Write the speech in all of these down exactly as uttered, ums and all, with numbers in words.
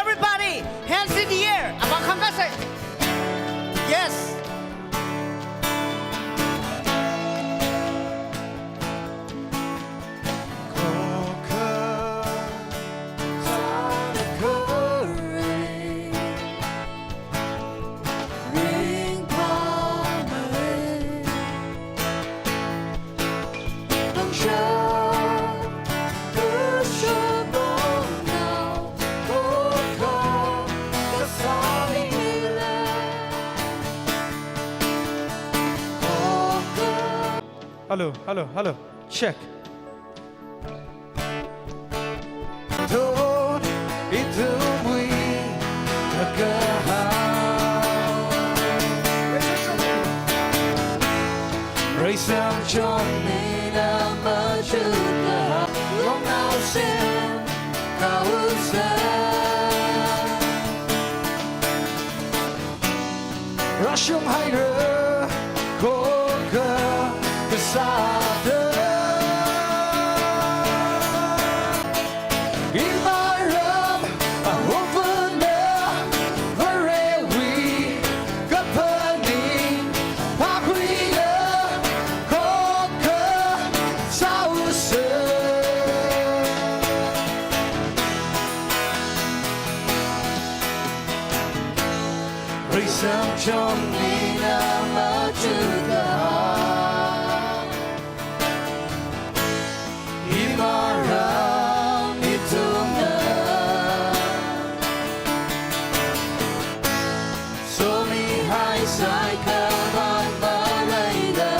Everybody, hands in the air. Apam khangkasei. Yes. Hello, hello, hello. Check. Thot ithumwui kakahao. Reisangchon mina machut kahai. Longnaosen kausā. Rāshunghaira, khokkha kasāda. Imaram ahupna, Varewui kaphaning, phākhuida, khokkha sāusa. Reisangchon mina machut kahai. Imaram ithumna somihai sāikhavai maleila.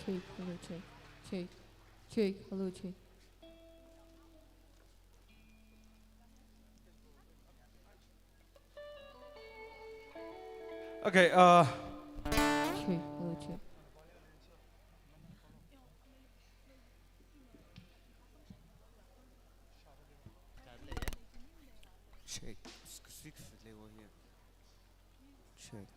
Check, hello, check. Check, check, hello, check. Okay, uh, check, hello, check. Check. Six level here. Check.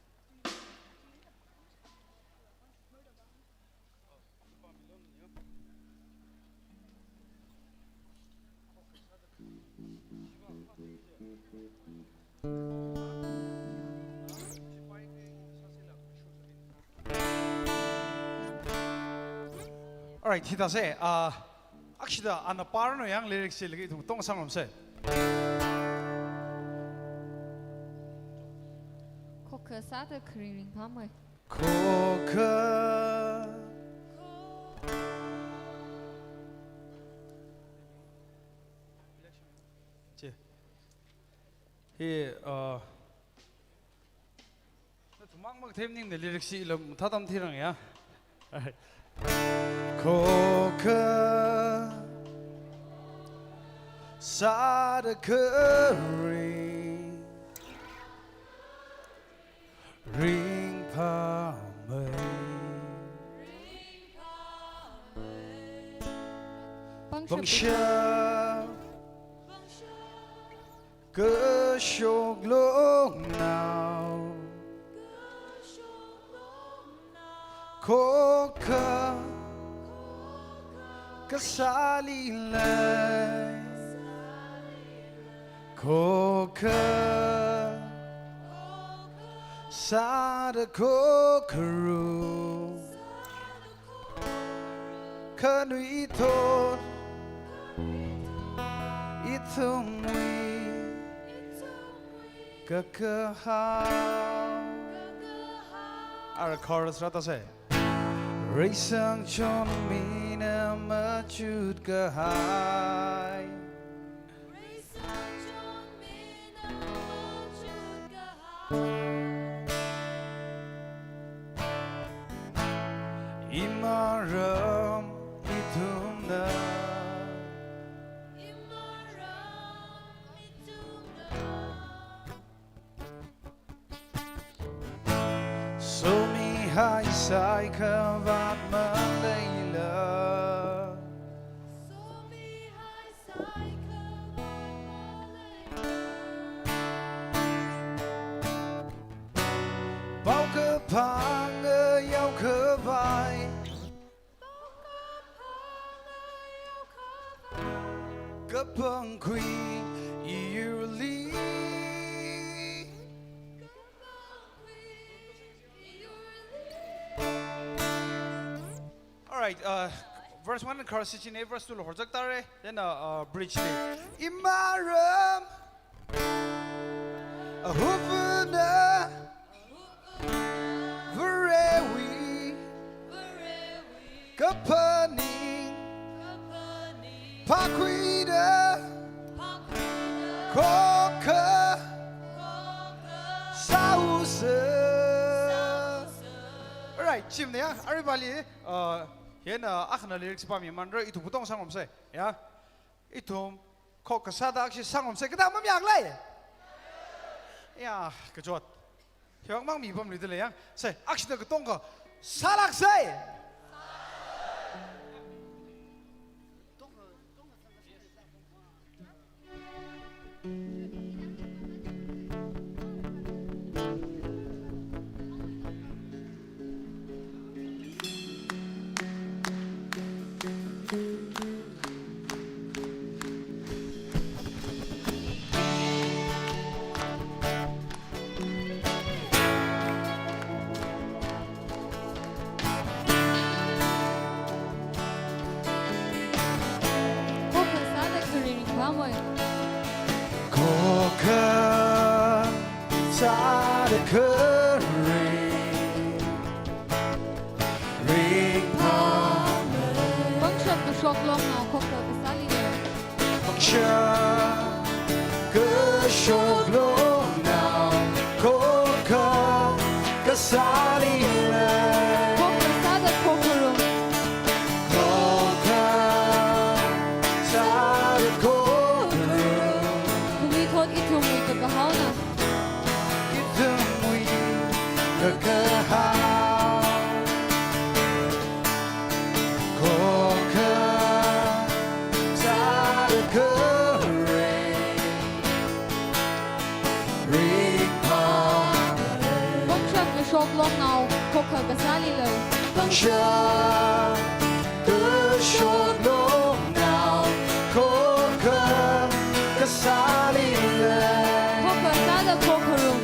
Alright, hithāsei, ah, akshida ana pāranu yang lyrics chi lagi ithum tong sāngarumsei. Khokkha sāda kharing ringphāmei. Khokkha. Che. Hi, uh, nathum mang mak them ning the lyrics chi lam tha tam thirang ya. Khokkha sāda kharing ringphāmei. Pangshap. Pangshap. Kashok longnao. Khokkha kasāli lei. Khokkha sāda khokharum. Khanuithot ithumwui kakahao. Ara chorus rātase. Reisangchon mina machut kahai. Imaram ithumna Saikhavat maleila. Paokaphā ngayao khavai. Kapangkhui iyurli. All right, uh, verse one and chorus chi ina, verse two lo horchak tare. Then, uh, uh, bridge li. Imaram ahupna Varewui kaphaning phākhuida khokha sāusa. All right, chimna ya, everybody, uh, hina akhana lyrics pāmi manra, ithum katonga sāngarumsa, ya. Ithum khokha sāda akhashi sāngarumsa, kathā mamayākhala? Ya, kachot. Hiwang mang mi pamli dala yang. Sa, akhashi da katonga sālāksa. Khokha sāda kharing ringphāmei. Khokha sāda kharing ringphāmei. Pangshap kashok longna khokha kasāli lei. Pangshap kashok longna khokha kasāli lei. Khokha sāda khokharum. Khokha sāda khokharum. Tungli thot ithumwui kakahaona. Ithumwui kakahao. Khokha sāda kharing ringphāmei. Pangshap kashok longna khokha kasāli lei. Pangshap kashok longna khokha kasāli lei. Khokha sāda khokharum.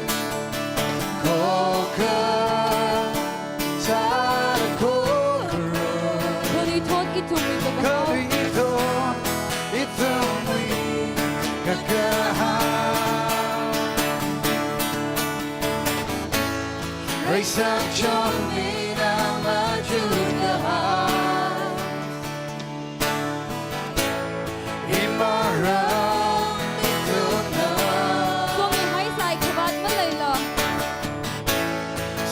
Khokha sāda khokharum. Khanuithot ithumwui kakahao. Khanuithot ithumwui kakahao. Reisang chonmina machut kahai. Imaram ithumna. Somihai saikhavat maleila.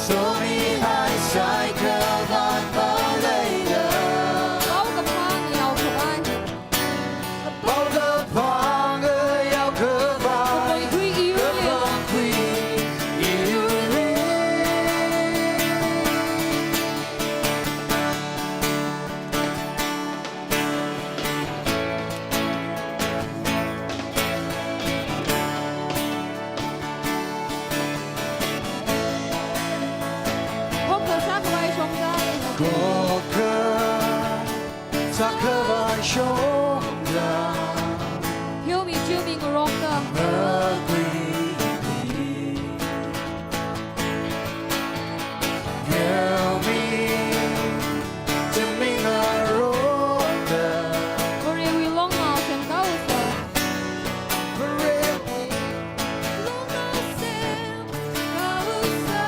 Somihai saikhavat maleila. Paokaphā ngayao khavai. Paokaphā ngayao khavai. Kapangkhui iyurli. Kapangkhui iyurli. Khokha sākhavai shongda. Khokha sākhavai shongda. Pheomi, chumi ngarokda. Makui. Pheomi, chumi ngarokda. Varewui longmao semkhuisa. Varewui longmao semkhuisa.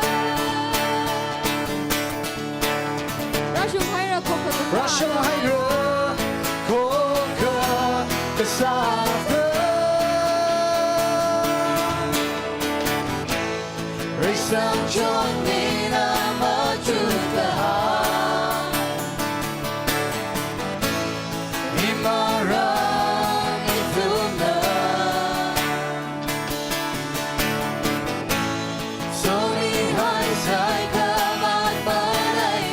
Rāshunghaira khokha kasā. Rāshunghaira khokha kasā. Reisang chonmina machut kahai. Imaram ithumna. Somihai saikhavat maleila.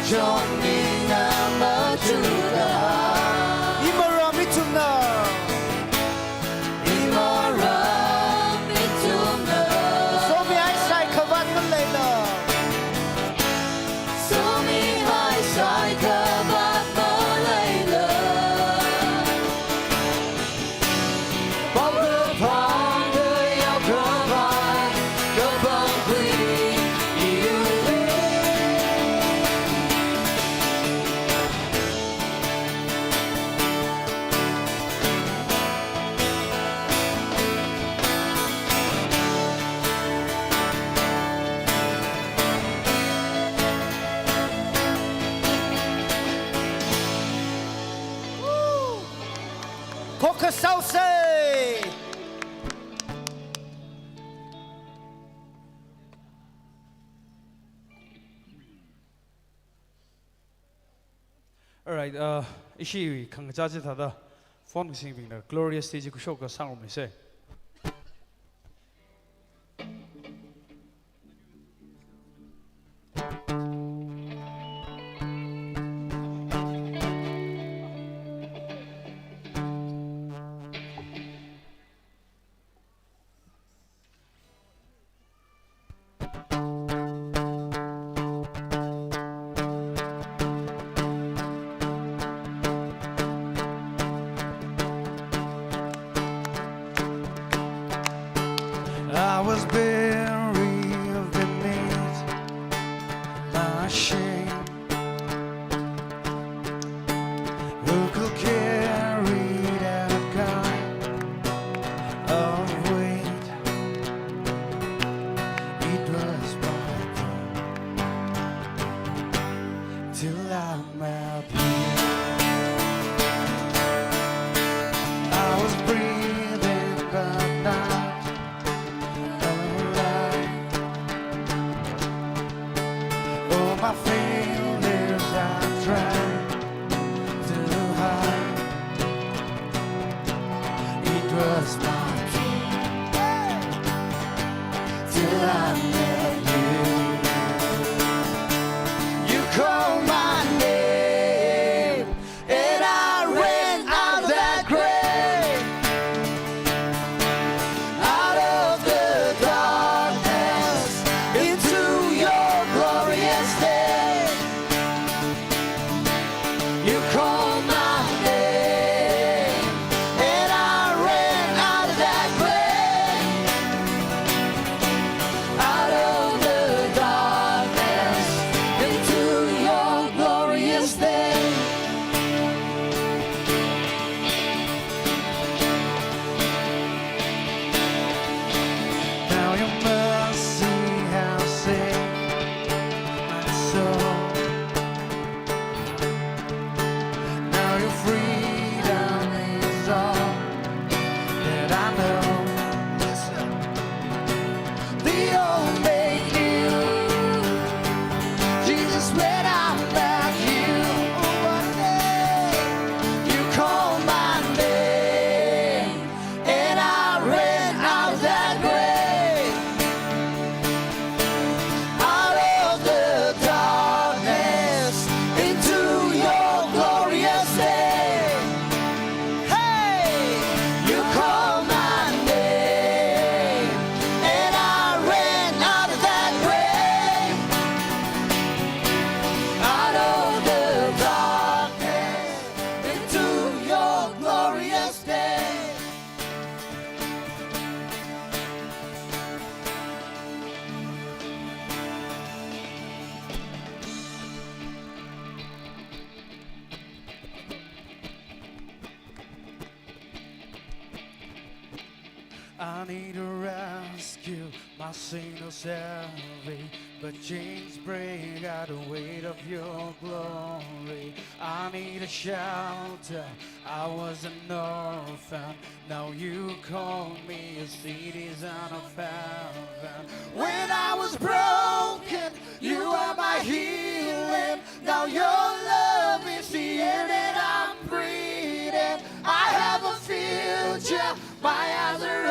Chongnina machukahai. Imaram ithumna. Imaram ithumna. Somihai saikhavāt maleila. Somihai saikhavāt maleila. Khokha saose. Alright, uh, ishi khangachā chithāda phone kasing bingna Glorious Day chi khuishokka sāngarumluse. I was buried beneath my shame. Who could carry that kind of weight? It was my turn till I met you. I was breathing but not alive. All my failures I tried to hide. It was my dream till I met you. You called my name and I ran out of that grave, out of the darkness into your glorious day. You called my name and I ran out of that grave, out of the darkness into your glorious day. Now your mercy has saved my soul. Now your freedom is all that I know. Listen. The old made new. Jesus, when I met you, one day you called my name and I ran out of that grave, out of the darkness into your glorious day. Hey, you called my name and I ran out of that grave, out of the darkness into your glorious day. I need a rescue, my sin is heavy, but chains break at the weight of your glory. I need a shelter, I was an orphan, now you call me a citizen of heaven. When I was broken, you are my healing. Now your love is the air that I'm breathing. I have a future, my eyes are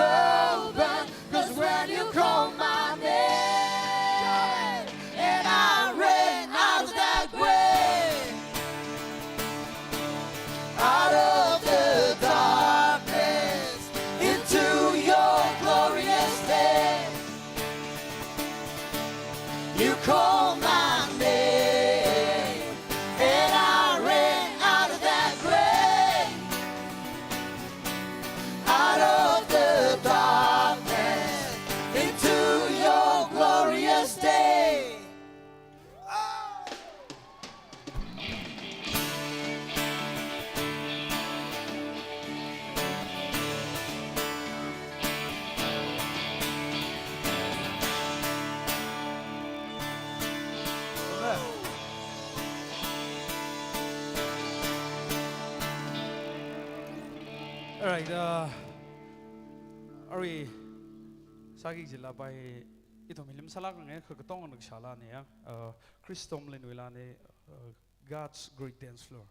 open, 'cause when you call my name, and I ran out of that Alright, uh, arui sāki jilā pai ithum milim sālākngai, kha katongana kashālāna ya, uh, Chris Tomlin wuilāna, uh, God's Great Dance Floor.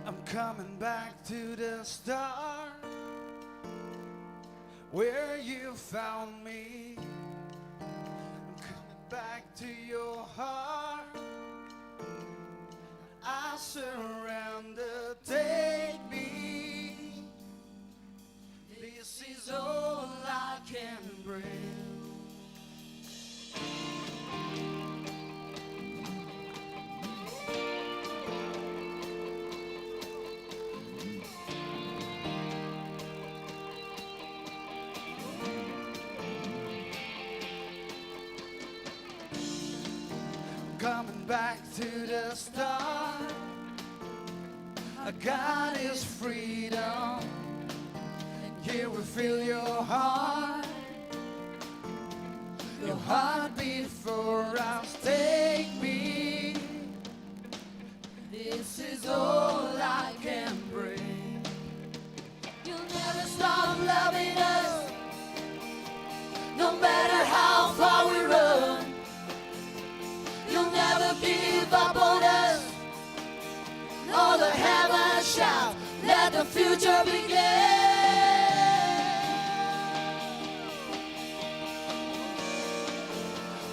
I'm coming back to the start where you found me. I'm coming back to your heart. I surrender, take me. This is all I can bring. Coming back to the start. A God is freedom. And here we feel your heart. Your heartbeat for us, take me. This is all I can bring. You'll never stop loving us, no matter how far we run. You'll never give up on us. All the heavens shout, let the future begin.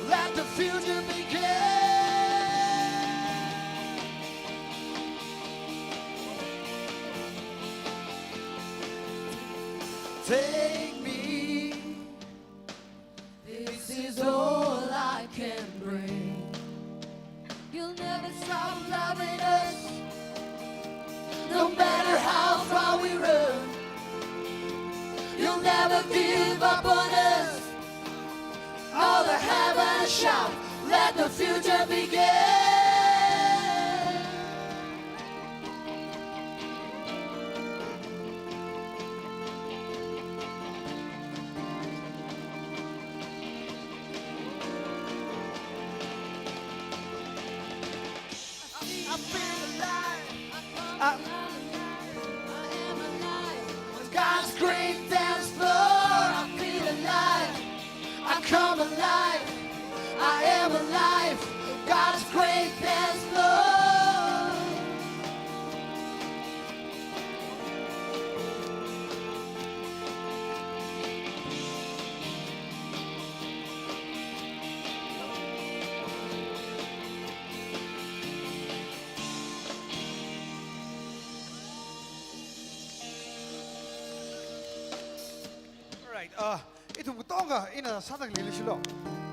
Let the future begin. Take me. This is all I can bring. You'll never stop loving us, no matter how far we run. You'll never give up on us. All the heavens shout, let the future begin. I feel alive. I am alive. God's great dance floor. I feel alive. I come alive. I am alive. God's great dance floor. Alright, uh, ithum katonga ina sāda khalei leishilo.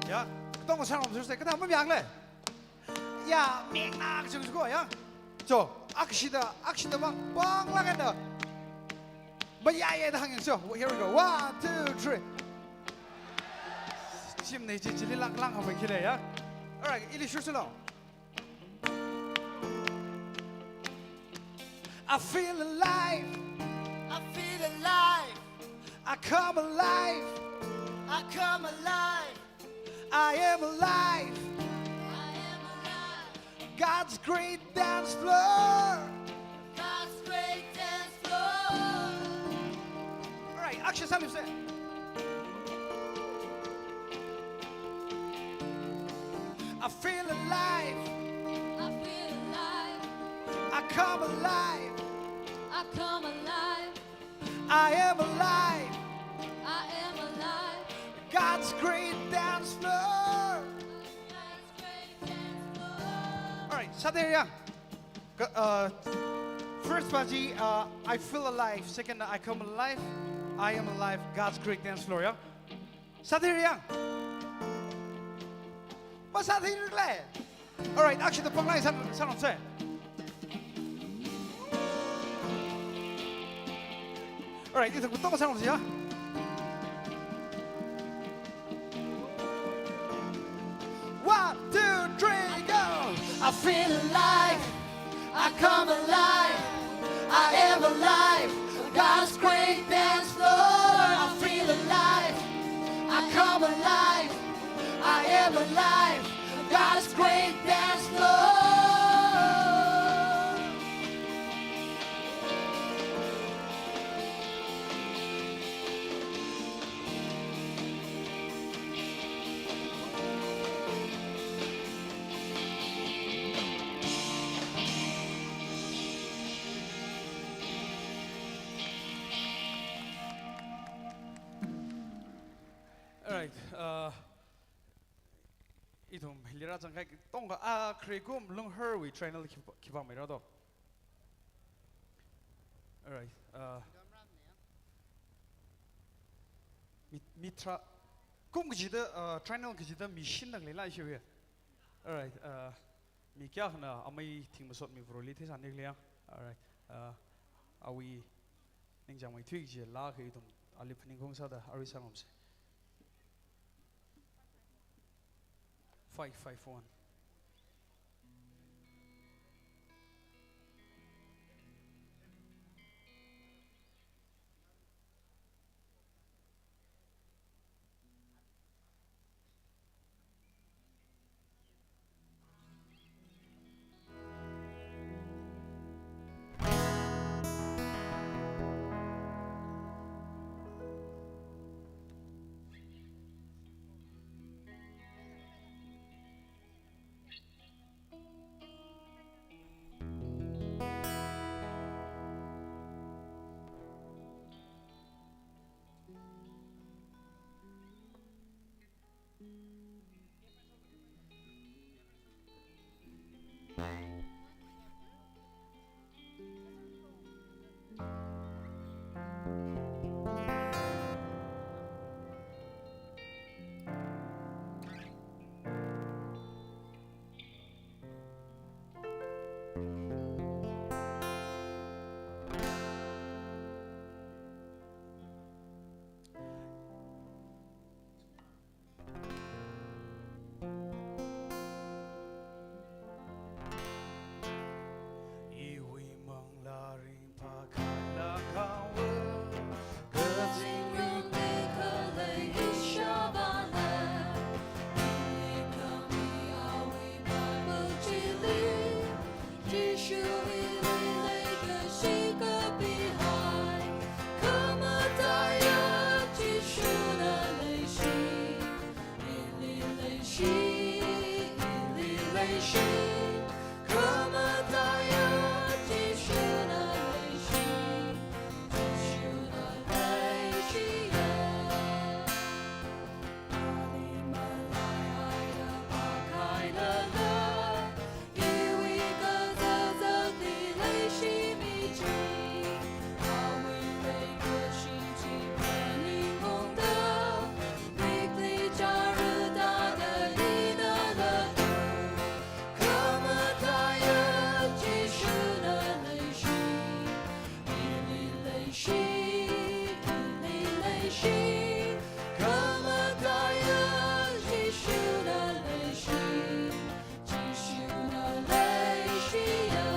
Ya, katonga sāngarumsei, kathā mamayākhala? Ya, ming na kachung chuko, ya. Cho, akshida, akshida mang, bang lang anda. Mayāya da hāngyang cho. Here we go. One, two, three. Chimnei chi chili lang lang hāpai khile, ya. Alright, ili shursilo. I feel alive. I feel alive. I come alive. I come alive. I am alive. I am alive. God's great dance floor. God's great dance floor. Alright, action, sālipse. I feel alive. I feel alive. I come alive. I come alive. I am alive. I am alive. God's great dance floor. God's great dance floor. Alright, sātheira ya. Ka-, uh, first pa chi, uh, I feel alive. Second, I come alive. I am alive. God's great dance floor, ya. Sātheira ya. Masātheira khala? Alright, akshida pānglāk sā, sāngarumsei. Alright, ithum katonga sāngarumsa ya. One, two, three, go! I feel alive. I come alive. I am alive. God's great dance floor. I feel alive. I come alive. I am alive. God's great dance floor. Alright, uh, ithum hili rāzangkahai katonga, ah, khare kum Lungharwui triennial khipā, khipāmeira do. Alright, uh, mi, mi tharā, kum kachida, uh, triennial kachida mi shindang leilāshiya. Alright, uh, mi kayākhana amei Thingmasot Mivaroli theisānili ya. Alright, uh, awui ningchāngmeithui kaji laa akha ithum ali phaningkhaung sāda arui sāngarumsa. Five five one. Iwui manglā ringphākhailāk haowa, kazing ringphākhalei ishāvāna. Ili khami awui Bible chili, Jishu ili leikashi kapihai, khamataiya Jishuna leishi. Ili leishi, ili leishi, khamataiya Jishuna leishi, Jishuna leishiya. Ali malaihaida phākhailala, iwui kazāzāli leishimichi, awui leikashi chi phaningungda, mikli chara thāda ina latu, khamataiya Jishuna leishi, ili leishi, ili leishi, khamataiya Jishuna leishi, Jishuna leishiya.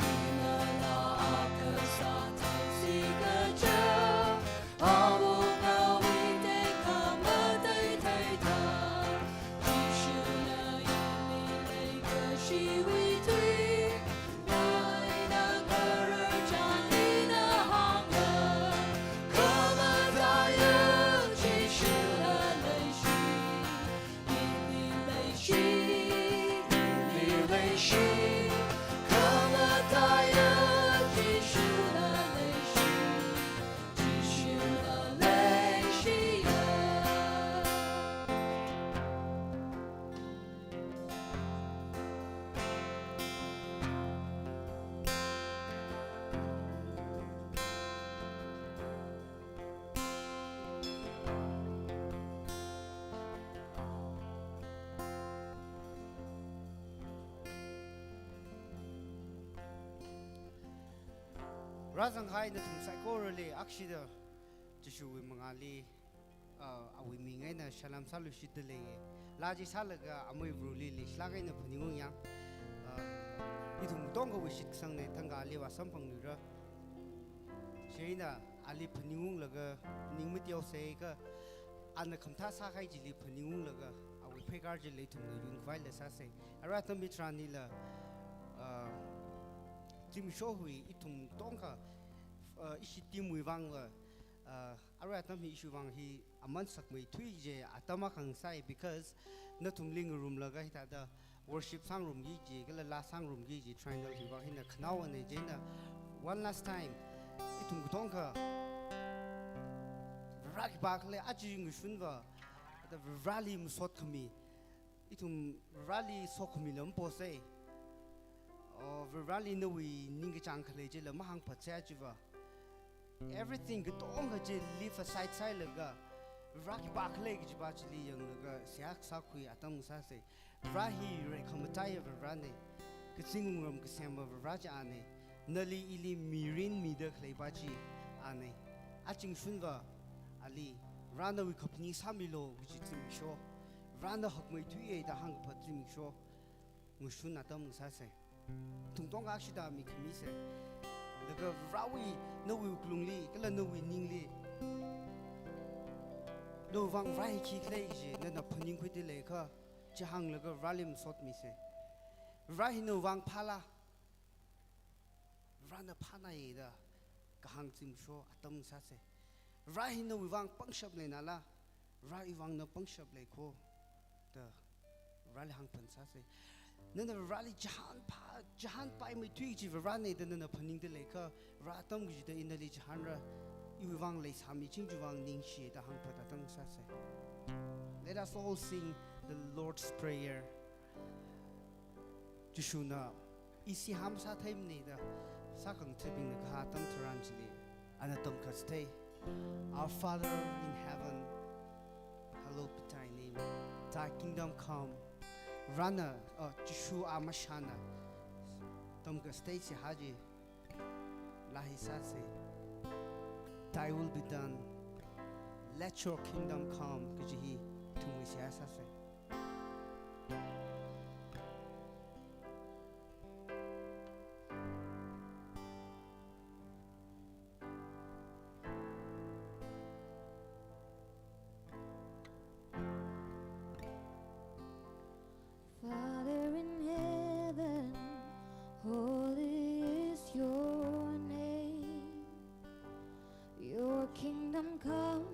Ina laa akha sāthaosi kaja, awungawui tekhamataitheida, Jishuna ili leikashiwui tui, maina kharar chāng ina hānga, khamataiya Jishuna leishi, ili leishi, ili leishi, khamataiya Jishuna leishi, Jishuna leishiya. Rāzangkahai nathum saikorali akshida Jishuwui mangāli, uh, awui ming eina salam sāluishitda leiye. Laa chi sālaga amei Vareli leishilāk eina phaningung yang. Uh, ithum katongawui shitkasangne, thangkha ali vāsamphangluira. Chieina ali phaningunglaga ning mateosa kha, ana khamathā sākahai chili phaningunglaga awui pheikar chili ithumna yunkhavaila sāsa. Arui atam hitharanlila, uh, zimiksho hi ithum katongkha, uh, ishi team wui vangla, uh, arui atam hi ishiwui vang hi aman sakmeithui kaji atam akha ngasai, because nathumli ngarumlaga hithāda worship sāngarumki kaji, kala laa sāngarumki kaji, triangle hiwui vang hina khanaowane. Chieina one last time, ithum katongkha Vare khipākhala aja ngashunva, da Vareli masot khami, ithum Vareli sokhami lam posa. Oh, Vareli nawui ningkachāng khalei chila mahāngphatsa chiva. Everything katongkha chi leave aside sāhailaga, Vare khipākhala kajiva chili yanglaga seihā sākhui atam sāsa. Vare hi reikhamataiya Varene. Kazing wungram kasema Vare chi ane. Nali ili mirin mida khaleiva chi ane. Aja ngashunva ali, Vare nawui kaphaning sāmilu kaji zimiksho, Varena hakmeithuiye da hāngkaphat zimiksho ngashun atam sāsa. Ithum katongkha akshida mikhamisa. Laga Varewui, nawui wuklungli kala nawui ningli, nawui vang Vare hi khikhala kaji nana phaningkhuida leiakha, chi hānglaga Vareli masotmisa. Vare hi nawui vang phāla? Varena phānaiye da kahāng zimiksho atam sāsa. Vare hi nawui vang pangshap leinala? Varewui vang na pangshap lei kho da Vareli hāngphan sāsa. Nana Vareli chihān phā, chihānpaimeithui kaji Varene da nana phaningda leiakha, Vare atam kachida ina nali chihānra, iwui vang leisāmiching chiwui vang ningshi da hāngphat atam sāsa. Let us all sing the Lord's Prayer. Jishuna, ishi hamsa theimane da sākhangatha̱bingna kahā atam tharan chili ana tamkasthei. Our Father in heaven, hallowed be thy name. Thy kingdom come. Varena, uh, Jishu amashana tamkasthei seihā chi laa hi sāsa. Thy will be done. Let your kingdom come kaji hi ithumwui seihā sāsa. Father in heaven, holy is your name. Your kingdom come,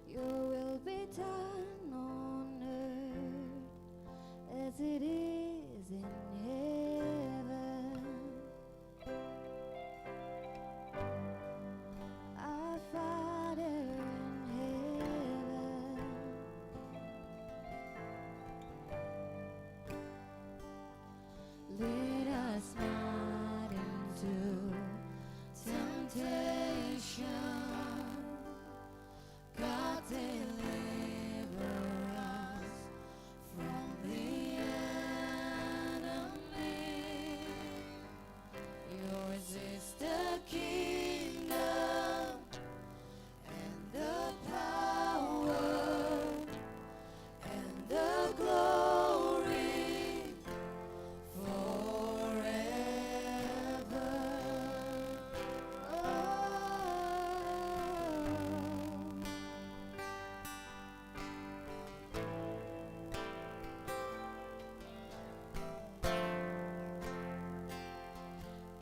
your will be done on earth as it is in heaven. Our Father in heaven, lead us not into temptation. God, deliver us from the enemy. Yours is the kingdom and the power and the glory forever. Oh.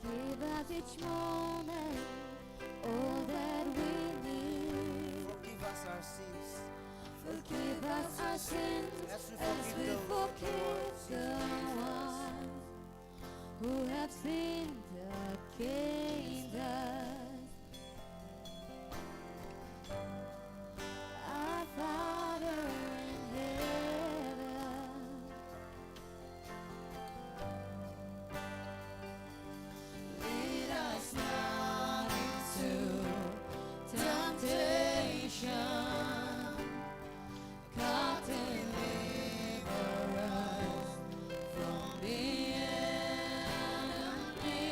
Give us each moment all that we need. Forgive us our sins. Forgive us our sins as we forgive the ones who have sinned against us. Our Father in heaven, lead us not into temptation. God, deliver us from the enemy.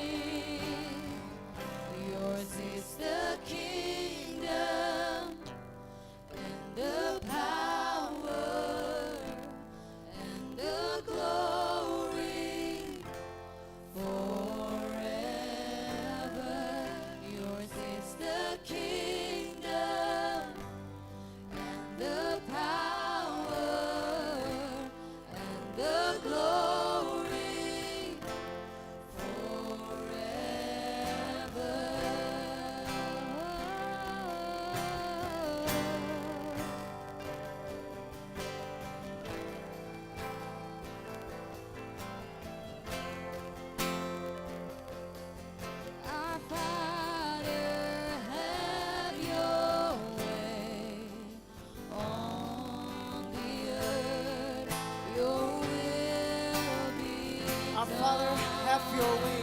Our Father, have your way.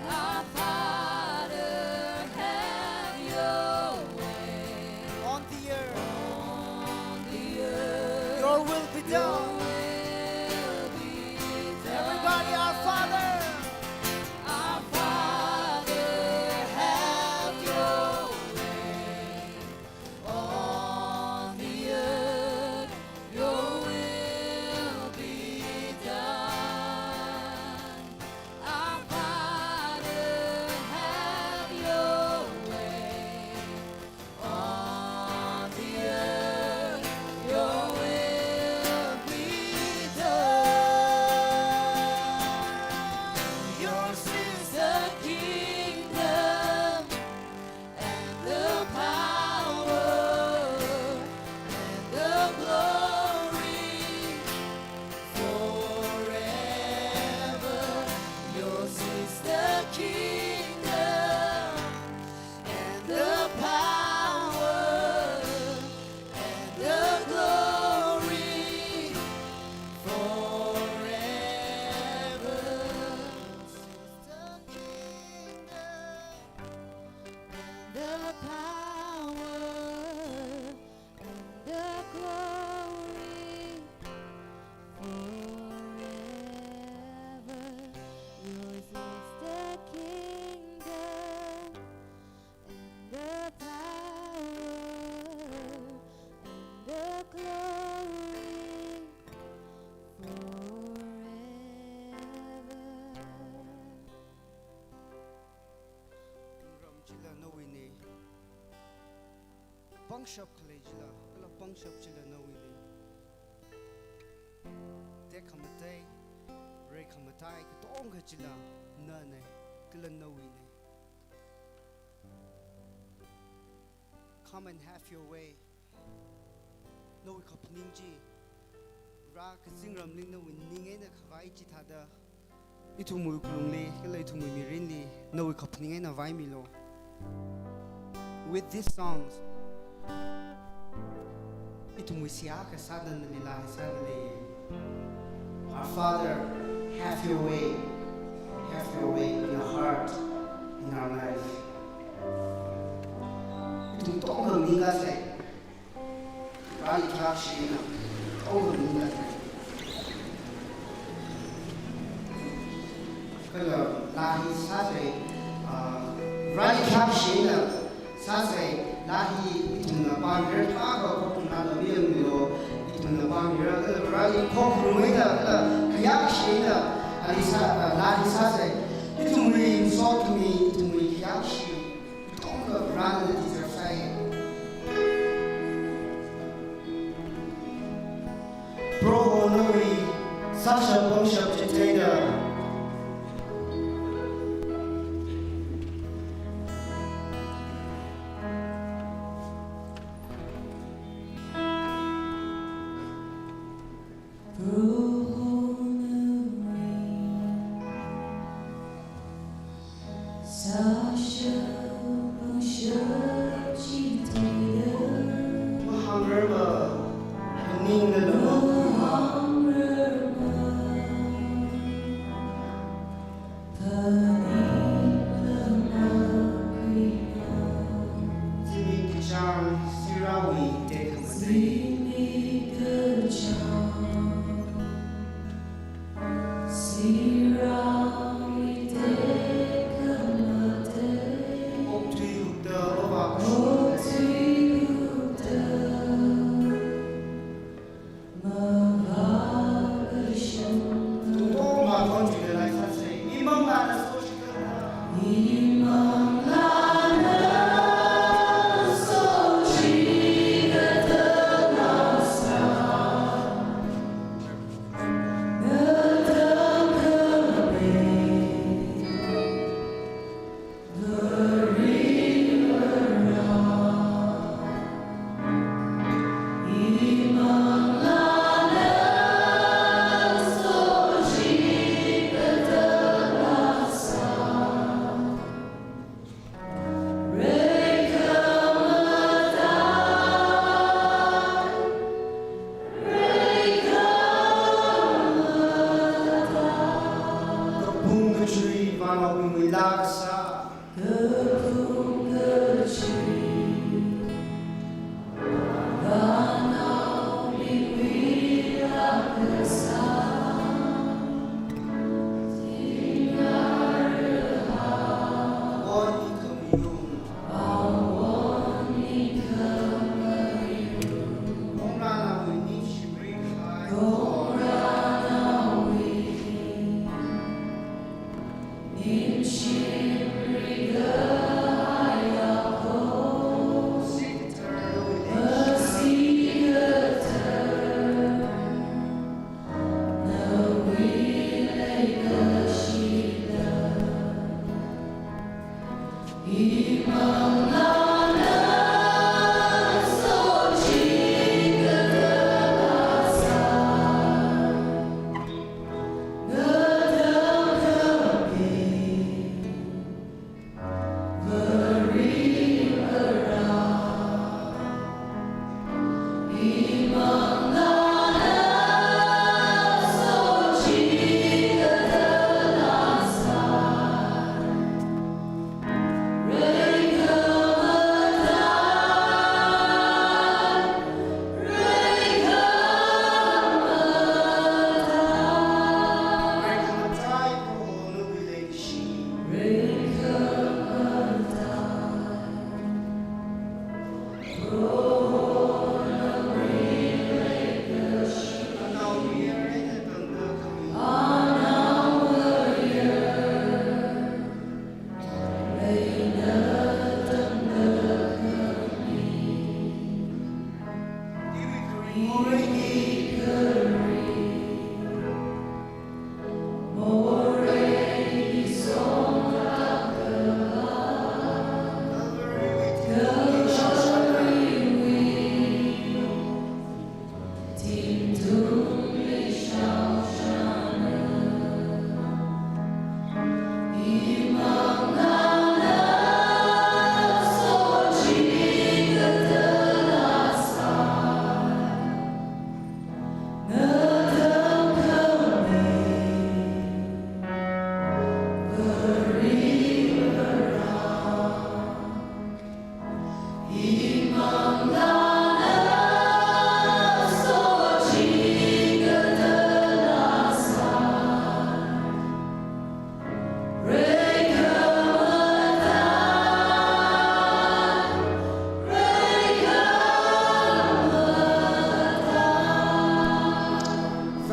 Our Father, have your way. On the earth. On the earth. Your will be done. Your will be done. Everybody, our Father. Our Father, have your way. On the earth, your will be done. Our Father, have your way. On the earth, your will be done. Yours is the kingdom and the power and the glory forever. Yours is the kingdom and the power and the glory forever. Yours is the kingdom and the power and the glory forever. Yours is the kingdom and the power and the glory forever. Ram chila nawuine. Pangshap khalei chila, kala pangshap chila nawuine. Tekhamatei, reikhamatei, katonga chila nane, kala nawuine. Come and have your way. Nawui kaphaning chi, Vare kazingramli nawui ning eina khavai chithāda, ithumwui wuklungli, kala ithumwui mirinli, nawui kaphaning eina vaimilu. With these songs, ithumwui seihā kasā nali laa sāda lei. Our Father, have your way. Have your way in our heart, in our life. Ithum katonga ning kasā. Vareli khayākshi eina, katonga ning kasā. Kala laa hi sāsei, ah, Vareli khayākshi eina sāsei, laa hi ithumna pāngra, thākha khokhungra, laa miyangmilo, ithumna pāngra, kala Vareli khokhungra, kala khayākshi eina, ali sā, ah, laa hi sāsei, ithumwui sokhami, ithumwui khayākshi, katonga Varena deserve sāi. Proho nawui sāshap pangshap chitheida. Proho nawui sāshap pangshap chitheida. Mahāngarma, phaningla lama. Mahāngarma, phaningla makhuina. Zimik kachāng, sirāwui tekhamatei. Zimik kachāng, sirāwui tekhamatei. Okathui hupta, okathui hupta, mavākashung. Tungpong makhon chida laa sāsei, imanglāna sochikatna. Imanglāna sochikatna sā. Ungkachui vānaobingwui laa kasā.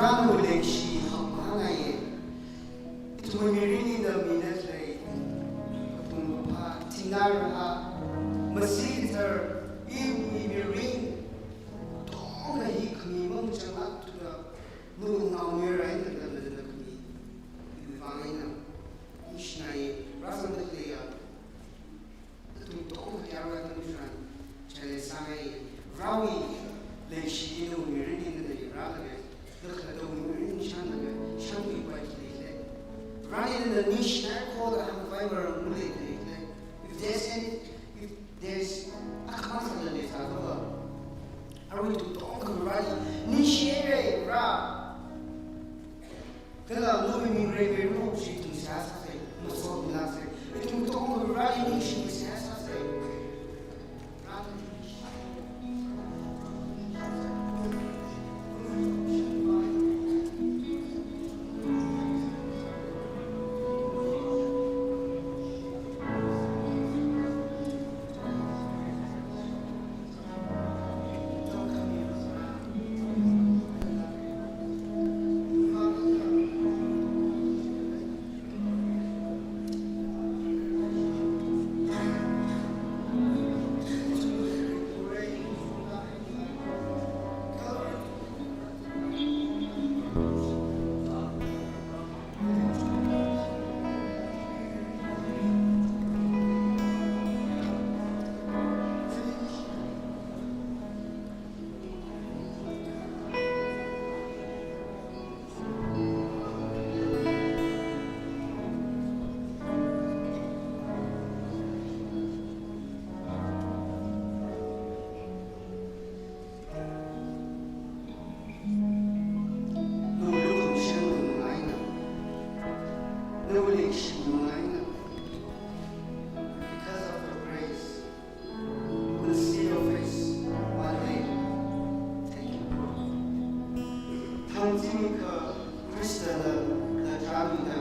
Vānaowui leikashi hāngmahāngaiye. Ithumwui mirin hina mina khalei, kapung kapha, thingnā rahā, masi kathar, iwui mirin, katonga hi khami mangachanglāk thuda, nawui naomayara eina tamda khami, iwui vang eina, ningshinai, rāzangda khaleiya, ithum katonga yarui atam tharan, challenge sāngai, Varewui leikashi nawui mirin hina leirālaga, nakhalattawui mirin shānlaga, shānmipai khi leikhala. Vare nana ningshinai kho da hāngkhavai maram maleikhala. If there's any, if there's, akhamang sālala leisālala, arui ithum katonga Vare ningshihaira, Vare. Kala nawui ming reimeiru chi ithum seihā sāsa, masot milāsa. Ithum katonga Vareli ningshi seihā sāsa. Nuli shimang eina. Because of your grace, we will see your face one day. Thank you, Lord. Thangzing ka Khristana nachamida.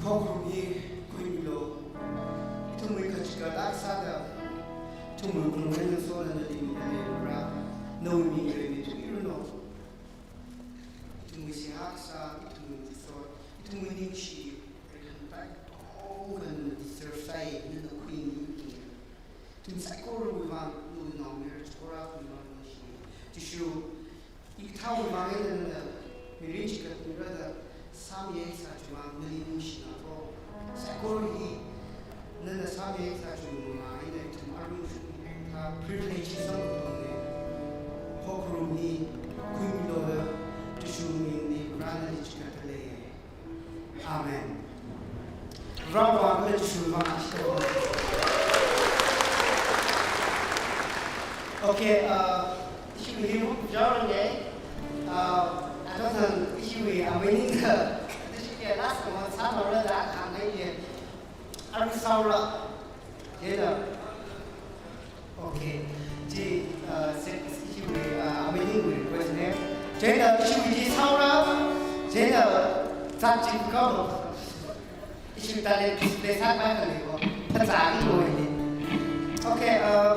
Khokharum hi khuimilu. Ithumwui kachikathā sāda, ithumwui pungwui eina soda nali milu Vare, nawui ming reimituiranu. Ithumwui seihā kasā, ithumwui ngasot, ithumwui ningshi, rekhantai katonga nana deserve sāi, nana khuining. Ithum saikorawui vang nawui naomayara chikora khuimalu shi. Jishu, ikathāwui vang eina nana mirin chikatmira da sāmihaisa chiwui vang nali ningshina ko. Saikora hi nana sāmihaisa chiwui vang eina ithum arui shung ka privilege samphangna. Khokharum hi khuimilu da Jishu mingli Vare nali chikatda lei. Amen. Round of applause to Shulva. Okay, uh, ishiwui hi muk jaurane. Uh, I don't know, ishiwui aming ka, ishiwui last one, sāmara da, khangai ye. Arui sāra. Jeda. Okay. Ji, uh, se, ishiwui, uh, aming wui request ne. Jeda ishiwui ji sāra. Jeda zat ji kau. Ishiwui talent display sāpai khalei ko. Phazā ni ko ni. Okay, uh,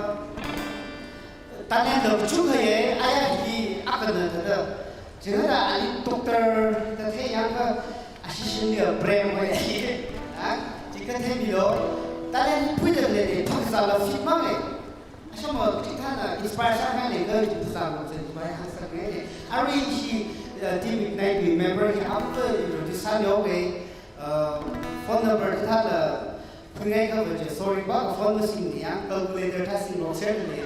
talent lo chu khaye, aya hi akana thada. Jingda ali doctor kathei yangkha assistant li brem ko ya. Ha? Ji kathei milo. Talent pui da le, phazā la fit mang le. Ashama, chithāna inspire sākhangai, kha chithāna inspire sākhangai. Arui ishi, uh, Team Ignite wui member hi appa introduce sālu ke, uh, phone number thāla, khuingai kha vaje, sorry ba, phone masingya, calculator thā singlo share le.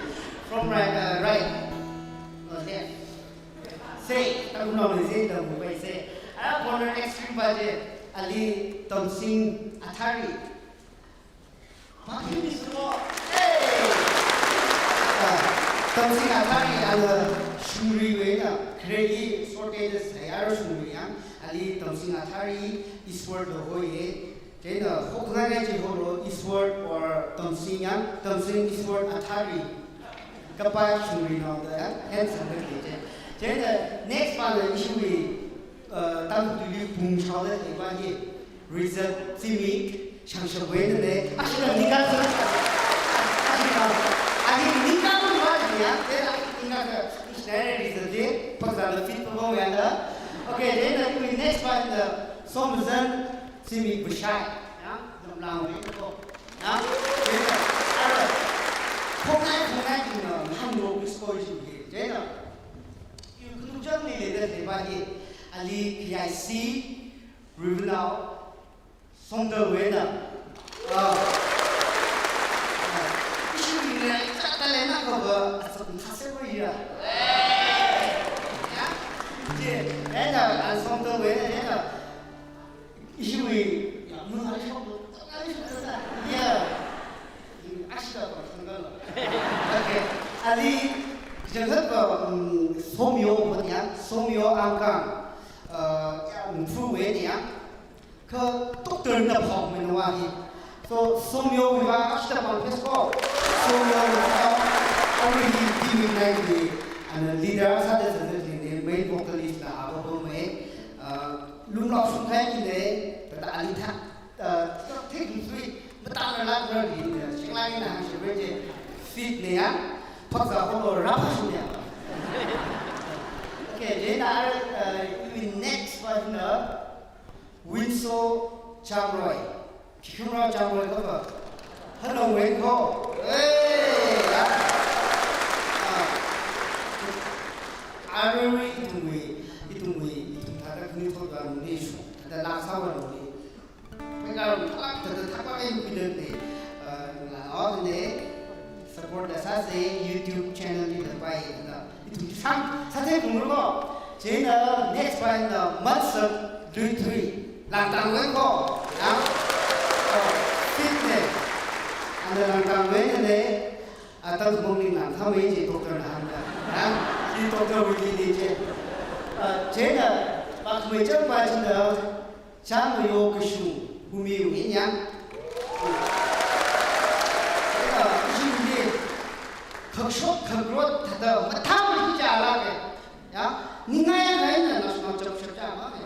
From right, uh, right, uh, left. Say, takum lo le say, takum bai say. Ara corner extreme vaje, ali Tomsing Athari. Hey! Ah, Tomsing Athari, ala shungriwui eina, grade li shortages hai, ara shungri yang, ali Tomsing Athari, Eastward lo hoiye, jena, hokngai Tamsing yang, Tamsing Eastward Athari. Kapai shungri nao da, ya, handsome da ke je. Chieina next one la ishiwui, uh, Tangkhul tuili pung shao da ke pa ye. Result Zimik, Shangshapwui na ne. Ashina nika sa. Ashina. Ahi nika ma ya, te la nika ka, ishina result de, pa za la fit pa ya la. Okay, then the next one, the Somzan Zimik Bashai. Ya, lam lang ko. Ya, then the, ara, khongnai, khongnai ki na, ham lo, miss ko ishi ke. Then the, yu kunu jang ni le da le pa ye. Ali K I C, Rivenao, Somdalwui na. Ah. Ah. Ishi ni na, cha ta le na ko ba, asam thase ko ya. Ya. Je, eh na, ah, Somdalwui na, eh na. Ishiwui, ya, mun ali shok, ali shok ta. Ya. Ashina ko, sangkal. Okay. Ali, jangkhat ko, mm, Somyo ko ya, Somyo Angkang. Uh, ya, Mphruwui na ya. Kha doctor na phok mei na wa hi. So, Somyo wui vang ashita pang pes ko. Somyo wui vang, arui hi Zimik nai hi, ana leader sāda zan zan hi ne, main vocalist la aba bo mei. Uh, lungla sung khai hi ne, but ali tha, uh, thik sui, but ana la ra hi ne, sing lai na hang shi re je, fit ne ya, phak za ko lo ra pha shi ne ya. Okay, then our, uh, next one, uh, Winso Chamroy. Kikhumra Chamroy ko ba. Hello, Wen ko. Hey, ya. Ah. Arui ithumwui, ithumwui, ithum thāda khani thot ba ni shu. Thāda lak sa ba ni. Pekar thak, thāda thak ba ni pida ni. Ah, la o ni. Support da sāsa YouTube channel li da pai na. Ithum shang, sāthei bung ro. Chieina next pai na Mansap Luithui. Langtangwui ko. Ya. Oh, fit ne. Ana Langtangwui ne. Atam mong ni lang tham wui ji doctor na ham da. Ya. Ji doctor wui ji ji ji. Ah, chieina, pak mei chang pai chieina. Chāng yo kashung, humi wui nyang. Ina, ishi wui, khakshok khakrot thāda, matham hi chāla ke. Ya, ningai ngai na, na suna chap chap chā ma ke.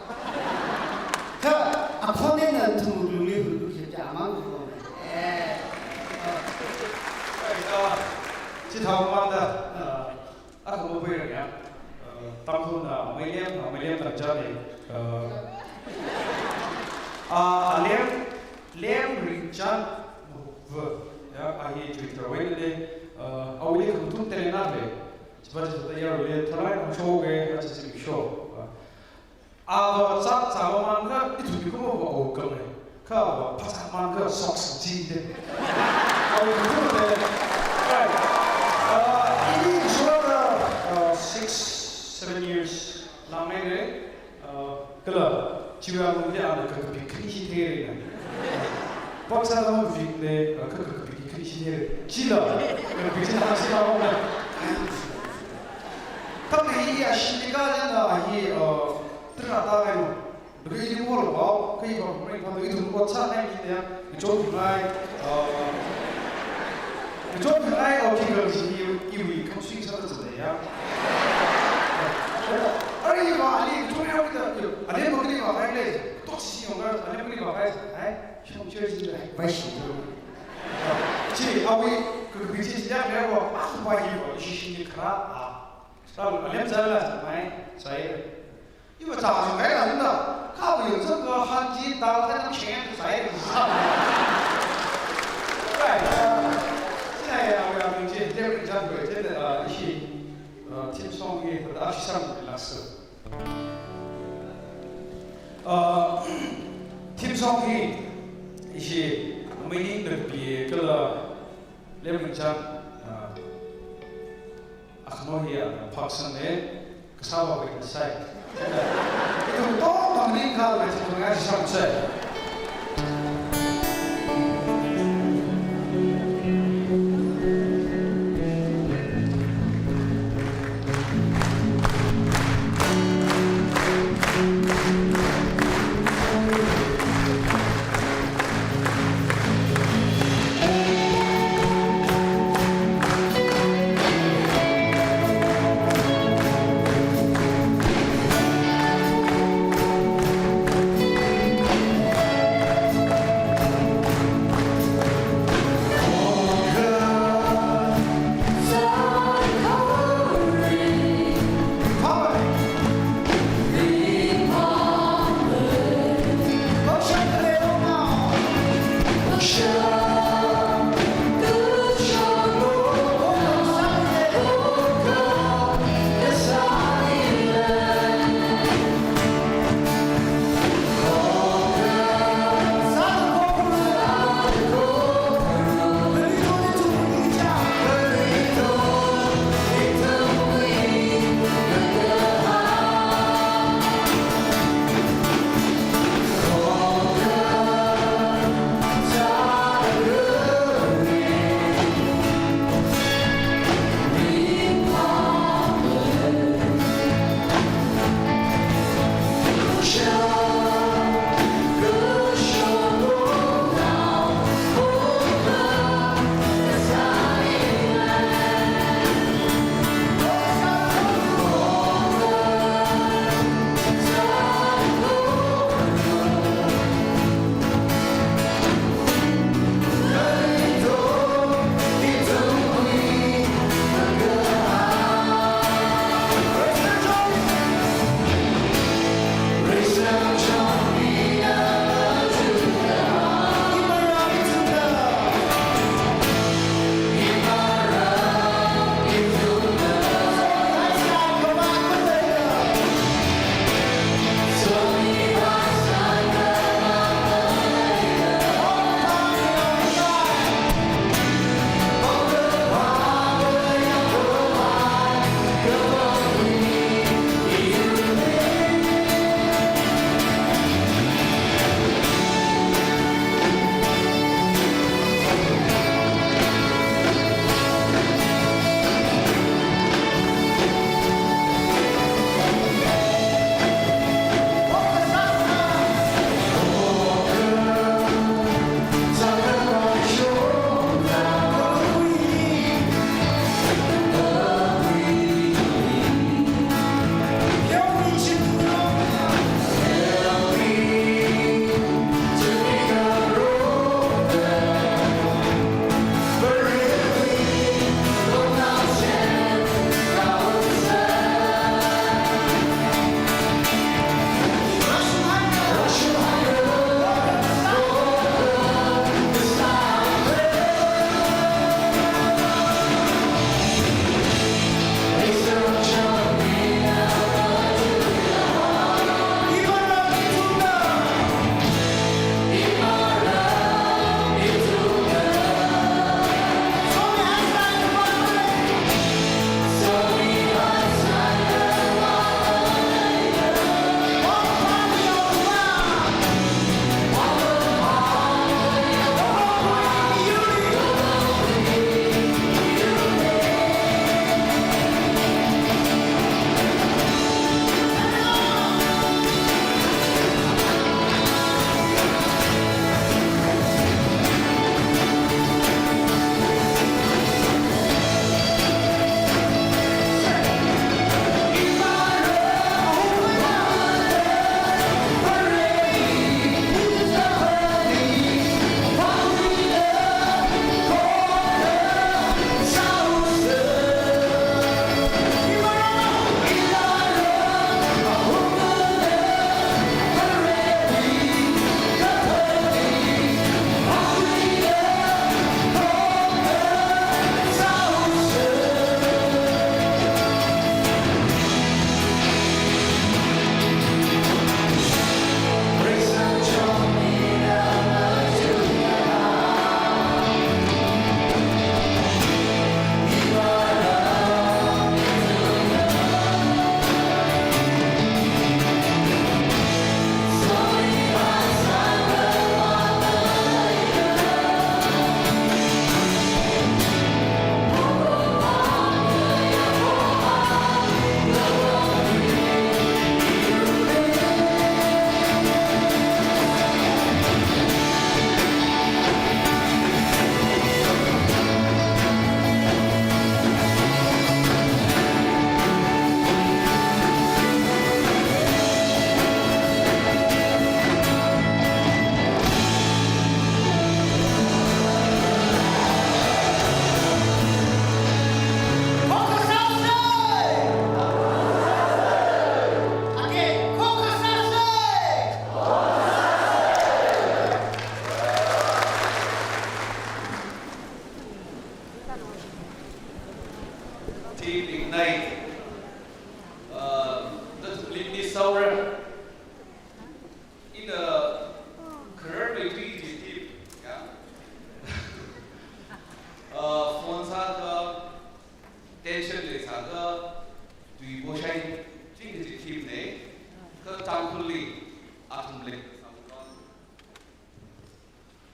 Kha, akhon ne na thu lu lu lu lu chap chā ma ke. Eh. Right, uh, chithā ma da, uh, Akha mapui rang ya. Uh, Tangkhulna, Meilem, uh, Meilem Ringchan ne. Uh, uh, Lem, Lem Ringchan, uh, ya, a hi Twitter wui ne, uh, awui khangthum tele na le. Chipa chipa ya le, thalai ang show ke, a chi chi show. Uh, Ava chak chak man kha, ithum kum va o kang ne. Kha va pachak man kha socks chi de. Ava kum de. Right. Uh, ini jua da, uh, six, seven years lang ne re. Uh, kala, chiwa mung de ana ka ka big ni shi the re na. Pachak lang big ne, uh, ka ka big ni shi the re. Chila, ka big ni shi la na. Tam hi ya shi ni ka na hi, uh, Tara ta kai mo. Dukha ili mo lo bao, kai ba mo ring pa do ithum ko cha kai ni ya. Ichon ngai, uh, ichon ngai o ki ga ji ni iwi kam sing sa ta ya. Ari ba ali ichon ya wi da. Ali mo ni ba kai le. To si yong ga ali mo ni ba kai. Ai, shong che ji le. Bai shi. Chi awi ku bi chi ya le wa. A ba yi wa shi shi ni kra a. Sa ali za la mai. Sa ye. Iwa cha sung kai la sung da, ka bu yung sung ka han ji dal ta nam shen tu sai. Right. Sina ya, ya, ming ji, David John Gray, ji da, uh, ishi, uh, theme song hi, but ashi sam relax. Uh, theme song hi, ishi, meaning da bi, kala, Lemon Chan, uh, Akhano hi a phak san le, kasā va kasā. Ito to mangning ka le chi tunga sham se.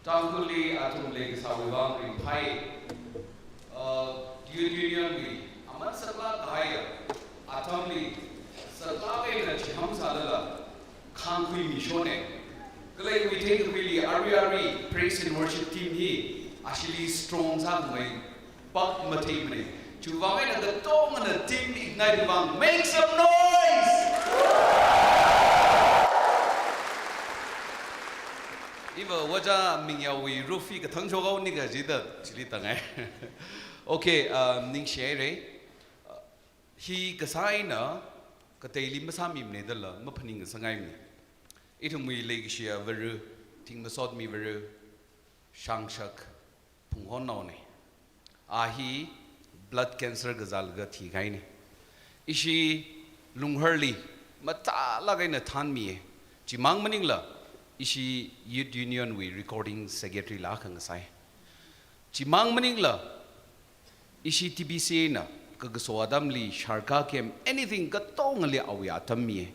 Tangkhulli athum leikasāwui vang ringphai. Uh, Youth Union wui aman saklāk kahai atamli saklāk eina chihān sālala khāngkhui mishona. Kala iwui theikakhuili ari ari praise and worship team hi ashili strong sākhamei pak matheimana. Chiwui vang eina katongana Team Ignite wui vang make some noise. Iva waja Mingyao wui Rufi kathang shokao nika jida chili tangai. Okay, um, ningshihaira. Hi kasā eina kateili masāmimana dala maphaning kasāngaimana. Ithumwui leikashiya Varu, thing masotmi Varu, Shangshak Phunghonnaona. A hi blood cancer kazālaga thikahaina. Ishi Lungharli mathālāk eina thānmiya. Chimang maningla ishi Youth Union wui recording secretary la khangasai. Chimang maningla ishi T B C na kakaso atamli sharka kem anything katongali awui atam miya.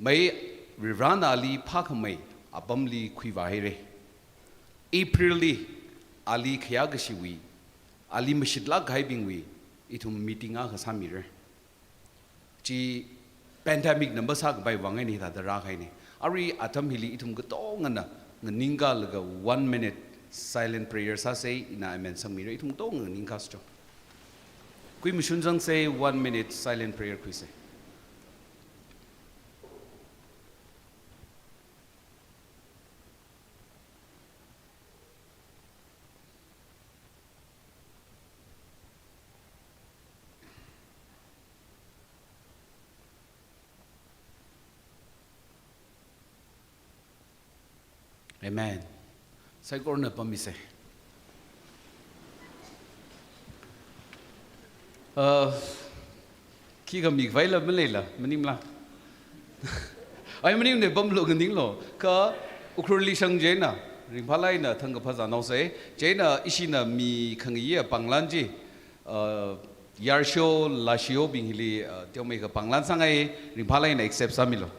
Mai Varivarana ali phākhamei apamli khuivāhaira. April li ali khayākashiwui, ali mashitlāk kahaibingwui ithum meeting akha sāmira. Chi pandemic na masākapai vang eina hithāda rākahaina. Arui atam hili ithum katongana nganingkalaga one minute silent prayer sāsa, ina amen sangmira, ithum katongana nganingkasacho. Kui mashun zangsa, one minute silent prayer khuisa. Amen. Saikorana pammisa. Uh, khikha mikhavai la maleila, maningla. Ai, maningmana, pamlu nganinglu. Kha Ukhrulli shang chieina, ringphālāk eina thangkha phazānaosa. Chieina ishina mikhangayi pānglan chi, uh, yarsho, lashiobing hili, uh, teomeikha pānglan sāngai, ringphālāk eina accept sāmilu.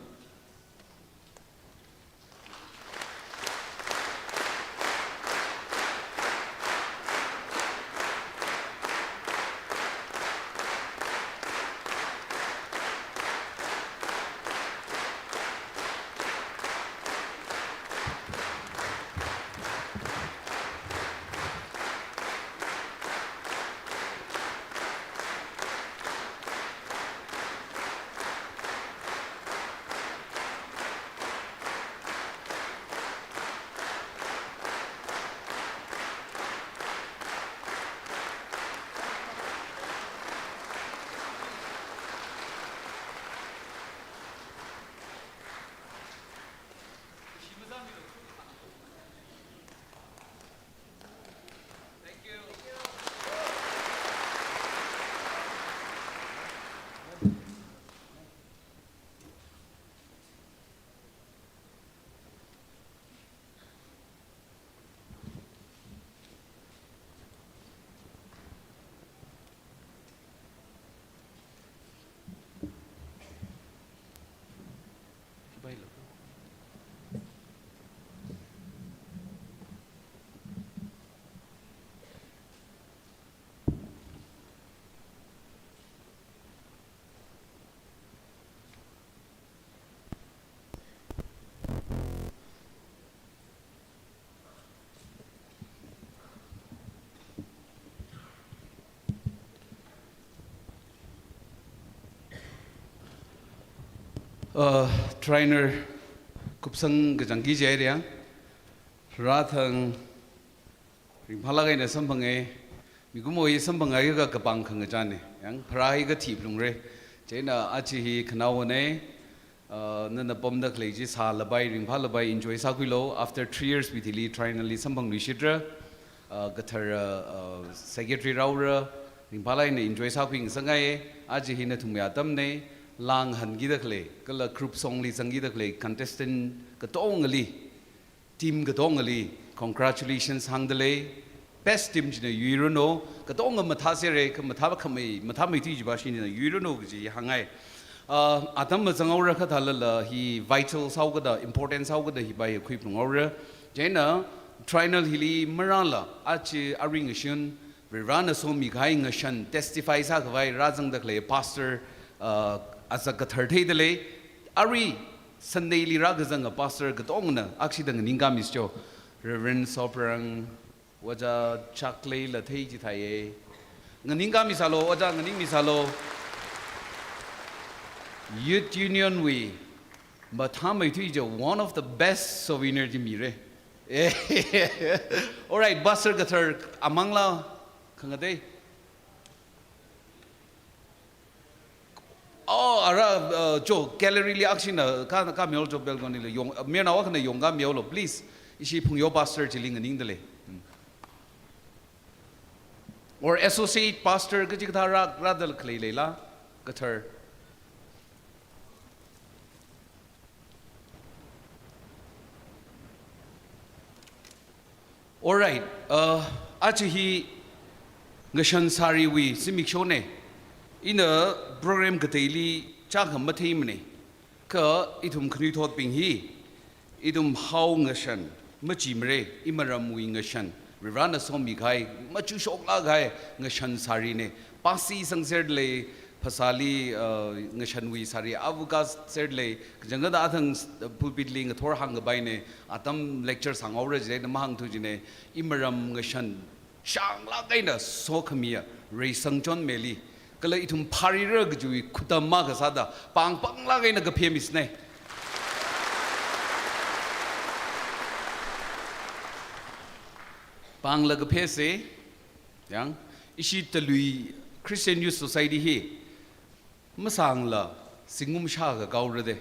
Uh, trainer kupsang kachangki jai riang. Rāthang ringphālāk eina samphanga, mikumo hi samphanga hi kapāng khangachāna, yang pharā hi kathi phalungra. Chieina aja hi khanaowana, uh, nana pamda khalei chi sālapai, ringphālapai, enjoy sākhuilu. After three years wui thili trainer li samphangluishitra, uh, kathara, uh, secretary rāura, ringphālāk eina enjoy sākhui ngasakngai, aja hi nathumwui atamna, lānghankida khalei, kala group song li zangkida khalei contestant katongali, team katongali congratulations hāngdalei. Best team china yuiranu, katonga mathāsera, kha mathākhamei, mathāmeithui chiva shina yuiranu kaji hāngngai. Ah, atam mazanghaora kha thālala hi vital sāhaokada, important sāhaokada hiva hi khuiphalunghaora. Chieina, Trinal hili marāla, achi aring ngashan, Varivarana somi kahai ngashan testify sākhavai rāzangda khalei pastor, uh, azak kathar theida lei, ari Sunday li rākazanga pastor katongna, akshida nganingkāmi scho, Reverend Soprang, Ojā Chaklei la thei chithāye. Nganingkāmi sālo, Ojā nganingmi sālo. Youth Union wui mathāmeithui chi one of the best souvenir chi mire. Alright, pastor kathar amangla khangatei. Oh, ara, uh, jo, gallery li akshina, ka, ka miol jo balcony li yong, uh, mirna wa kana yong ka miolo, please. Ishi phungyo pastor chili nganingda lei. Hmm. Or associate pastor kachi kathā rā, rādala khalei leila, kathar. Alright, uh, achi hi ngashan sāriwui zimikshone. Ina program kateili chākhamatheimane. Kha ithum khanuithotbing hi, ithum hao ngashan, machimare, imaramwui ngashan, Varivarana somi kahai, machushokla kahai ngashan sārine. Pasi sangser lei, phasāli, uh, ngashanwui sāri avuka ser lei, kachangkhat athang, uh, pulpit li ngathor hāngkapaine, atam lecture sāngaora jine, mahāngthu jine, imaram ngashan, shānglāk eina sokhamiya, reisang chonmeli, kala ithum pharira kajiwui khutam makasāda, pāng pānglāk eina kaphemi sine. Pāngla kaphese, yang, ishi Talui Christian Youth Society hi, masāngla, zingkum shākha kaora de.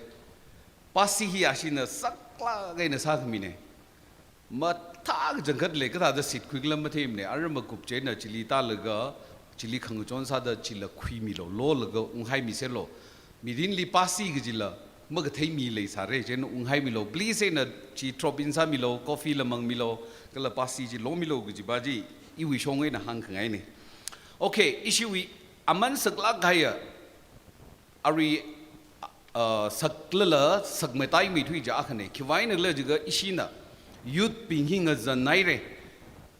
Pasi hi ashina saklāk eina sākhamine. Mathā kachangkhat lei kathāda sit khuikhala matheimane, ara makup chieina chili tālaga, chili khangachon sāda chila khuimilo, lolaga unghaimiselo. Mirinli pasi kajila, makatheimi leisāre, chieina unghaimilo. Please eina chi drop in sāmilo, coffee la mangmilo, kala pasi chi lomilo kajipa chi, iwui shong eina hāngkhangaine. Okay, ishiwui aman saklāk kahaiya, ari, uh, saklala sakmataimeithui chi akhane. Khiwuivang eina khala jiakha ishina, youth bing hi ngazanhaire,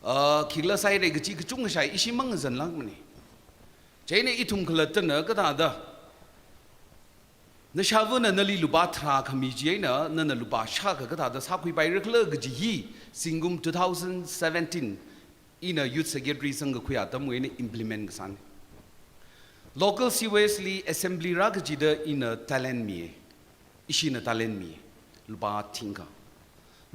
uh, khikhala sāhaire kaji kachungkha shai, ishi mangazanlākmane. Chieina ithum khalattana kathāda, nashavana nali lupā tharā khami chieina, nana lupā shākha kathāda sākhuipaira khala kaji hi, zingkum two thousand seventeen, ina Youth Secretary sangkakhui atamwui eina implement kasāne. Local C Y S li assembly rā kachida ina talent miye. Ishina talent miye. Lupā thingkha.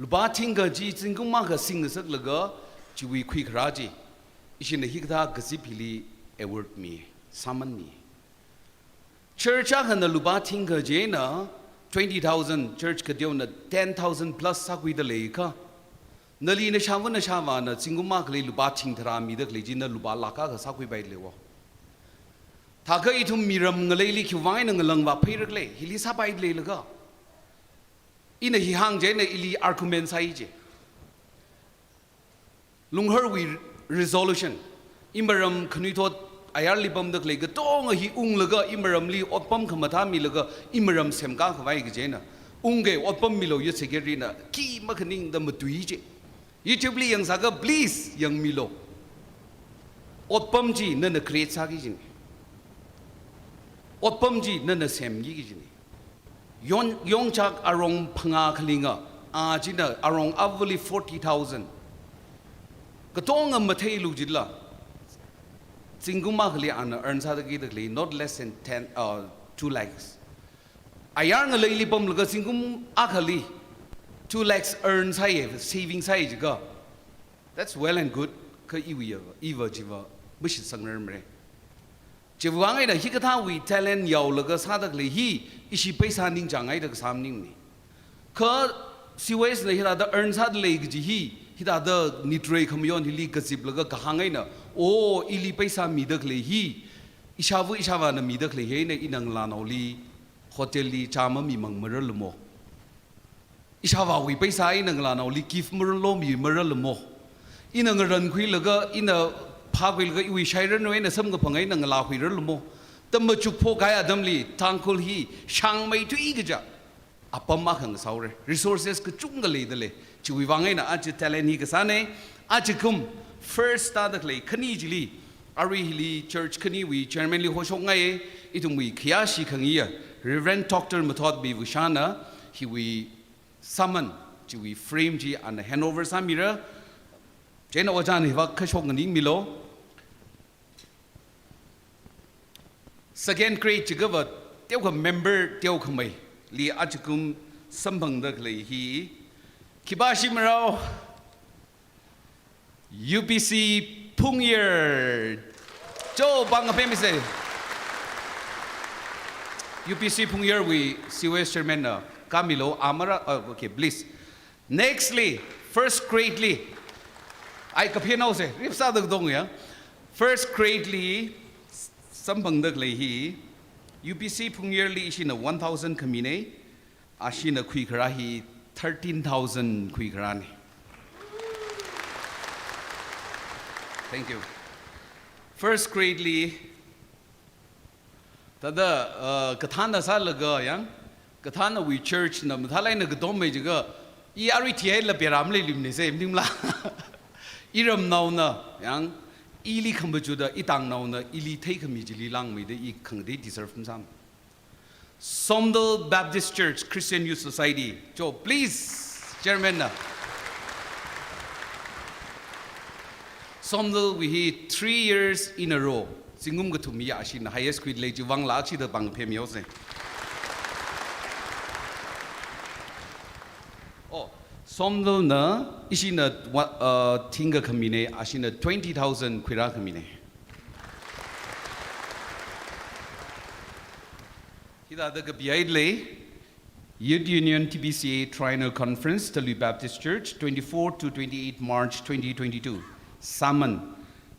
Lupā thingkha chi zingkum akha singsaklaga chiwui khuikharā chi. Ishina hikathā kazip hili award miye. Sāman miye. Church akhana lupā thingkha chieina twenty thousand, church kateona ten thousand plus sākhuida leikha. Nali nashavā nashavana zingkum akhali lupā thing tharā mida khalei chi na lupā lakh akha sākhuipai leiwo. Thākha ithum miram ngaleili khiwuivang eina ngalāngva pheirakle, hili sāpai leilaga. Ina hi hāng chieina ili argument sāi je. Lungharwui resolution, imaram khanuithot ayarli pamda khalei katonga hi unglaga imaramli otpam khamathā milaga imaram semkā khavai kaji eina. Ungke otpam milo Youth Secretary na khi makhaningda matui je. YouTube li yangsākha please yangmilo. Otpam chi nana create sāki kajine. Otpam chi nana semki kajine. Yon-, yongchak arong phangā khalinga, a china arong avali forty thousand. Katonga matheilu jila. Zingkum akhali ana earn sāda kida khalei, not less than ten, uh, two lakhs. Ayar ngaleili pamlaga zingkum akhali two lakhs earn sāye, saving sāye jiakha. That's well and good, kha iwui ya, iva chiva, mashitsangrarmare. Chiwuivang eina hikathāwui talent yaolaga sāda khalei hi, ishi paisa ningchāngai da kasā maningne. Kha C Y S na hithāda earn sāda lei kaji hi, hithāda nitrei khamayon hili kaziplaga kahāng eina, oh, ili paisa mida khalei hi, ishava ishavana mida khalei hi eina ina ngalānaoli, hotel li chā mamimang maralamo. Ishavawui paisa ina ngalānaoli gift maralo mi maralamo. Ina ngarankhuilaga, ina phākhuilaga iwui shairanu eina samkaphang eina ngalākhuiralamo. Tamachuk phokahai atamli, Tangkhul hi shāngmeithui kaja. Apam akha ngasaore. Resources kachungkha leida lei. Chiwui vang eina aja talent hi kasāna, ajakum first tāda khalei khani chili, arui hili church khaniwui chairman li hoshokngai, ithumwui khayāshi khangayi, Reverend Doctor Mathotmi Vushana, hiwui sāman, chiwui frame chi ana handover sāmira, chieina ojāna hiva kashok nganingmilu. Second grade jiakha va teokha member teokhamei li ajakum samphangda khalei hi. Khipā shimrao? U P C Phungyar. Cho, pāng kaphemisa. U P C Phungyarwui C O S chairman na kamilu, amara, uh, okay, please. Nextly, first grade li. Ai, kaphenao se, ripsāda dong ya. First grade li samphangda khalei hi, U P C Phungyar li ishina one thousand khamina, ashina khuikharā hi thirteen thousand khuikharāna. Thank you. First grade li, thāda, uh, kathāna sālaga yang, kathānawui church na mathālāk eina katommi jiakha, i arui thihailala pera maleilui maningsa, maningla. Iramnaona yang, ili khamachuda, itangnaona ili theikhami chili langmeida i khangatei deserve masāma. Somdal Baptist Church Christian Youth Society. Cho, please, chairman na. Somdalwui hi three years in a row, zingkum kathum ya ashina highest khuida lei, chiwui vang lakshida pāng kaphemihaosa. Oh, Somdal na ishina wa-, uh, thingkha khamina, ashina twenty thousand khuirā khamina. Hithāda kapihaida lei, Youth Union T B C A Triennial Conference, Talui Baptist Church, twenty-four to twenty-eight March twenty twenty-two. Sāman,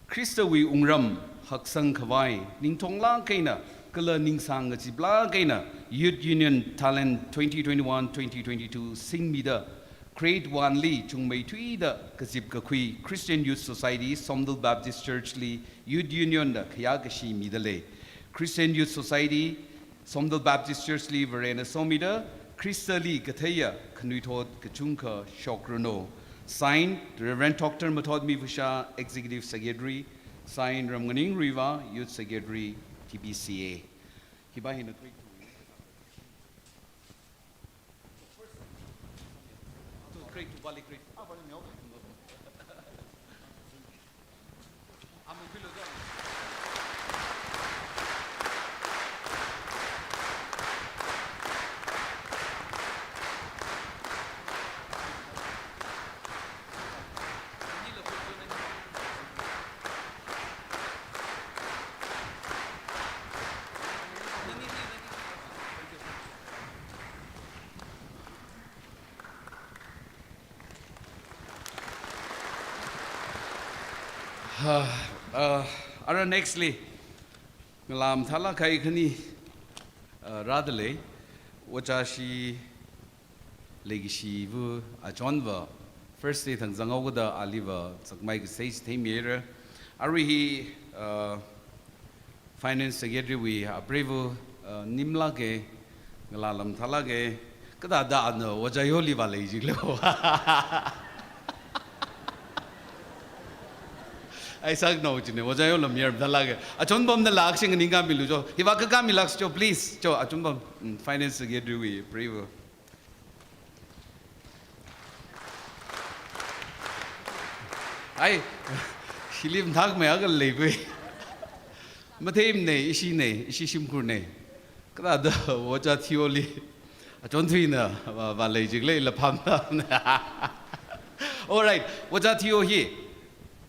Khristawui wungram haksang khavai, ningtonglāk eina, kala ningsāng ngaziplāk eina, Youth Union Talent twenty twenty-one twenty twenty-two singmida, grade one li chungmeithuida kazip kakhui Christian Youth Society, Somdal Baptist Church li Youth Union da khayā kashi mida lei. Christian Youth Society, Somdal Baptist Church li Varena somida, Khristali katheiya khanuithot kachungkha shokranu. Signed, Reverend Doctor Mathotmi Vusha, Executive Secretary. Signed, Ramnganing Ruivah, Youth Secretary, T B C A. Hipā hina grade two. Grade two, bali grade two. Ha, uh, ara nextly, ngalā mathālāk kahai khani, uh, rāda lei, ojāshi leikashiva, achonva, first day thang zanghaokida aliva, zakmai kasā chi theimihaira. Arui hi, uh, Finance Secretary wui apreiva, uh, nimlāka, ngalā lam thālāka, kathāda ana ojā Yoli vālei jiklo. Ai saknao chine, ojā Yo lam yar thālāka. Achonbam na lakshi nganingkāmilu cho. Hiva kakāmilakshi cho, please. Cho, Achonbam, mm, Finance Secretary wui apreiva. Ai, hili mathākmei akha leipui. Matheimana, ishina, ishi shimkhurna. Kathāda ojā Theo li, Achonthuina, vā, vālei jikle la phamna. All right, ojā Theo hi,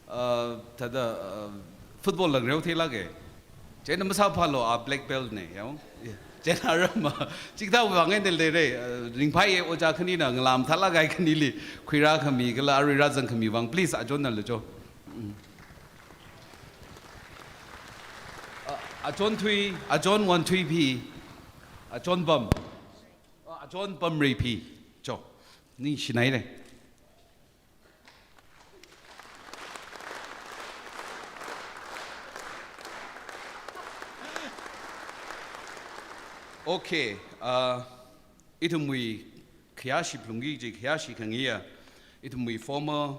uh, thāda, uh, football la ngareo theilāka. Chieina masāphālu, a black belt na, yao. Chieina aram, chikathā vang eina leira, uh, ringphāya ojā khanina, ngalā mathālāk kahai khanili, khuirākhami, kala arui rāzangkhami vang, please, achonna lo cho. Mm. Uh, Achonthui, Achonwanthui phi, Achonbam. Uh, Achonbamrei phi, cho. Ningshinaira. Okay, uh, ithumwui khayāshi phalungki kaji khayāshi khangayi ya. ithumwui former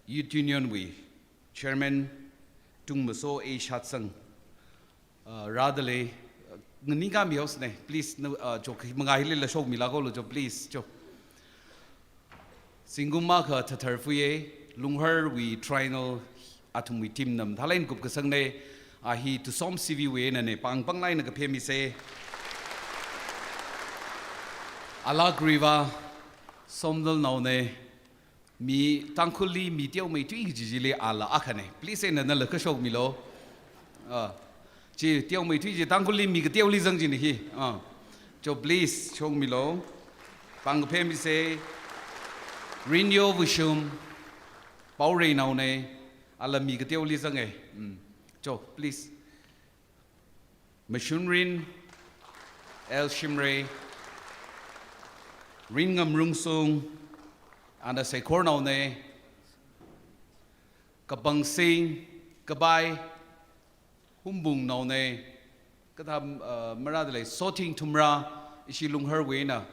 Youth Union wui Chairman Tungmaso A Shatsang, uh, rāda lei, uh, nganingkami haosne, please, no, uh, cho khi manga hilila shokmilākolu cho, please, cho. Zingkum akha thathar fuye, Lunghar wui Triennial athumwui team na mathālāk eina kupkasangne, a hi Tusom C V wui einane, pāng pānglāk eina kaphemise. Alāk Riva, Somdalnaone, mi Tangkhulli mi teomeithui kaji chili ala akhane. Please eina nala kashokmilo. Ah, chi teomeithui chi Tangkhulli mi kateoli zang chine hi. Ah. Cho please shokmilo. Pāng kaphemise. Rinyo Vushum, Paoreinaone, ala mi kateoli zange. Mm. Cho, please. Mashunrin, L Shimray, Ringam Rungsung, ana Seikhornaone, Kapangsing, Kabai, Humbungnaone, kathā, uh, marāda lei, Sothing Thumra, ishi Lungharwui eina.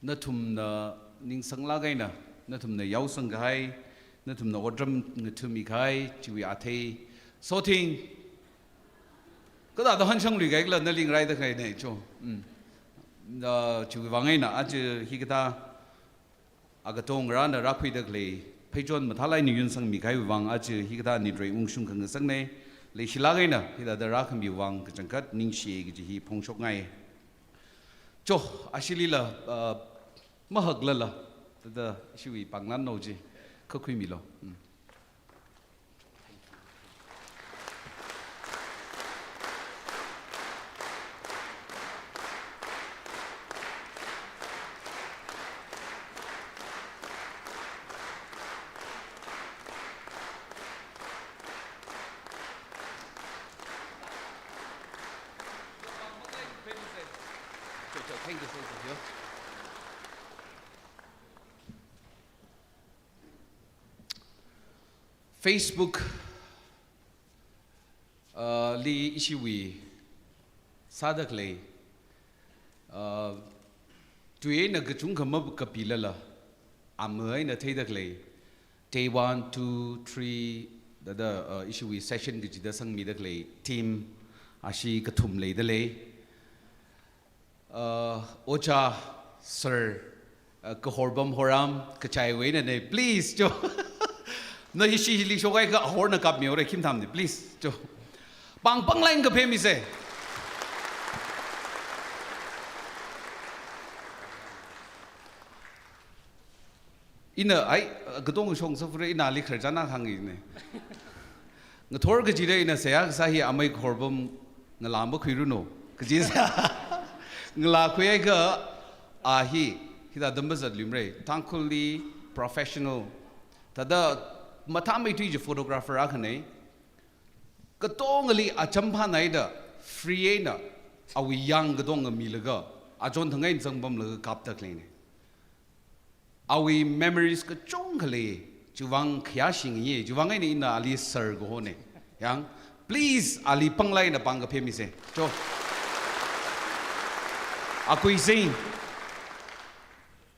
Nathumna ningsanglāk eina, nathumna yaosang kahai, nathumna otram ngathami kahai, chiwui athei. Sothing, kathāda hanshang luikahaila naling raida kahaine cho. Mm. Na chiwui vang eina, aja hikathā, akatong rāna rākhuida khalei, pheichon mathālāk eina yunsangmi kahaiwui vang, aja hikathā nitrei ungshung khangasangne, leishilāk eina, hithāda rākhamiwui vang kachangkhat ningshi kaji hi phongshokngai. Cho, ashilila, uh, mahaklala, thāda ishiwui pānglan nao chi, kakhuimilo. Mm. Thank you, thank you. Facebook, uh, li ishiwui sāda khalei, uh, tui eina kachungkha makapilala, ama eina theida khalei, day one, two, three, thāda, uh, ishiwui session kachida sangmida khalei team, ashi kathum leida lei. Uh, Ojā, Sir, uh, Kahorbam Horam, kachaiwui einane, please, cho. Na ishi hili shokhaiakha ahorna kapmihaore, khim thamne, please, cho. Pāng pānglāk eina kaphemise. Ina, ai, katong shong sāfure, ina ali khararchan akha hāngine. Ngathor kajida ina seihā kasā hi amei Kahorbam ngalā makhuiranu. Kaji sa. Ngalā khuiakha a hi, hithāda mazat luimara. Tangkhulli professional. Thāda mathāmeithui kaji photographer akhane. Katongali acham phānaida free eina awui yang katonga milaga, achon thang eina zangpamlaga kapda khaleine. Awui memories kachungkha lei, chiwui vang khayāshi ngiye, chiwui vang eina ina ali sir kahone. Yang, please, ali pānglāk eina pāng kaphemise. Cho. Akui Singh,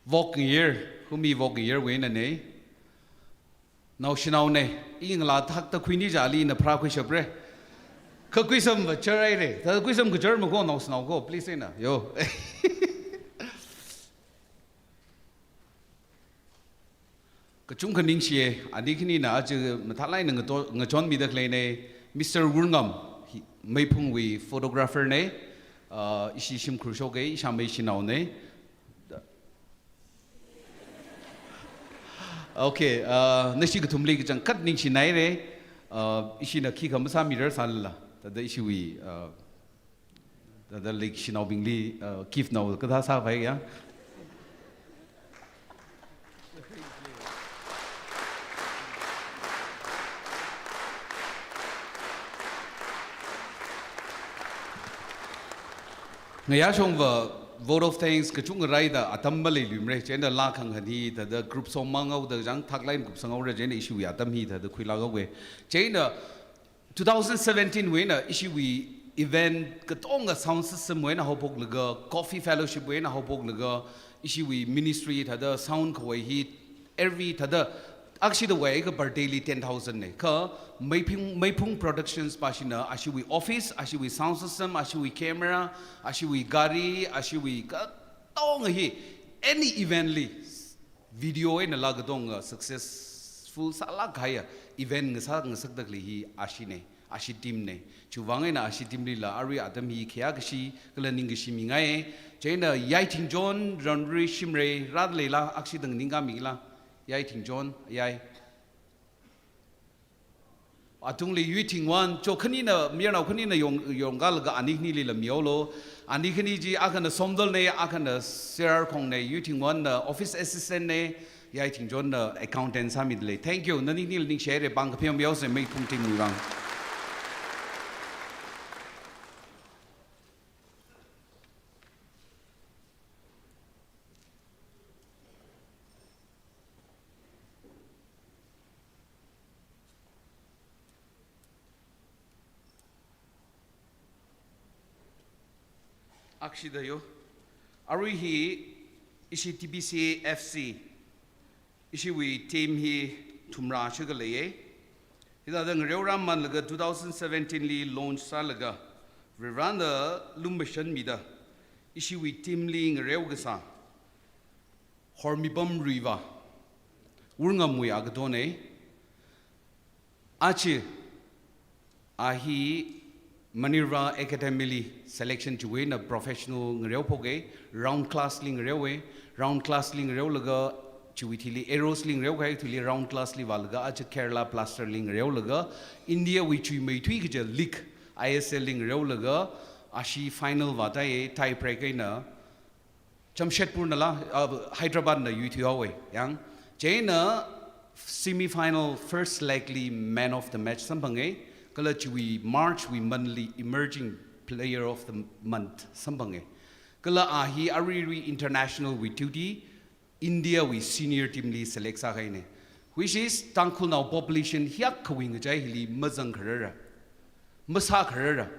Vok Ngayar, Humi Vok Ngayarwui einane. Naoshinaone, i ngalā thakta khuini jali ina pharākhuishapre. Kha kuisam va charaire, thāda kuisam kachar mako naoshinao ko, please eina, yo. Kachungkha ningshiye, ani khanina aja mathālāk eina ngato-, ngachonmida khaleine, Mister Wurngam, hi, Meiphungwui photographer ne, uh, ishi shimkhur shoke, ishāmei shanaone. Okay, uh, nashi kathumli kachangkhat ningshinaire, uh, ishina khikha masāmirar sālala, thāda ishiwui, uh, thāda leishinaobingli, uh, gift nao kathā sāpai ya. Ngayā shongva vote of thanks kachungkha rāhaida atam maleiluimare, chieina lā khangahān hi thāda group song mang haoda chang thaklāk eina kupsang haora, chieina ishiwui atam hi thāda khuilāk haowe. Chieina two thousand seventeen wui eina ishiwui Event katonga sound system wui eina haophoklaga, coffee fellowship wui eina haophoklaga, ishiwui ministry thāda sound khavai hi every thāda akshidawui eika birthday li ten thousand nei. Kha Meiphung, Meiphung Productions pāshina ashiwui office, ashiwui sound system, ashiwui camera, ashiwui gari, ashiwui katonga hi any event li video einala katonga successful sālāk kahaiya event ngasā ngasakda khalei hi ashinei, ashi team nei. Chiwui vang eina ashi team lila arui atam hi khayākashi kala ningkashi mingai. Chieina Yaithing John, Ranri Shimray, rāda leila, akshida nganingkāmila. Yaithing John, yai. Atungli Yuithingwon, cho khanina, mayarnao khanina yong, yongkālaga ani khanilila mihaolu. Ani khani chi akhana Somdal nei, akhana Serarkhong nei, Yuithingwonna office assistant nei, Yaithing John na accountant sāmida lei. Thank you. Nani khanila ningshihaira, pāng kaphayam mihaosa Meiphung team wui vang. Akshida yo. Arui hi ishi T B C F C, ishiwui team hi thumrā shikha leiya. Hithāda ngareorāmanlaga two thousand seventeen li launch sālaga, Varivarana lumashanmida, ishiwui team li ngareo kasā Hormipam Ruivah, Wurngam wui agatonei. Aja a hi Manirva Academy li selection chiwui eina professional ngareophoka, round class li ngareowa, round class li ngareolaga chiwui thili Arrows li ngareo kahai thili round class li vālaga aja Kerala Blasters li ngareolaga India wui chuimeithui kaja league I S L li ngareolaga ashi final vātāya, tie break eina Jamshedpur nala, uh, Hyderabad na yuithuihaowa yang. Chieina semi final first leg li man of the match samphanga, kala chiwui March wui month li emerging player of the month samphanga. Kala a hi aruirui international wui duty, India wui senior team li select sākahaina. Which is Tangkhulnao population hiyākha wui ngachai hili mazangkharara, masākharara.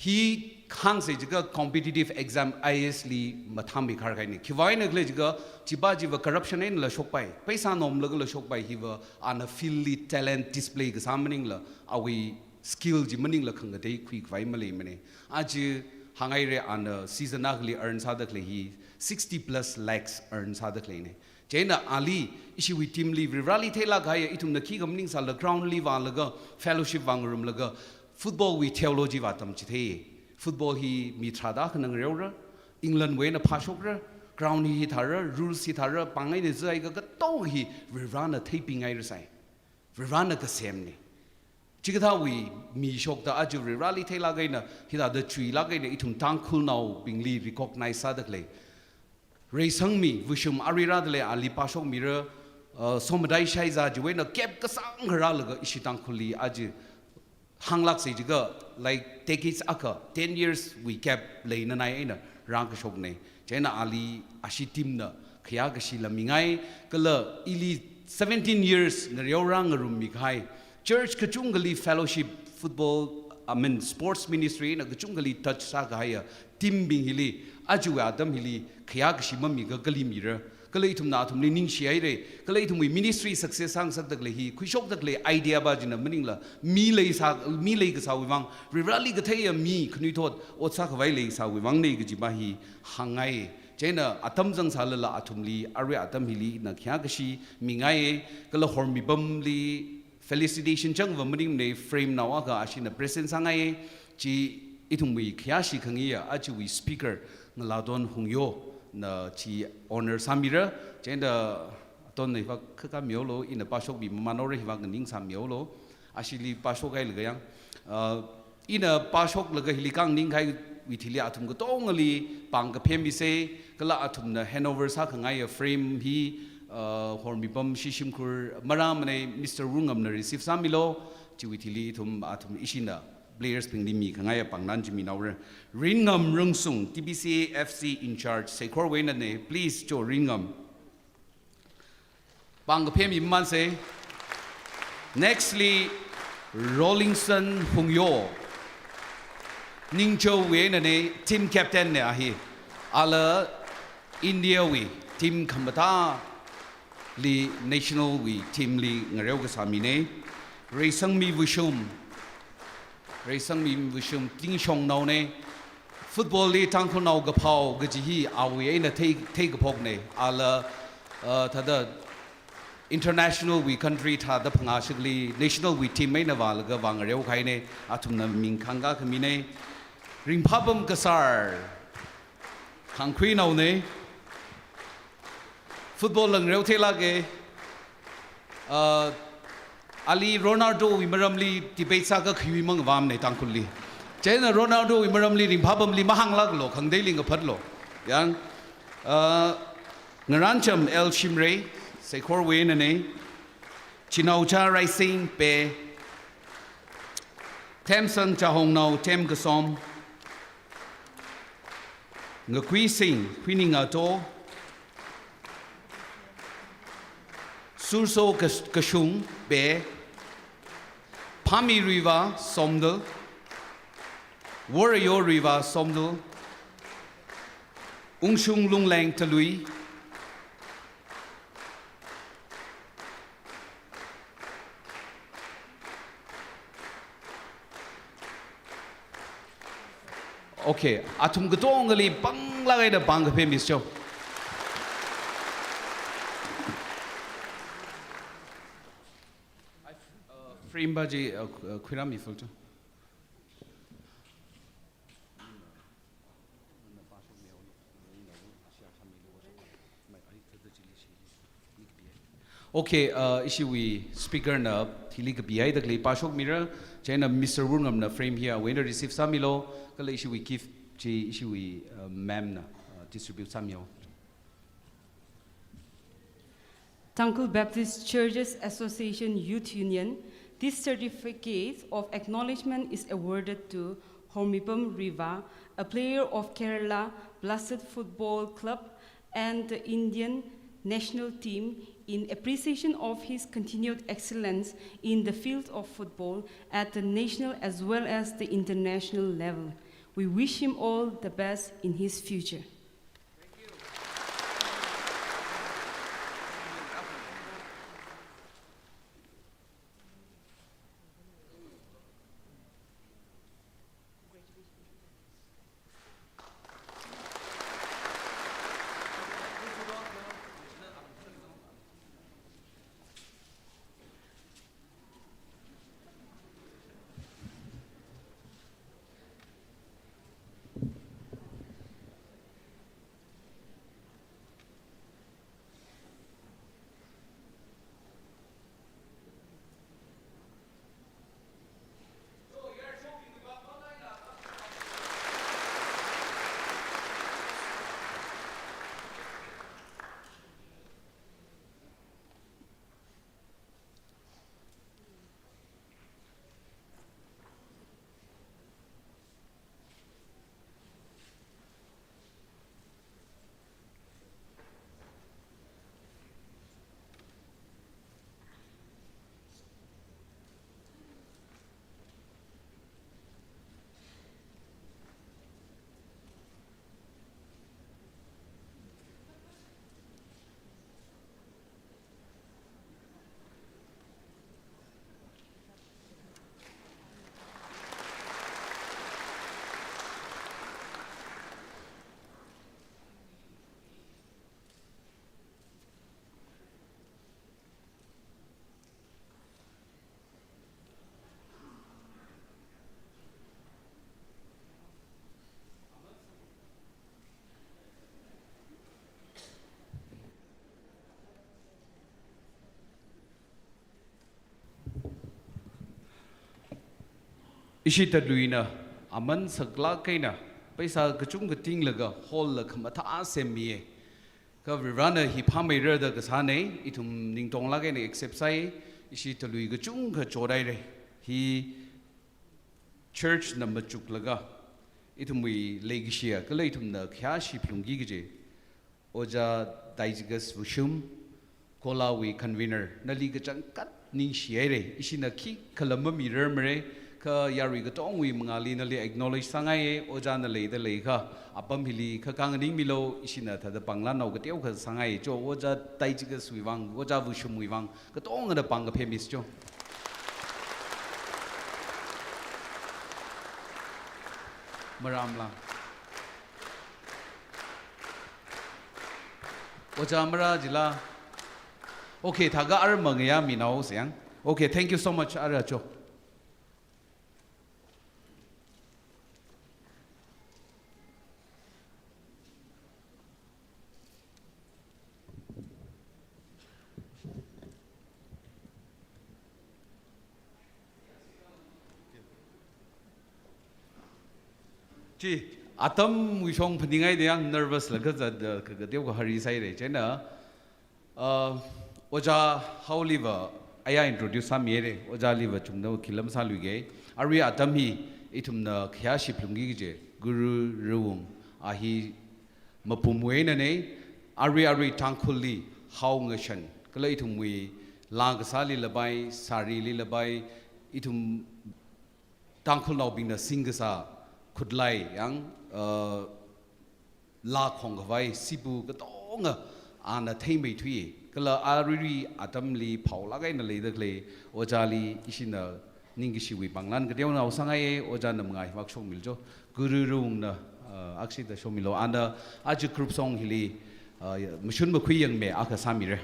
Hi hāngsa jiakha competitive exam I A S li mathāmeikhar kahaina. Khiwui vang eina khala jiakha, chiva chiva corruption einala shokpai, paisa nomlagala shokpai, hiva ana field li talent display kasā maningla, awui skill chi maningla khangatei khuikhavai maleimana. Aja hānghaira, ana season akhali earn sāda khalei hi sixty plus lakhs earn sāda khaleina. Chieina ali, ishiwui team li, Varivarali theilāk kahaiya, ithumna khikha maningsāla ground li vālaga, fellowship vāngarumlaga, football wui theology vātamchithei. Football hi mi tharāda akhana ngareora, England wui eina phāshokra, ground hi hithāra, rules hithāra, pāng eina zai ka katonga hi Varivarana theipinghairasai. Varivarana kasemna. Chikathāwui mi shokta aja Varivarali theilāk eina, hithāda chuilāk eina ithum Tangkhulnaobingli recognize sāda khalei. Reisangmi Vushum arui rāda lei, ali pāshokmira, uh, Somadai Shaiza chiwui eina cap kasāngkha rālaga ishi Tangkhulli aja hānglāksa jiakha, like, decades akha, ten years wui gap leinanai eina rākashokna. Chieina ali ashi team na khayākashila mingai, kala ili seventeen years ngareorā ngarummikahai, church kachungkhali fellowship, football, I mean, sports ministry na kachungkhali touch sākahaiya team bing hili, aja atam hili khayākashi mamikha kali mira. Kala ithumna athumli ningshihaira, kala ithumwui ministry success sāngasakda khalei hi, khuishokda khalei idea va china maningla, mi leisā, mi leikasāwui vang, Varivarali katheiya mi khanuithot ot sākhavai leisāwui vangna kajiva hi hāngngai. Chieina atam zangsālala athumli, arui atam hili na khayākashi mingai, kala Hormipamli, felicitation changva maningmana, frame nao akha ashina present sāngai, chi ithumwui khayāshi khangayiya, ajawui speaker Ngalaton Hungyo na chi honor sāmira, chieina Aton na hiva khakha mihaolu, ina pāshokmi mamānhaora hiva nganingsāmihaolu, ashili pāshokhailaga yang, uh, ina pāshoklaga hili khanganingkahaiwui thili athum katongali pāng kaphem misa, kala athumna handover sākhangaiya frame hi, uh, Hormipam shishimkhur marāmana, Mister Wungamna receive sāmilu, chiwui thili ithum athum ishina players bingli mikhangaiya pāngnan chi minaora. Ringam Rungsung, T B C F C in charge, Seikhorwui einana, please, cho Ringam. Pāng kaphem mi mamānsa. Nextly, Rollingson Hungyo. Ningchao wui einane, team captain ne a hi. Ala India wui team khamathāli, national wui team li ngareo kasā mine. Reisangmi Vushum, Reisangmi Vushum Tingshongnao ne. Football li Tangkhulnao kaphao kaji hi awui eina thei, theikaphok ne. Ala, uh, thāda international wui country thāda phangā shikli national wui team eina vālaga vāngareo kahai ne. Athumna ming khangkā khamine. Ringphāpam Kasar, Khangkhuinao ne. Football la ngareo theilāke. Uh, ali Ronaldo wui maramli debate sākakhui mang vam ne Tangkhulli. Chieina Ronaldo wui maramli ringphāpamli mahānglāklo, khangateili ngaphatlo. Yang, uh, Ngarancham L Shimray, Seikhor wui einane. Chinaocha Raising Pe, Themson Chahongnao, Them Kasom, Ngakuising Khuiningato, Surso Kas-, Kashung Pe, Phami Ruiva Somdal, Warayo Ruiva Somdal, Ungshung Lungleng Talui. Okay, athum katongali panglāk eina pāng kaphā Miss Cho. Frame ba ji, uh, uh, khuirāmi full to. Okay, uh, ishiwui speaker na thili kapihaida khalei pāshokmira, chieina Mister Wurngamna frame hi awui eina receive sāmilo, kala ishiwui gift chi ishiwui, uh, ma'am na, uh, distribute sāmiyo. Tangkhul Baptist Churches Association Youth Union, this certificate of acknowledgement is awarded to Hormipam Riva, a player of Kerala Blasters Football Club and the Indian national team, in appreciation of his continued excellence in the field of football at the national as well as the international level. We wish him all the best in his future. Ishi Taluina aman saklāk eina paisa kachungkha tinglaga hall la khamathā semmiye. Kha Varivarana hi phāmeira da kasāne, ithum ningtonglāk eina accept sāi, ishi Talui kachungkha chothaire. Hi church na machuklaga, ithumwui leikashiya kala ithumna khayāshi phalungki kaji. Ojā Daijigas Vushum, Kolawui convener, nali kachangkhat ningshihaire, ishina khikhala mamirarmare, Kha yarui katongwui mangāli nali acknowledge sāngaiye, ojā nali da leiakha, apam hili khakha nganingmilu, ishina thāda pānglanao kateokha sāngaiye, cho ojā Taichikaswui vang, ojā Vushumwui vang, katongana pāng kaphemi sā cho. Maramla. Ojā mara jila. Okay, thākha ara mangayā minao sayang. Okay, thank you so much, ara cho. Chi, atam wishong phaningai de yang nervous la kazat da ka, kateokha hurry sāhaire. Chieina, uh, Ojā Haoliva aya introduce sāmire. Ojāliva chungda khilam sāluige. Arui atam hi ithumna khayāshi phalungki kaje Guru Rawung a hi mapumwui einane, arui arui Tangkhulli hao ngashan, kala ithumwui laa kasāli labai, sarili labai, ithum Tangkhulnaobingna singkasā khutlai yang, uh, laa khongkhavai, sipu katonga ana theimeithui, kala aruirui atamli phaolāk eina leida khalei Ojāli ishina ningkashiwui pānglan kateonao sāngaiye, Ojāna mangā hi vak shokmilu cho, Guru Rawungna, uh, akshida shokmilu, ana aja group song hili, uh, mashun makhui yangme akha sāmire.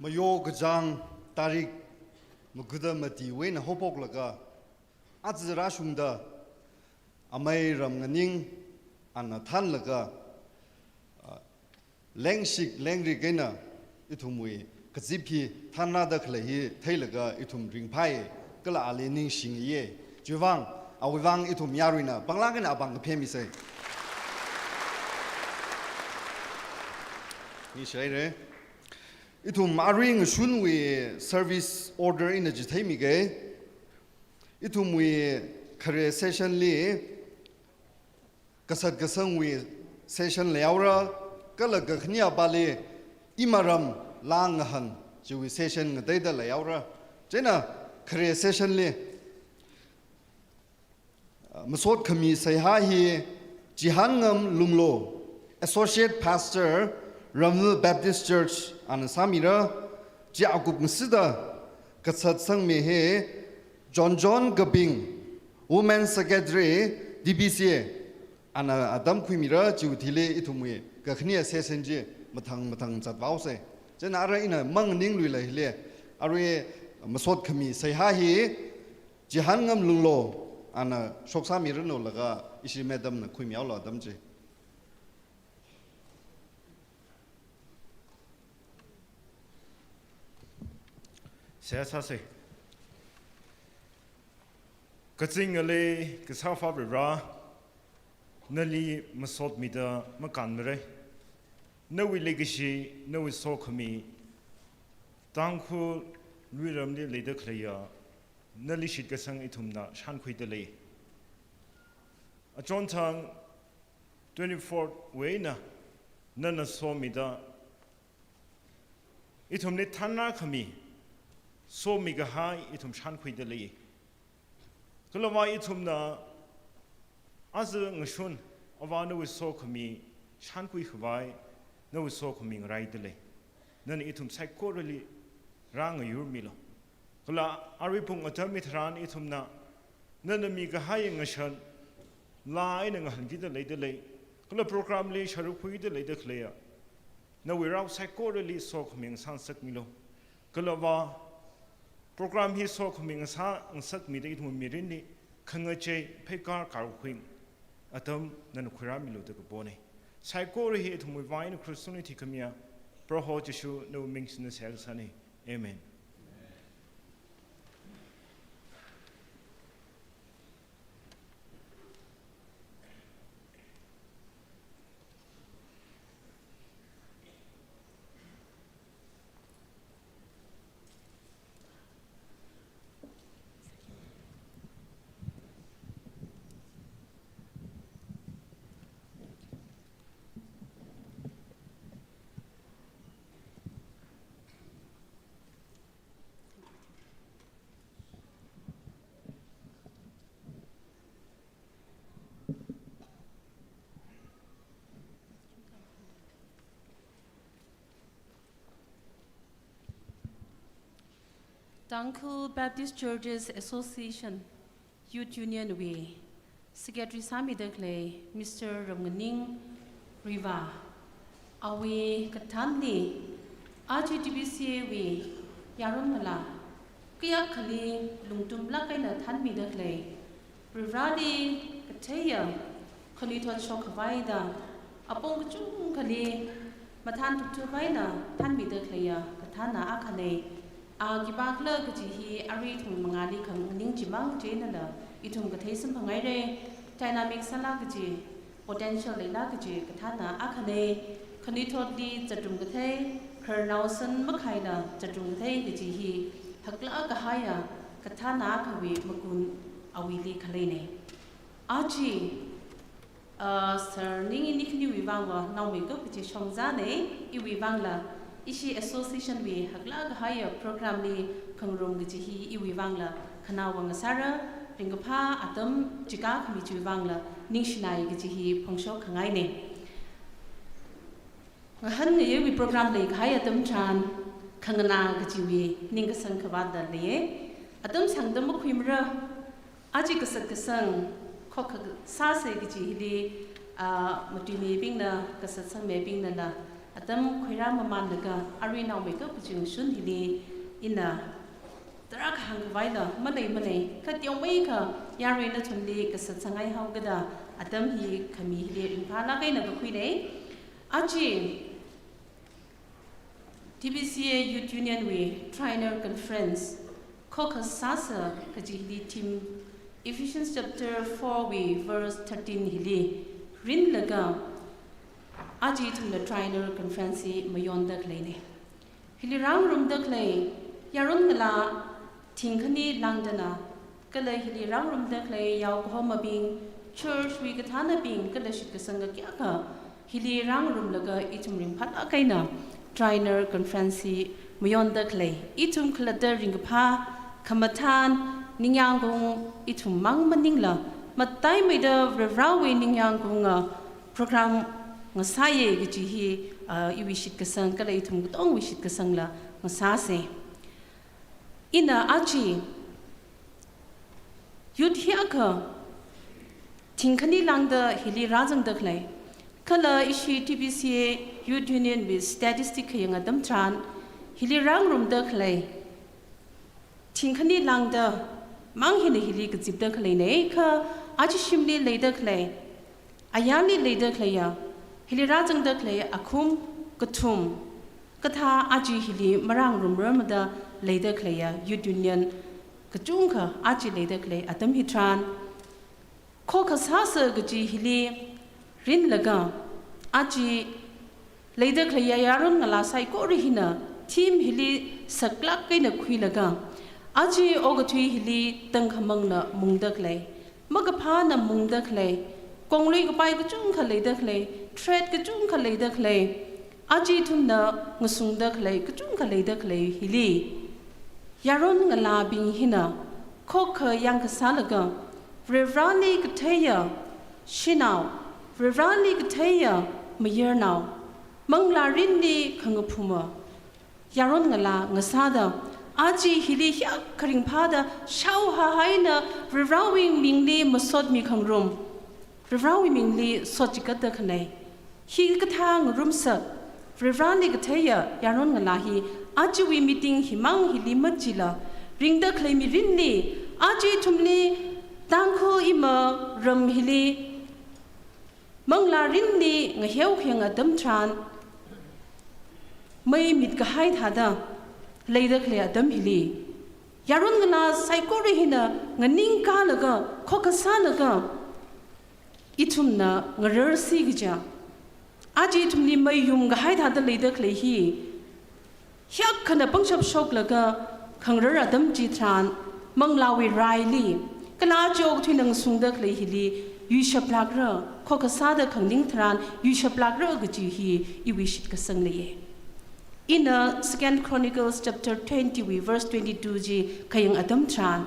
Mayo kachāng tarik maguda matiwui eina haophoklaga, aja rāshungda, amei Ramnganing ana thānlaga, ah, lengshik lengrik eina ithumwui kazip hi thānrāda khalei hi theilaga ithum ringphāi, kala ali ningshingiye. Chiwuivang, awuivang ithum yaruina pānglāk eina apāng kaphemisei. Ningshihaire. Ithum arui ngashunwui service order eina chitheimige. Ithumwui khare session li kasat kasangwui session leihaora, kala kakhane apāli imaram laa ngahān chiwui session ngateida leihaora. Chieina khare session li, ah, masot khami seihā hi Chihānngam Lunglo, Associate Pastor, Ramvil Baptist Church, ana sāmira, chi akup ngasida kasat sangmi hi John John Gabing, Women Secretary, D B C A, ana atam khuimira, chiwui thili ithumwui kakhane session chi mathang mathang zatvāhaosei. Chieina ara ina mangningluila hili, arui masot khami seihā hi Chihānngam Lunglo ana shoksāmiranu laga ishi madam na khuimihaolu atam chi. Seihā sāsei. Kazing ngalei kasā Akhava Vare, nali masotmida makānmarei. Nawui leikashi, nawui sokhami, Tangkhul luiramli leida khaleiya nali shitkasang ithumna shānkhuida lei. Achonthang twenty-fourth wui eina nana somida, ithumli thānrākhami, somikahai ithum shānkhuida lei. Kala va ithumna aja ngashun, Avā nawui sokhami shānkhuikhavai, nawui sokhami ngaraida lei. Nana ithum saikorali rāngayurmilu. Kala arui pung atam hitharan ithumna nana mikahai ngashan laa eina ngahānkida leida lei. Kala program li sharuk khuida leida khaleiya nawui rao saikorali sokhami ngasāngasakmilu. Kala va program hi sokhami ngasā, ngasakmida ithum mirinli khangachei pheikar karkhuing atam nana khuirāmilu da kaponei. Saikora hi ithumwui vang eina krushli thikhamiya Proho Jishu nawui ming singda seihā sānei. Amen. Tangkhul Baptist Churches Association Youth Union wui Secretary sāmida khalei Mister Ramnganing Riva, awui kathānli aja T B C A wui yaron ngalā kayākhali lungtumlāk eina thānmida khalei, Varivarāli katheiya khanuithot shokkhavai da apong kachungkhali mathān thukthuk eina thānmida khaleiya kathāna akhana. A khipākhala kaji hi arui ithum mangāli khanganing chimang chieina la ithum kathei samphanghaira. Dynamic sāla kaji, potential leila kaji kathāna akhana. Khanuithotli zatrum kathei, khararnao san makhaila zatrum kathei kaji hi haklāk kahaiya kathāna akhawui makun awuili khaleina. Aja, uh, Sir Ningini khaniwui vangva naomeikap kaji shongzana, iwui vangla ishi association wui haklāk kahaiya program li khangarum kaji hi iwui vangla khanaowa ngasāra, ringkaphā atam chikha khami chiwui vangla ningshinai kaji hi phongshok khangaina. Ngahān ngayeiwui program leikahai atam tharan khanganā kajiwui ningkasang khavātda leiya. Atam sāngda makhuimara, aja kasat kasang khokkha sāsa kaji hili, ah, matuinebingna, kasatsangmibingnala atam khuirā mamanlaga arui naomeikap kaji ngashun hili ina tarākha hāngkhavaila malei malei, kha teomeikha yarui nathumli kasatsanghai haokida atam hi khami hili ringphālāk eina kakhuina. Aja T B C A Youth Union wui Triennial Conference khokkha sāsa kaji hili theme Ephesians chapter four wui verse thirteen hili rinlaga aja ithumla Triennial Conference hi mayonda khaleina. Hili rāngarumda khalei yaron ngalā thingkhani lāngdana, kala hili rāngarumda khalei yaokahomabing, church wui kathānabing, kala shitkasanga kayākha hili rāngarumlaga ithum ringphālāk eina Triennial Conference hi mayonda khalei. Ithum khalatta ringkaphā, khamathān, ningyāng kaung, ithum mang maningla mataimeida Varivarāwui ningyāng kaunga program ngasāya kaji hi, ah, iwui shitkasang kala ithum katongwui shitkasangla ngasāsa. Ina aja youth hiyākha thingkhani lāngda hili rāzangda khalei, kala ishi T B C A Youth Union wui statistic khayang atam tharan hili rāngarumda khalei thingkhani lāngda mang hina hili kazipda khaleina, kha aja shimli leida khalei, ayarli leida khaleiya, hili rāzangda khalei akhum kathum kathā aja hili marāngarumrarmada leida khaleiya Youth Union kachungkha aja leida khalei atam hitharan, khokkha sāsa kaji hili rinlaga aja leida khaleiya yaron ngalā saikora hina theme hili saklāk eina khuilaga aja okathui hili tangkhamangna mungda khalei, makaphāna mungda khalei, konglui kapai kachungkha leida khalei, threat kachungkha leida khalei, aja ithumna ngasungda khalei kachungkha leida khalei hili yaron ngalābing hina khokkha yangkasālaga, Varivarāli katheiya shanao, Varivarāli katheiya mayarnao, manglā rinli khangaphuma yaron ngalā ngasāda, aja hili hiyākha ringphāda shaohahaina Varivarāwui mingli masotmi khangarum, Varivarāwui mingli sot chigatda khalei. Hikathā ngarumsak, Varivarāli katheiya yaron ngalā hi ajawui meeting himang hili machila, ringda khalei mirinli, aja ithumli Tangkhul ima ram hili manglā rinli ngaheokhayang atam tharan, mei mit kahai thāda leida khalei atam hili, yaron ngalā saikora hina nganingkālaga, khokkha sālaga, ithumna ngararsi kaja, aja ithumli mei yum kahai thāda leida khalei hi, hiyākhana pangshap shoklaga khangarar atam chitharan, manglāwui raili, kala aja okathuina ngasungda khalei hili yuishaplākra, khokkha sāda khanganing tharan yuishaplākra kaji hi iwui shitkasang leiya. Ina Second Chronicles chapter twenty wui verse twenty-two chi khayang atam tharan,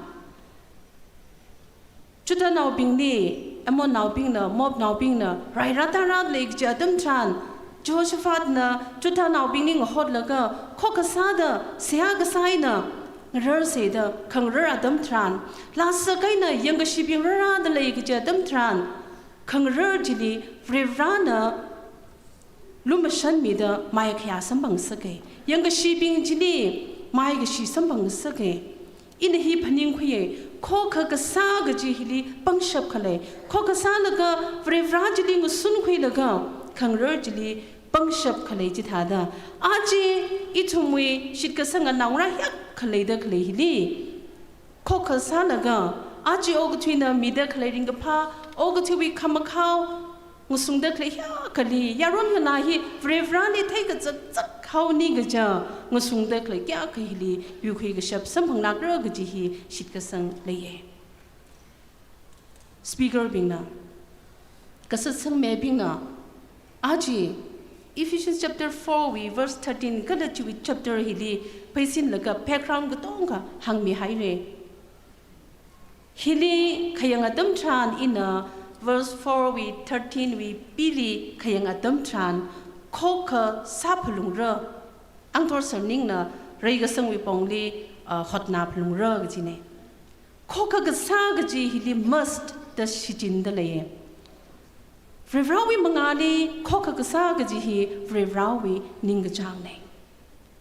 Judahnaobingli, Ammonnaobingna, Moabnaobingna rai rātā rāda lei kaji atam tharan, Jehoshaphatna Judahnaobingli ngahotlaga, khokkha sāda, seihā kasā eina, ngararse da khangarar atam tharan, lasa kaina yangkashibing rarada lei kaji atam tharan, khangarar chili Varivarana lumashanmida maikhayā samphangsake. Yangkashibing chili maikashi samphangsake. Ina hi phaningkhuiye, khokha kasā kaji hili pangshap khalei. Khokha sālaga Varivara chili ngasunkhuilaga khangarar chili pangshap khalei chithāda, aja ithumwui shitkasanga naongarā hiyākha leida khalei hili, khokha sālaga, aja okathuina mida khalei ringkaphā, okathuiwui khamakhao ngasungda khalei hiyākhali, yaron ngalā hi Varivarali theikazakzak haoni kaja ngasungda khalei kayākha hili yuikhui kashap samphanglākra kaji hi shitkasang leiye. Speaker bingna, kasatsangmibingna, aja Ephesians chapter four wui verse thirteen kala chiwui chapter hili pheisinlaga background katonga hāngmihaire. Hili khayang atam tharan ina verse four wui thirteen wui pili khayang atam tharan, khokha sāphalungra, angthor sarningna reikasangwui pongli, ah, hotnāphalungra kajine. Khokha kasā kaji hili must da shichinda leiye. Varivarawui mangāli khokha kasā kaji hi Varivarawui ningkachāngne.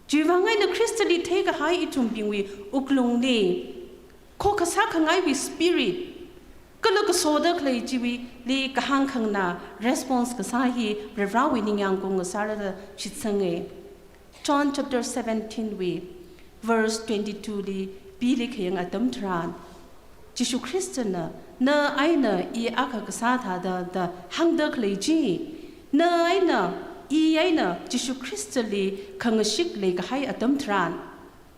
Chiwuivang eina Khristali theikahai ithumbingwui wuklungli, khokha sākhangaiwui spirit, kala kasoda khalei chiwuili kahāng khanganā response kasā hi Varivarawui ningyāng kong kasāra da shitsange. John chapter seventeen wui verse twenty-two li pili khayang atam tharan, Jishu Khristana, na eina i akha kasā thāda da hāngda khalei chi, na eina, i eina Jishu Khristali khangashik leikahai atam tharan,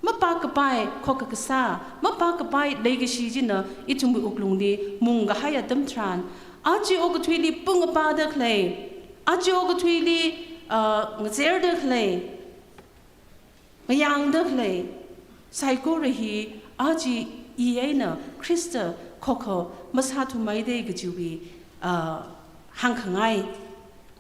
mapākapai khokha kasā, mapākapai leikashi china ithumwui wuklungli mungkahai atam tharan, aja okathuili pungapāda khalei, aja okathuili, ah, ngazerda khalei, ngayāngda khalei saikora hi aja i eina Khrista khokha masāthumeide kajiwui, ah, hāngkhangai.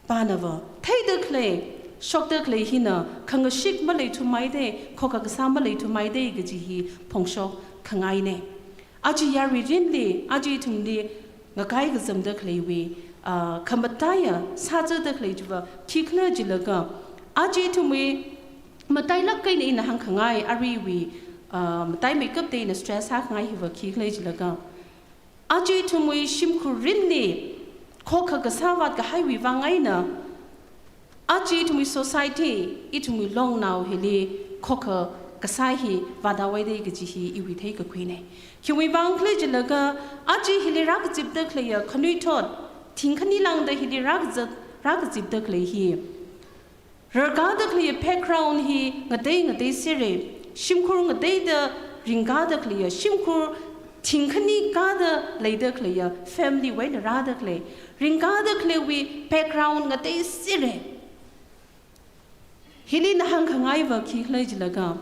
Pānava, theida khalei, shokda khalei hina khangashik maleithumeide, khokha kasā maleithumeide kaji hi phongshok khangaine. Aja yarui mirinli, aja ithumli ngakai kazamda khaleiwui, ah, khamataiya sāzada khalei chiva khikhala jilaga, aja ithumwui matailāk eina ina hāngkhangai, aruiwui, ah, mataimeikapta ina stress sākhangai hiva khikhala jilaga, aja ithumwui shimkhur mirinli khokha kasā vātkahaiwui vang eina, aja ithumwui society, ithumwui longnao hili khokha kasā hi vāthaoweide kaji hi iwui theikakhuine. Khiwuivang khala jilaga, aja hili rākazipda khaleiya khanuithot, thingkhani lāngda hili rākazat, rākazipda khalei hi, rarkāda khaleiya background hi ngatei ngatei sere, shimkhur ngateida ringkāda khaleiya, shimkhur thingkhani kāda leida khaleiya, family wui eina rāda khalei, ringkāda khaleiwui background ngatei sere. Hili ina hāngkhangaiva khikhala jilaga,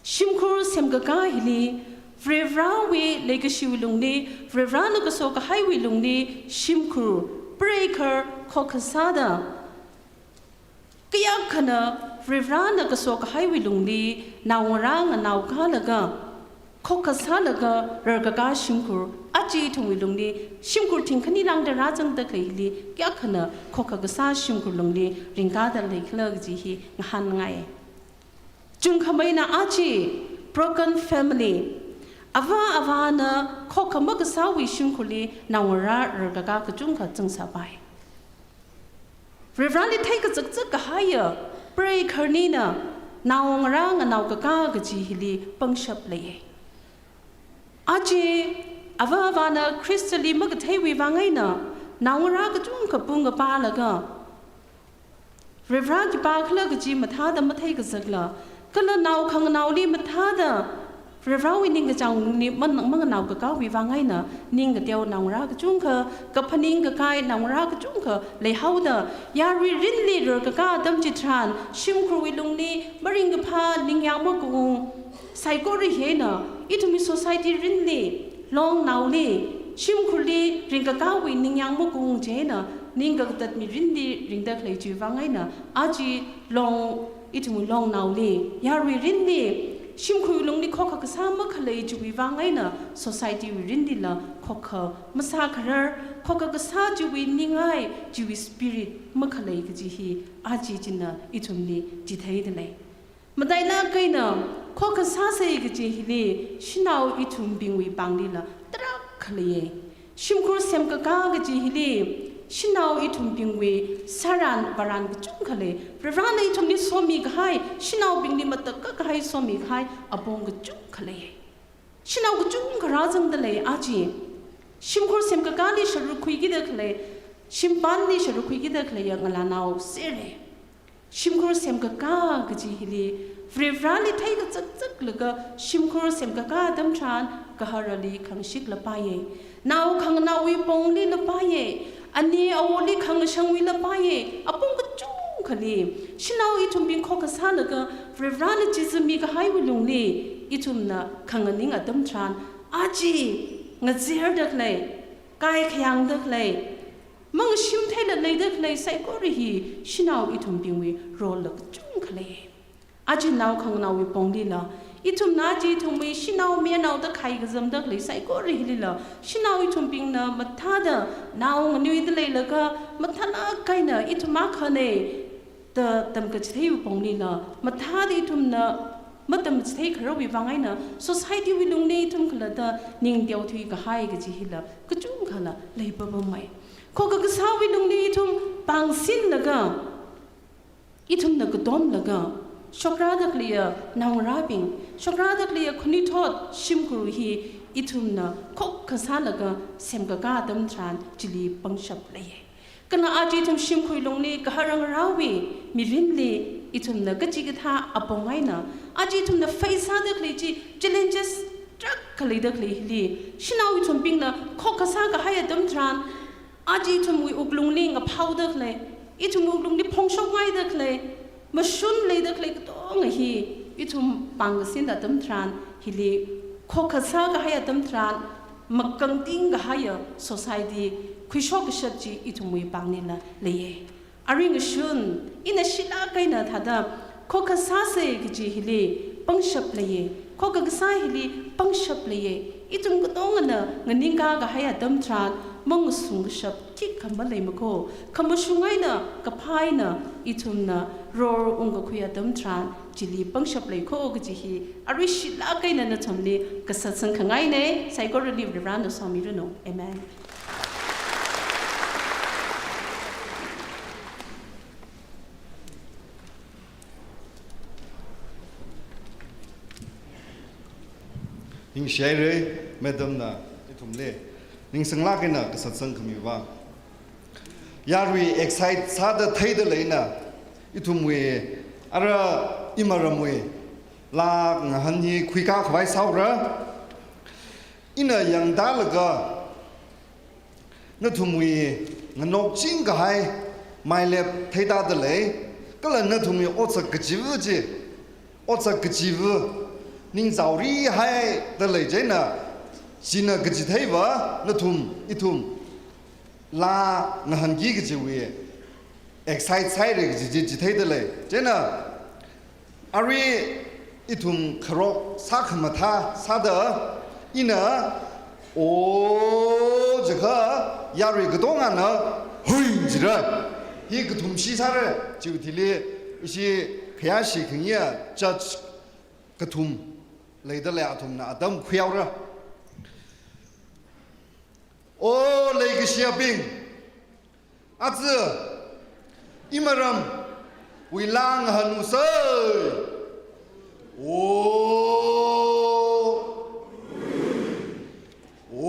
shimkhur semkakā hili, Varivarawui leikashiwui lungli, Varivarana kasokahaiwui lungli, shimkhur, preikhar, khokha sāda, kayākhana Varivarana kasokahaiwui lungli naongarā nganaokālaga, khokha sālaga rarkakā shimkhur, aja ithumwui lungli shimkhur thingkhani lāngda rāzangda khalei hili kayākhana khokha kasā shimkhur lungli ringkāda leikhala kaji hi ngahānngai. Chungkhameina aja broken family, ava avāna khokha makasāwui shimkhurli naongarā rarkakā kachungkha zangsāpai. Varivarali theikazakzak kahaiya preikharnina naongarā nganaokakā kaji hili pangshap leiye. Aja ava avāna Khristali makatheiwui vang eina naongarā kachungkha pungapālaga, Varivara khipākhala kaji mathāda matheikazakla, kala nao khanganaoli mathāda Varivarawui ningkachāngli man-, manganaokakāwui vang eina ning kateo naongarā kachungkha, kaphaning kakai naongarā kachungkha leihaoda, yarui mirinli rarkakā atam chitharan shimkhurwui lungli maringkaphā ningyāng makaung, saikora hi eina ithumwui society mirinli, longnaoli, shimkhurli ringkakāwui ningyāng makaung chieina ning kakatat mirinli ringda khalei chiwui vang eina aja long, ithumwui longnaoli, yarui mirinli Shimkhurwui lungli khokha kasā makhalei chiwui vang eina society wui rinlila khokha masākharar, khokha kasā chiwui ningai, chiwui spirit makhalei kaji hi aja china ithumli chitheida lei. Matailāk eina khokha sāsei kaji hili shanao ithumbingwui panglila tarākha leiya. Shimkhur semkakā kaji hili shanao ithumbingwui sāran vāran kachungkha lei. Varivarana ithumli somi kahai, shanaobingli matakhak kahai somi kahai apong kachungkha lei. Shanao kachungkha rāzangda lei aja. Shimkhur semkakāli sharuk khuikida khalei, shimpanli sharuk khuikida khaleiya ngalānao serra. Shimkhur semkakā kaji hili Varivarali theikazakzaklaga shimkhur semkakā atam tharan gaharali khangashik lapaiya. Nao khanganaowui pongli lapaiya. Ani awoli khangashangwui lapaiya. Apong kachungkhali shanao ithumbing khokha sālaga Varivarana chizami kahaiwui lungli ithumna khanganing atam tharan aja ngazerda khalei, kaikhayāngda khalei, mangashim theila leida khalei saikora hi shanao ithumbingwui role la kachungkha lei. Aja nao khanganaowui ponglila, ithumna aja ithumwui shanao mayarnao da khai kazamda khalei saikora hilila, shanao ithumbingna mathāda nao nganuida leilaga, mathālāk eina ithum akhana da tamkachitheiwui ponglila, mathāda ithumna matamchithei kharawui vang eina society wui lungli ithum khalatta ning teothui kahai kaji hila kachungkhala leipapamei. Khokha kasāwui lungli ithum pangsinlaga, ithumna katomlaga, shokrāda khaleiya naongarābing, shokrāda khaleiya khanuithot shimkhur hi ithumna khokha sālaga semkakā atam tharan chili pangshap leiya. Kala aja ithum shimkhurwui lungli gahar ngarāwui mirinli ithumna kachikathā apong eina, aja ithumna face sāda khalei chi challenges tarākha leida khalei hili, shanao ithumbingna khokha sākahai atam tharan, aja ithumwui wuklungli ngaphaoda khalei, ithumwui wuklungli phongshokngaida khalei, mashun leida khalei katonga hi ithum pangkasinda atam tharan, hili khokha sākahai atam tharan, makangting kahaiya society khuishok kashap chi ithumwui pangnila leiya. Arui ngashun, ina shilāk eina thāda, khokha sāsei kaji hili pangshap leiya, khokha kasā hili pangshap leiya, ithum katongana nganingkā kahai atam tharan, mangasung kashap khikha maleimakho, khamashung eina, kaphā eina, ithumna ror ungkakhui atam tharan, chili pangshap leikho kaji hi, arui shilāk eina nathumli kasā sangkhangaina, saikorali Varivarana somiranu. Amen. Ningshihaira, madam na ithumli ningsanglāk eina kasā sangkhami vang. Yarui excite sāda theida leina, ithumwui ara imaramwui laa ngahān hi khuikā khavai sāura. Ina yangtālaga, nathumwui nganokching kahai mailep theida lei, kala nathumwui otsak kachiva chi, otsak kachiva ningzaori haida lei chieina, china kachitheiva nathum, ithum laa ngahānki kajiwui excite sāhaira kaji chi chitheida lei. Chieina, arui ithum kharok sākhamathā sāda, ina, o, jiakha yarui katongana, hui, jira. Hi kathum shi sāra, chiwui thili, ishi khayāshi khangayi judge kathum leida lei, athumna atam khuihaora. O, leikashiyabing, aja imaramwui laa ngahānusei. O. O.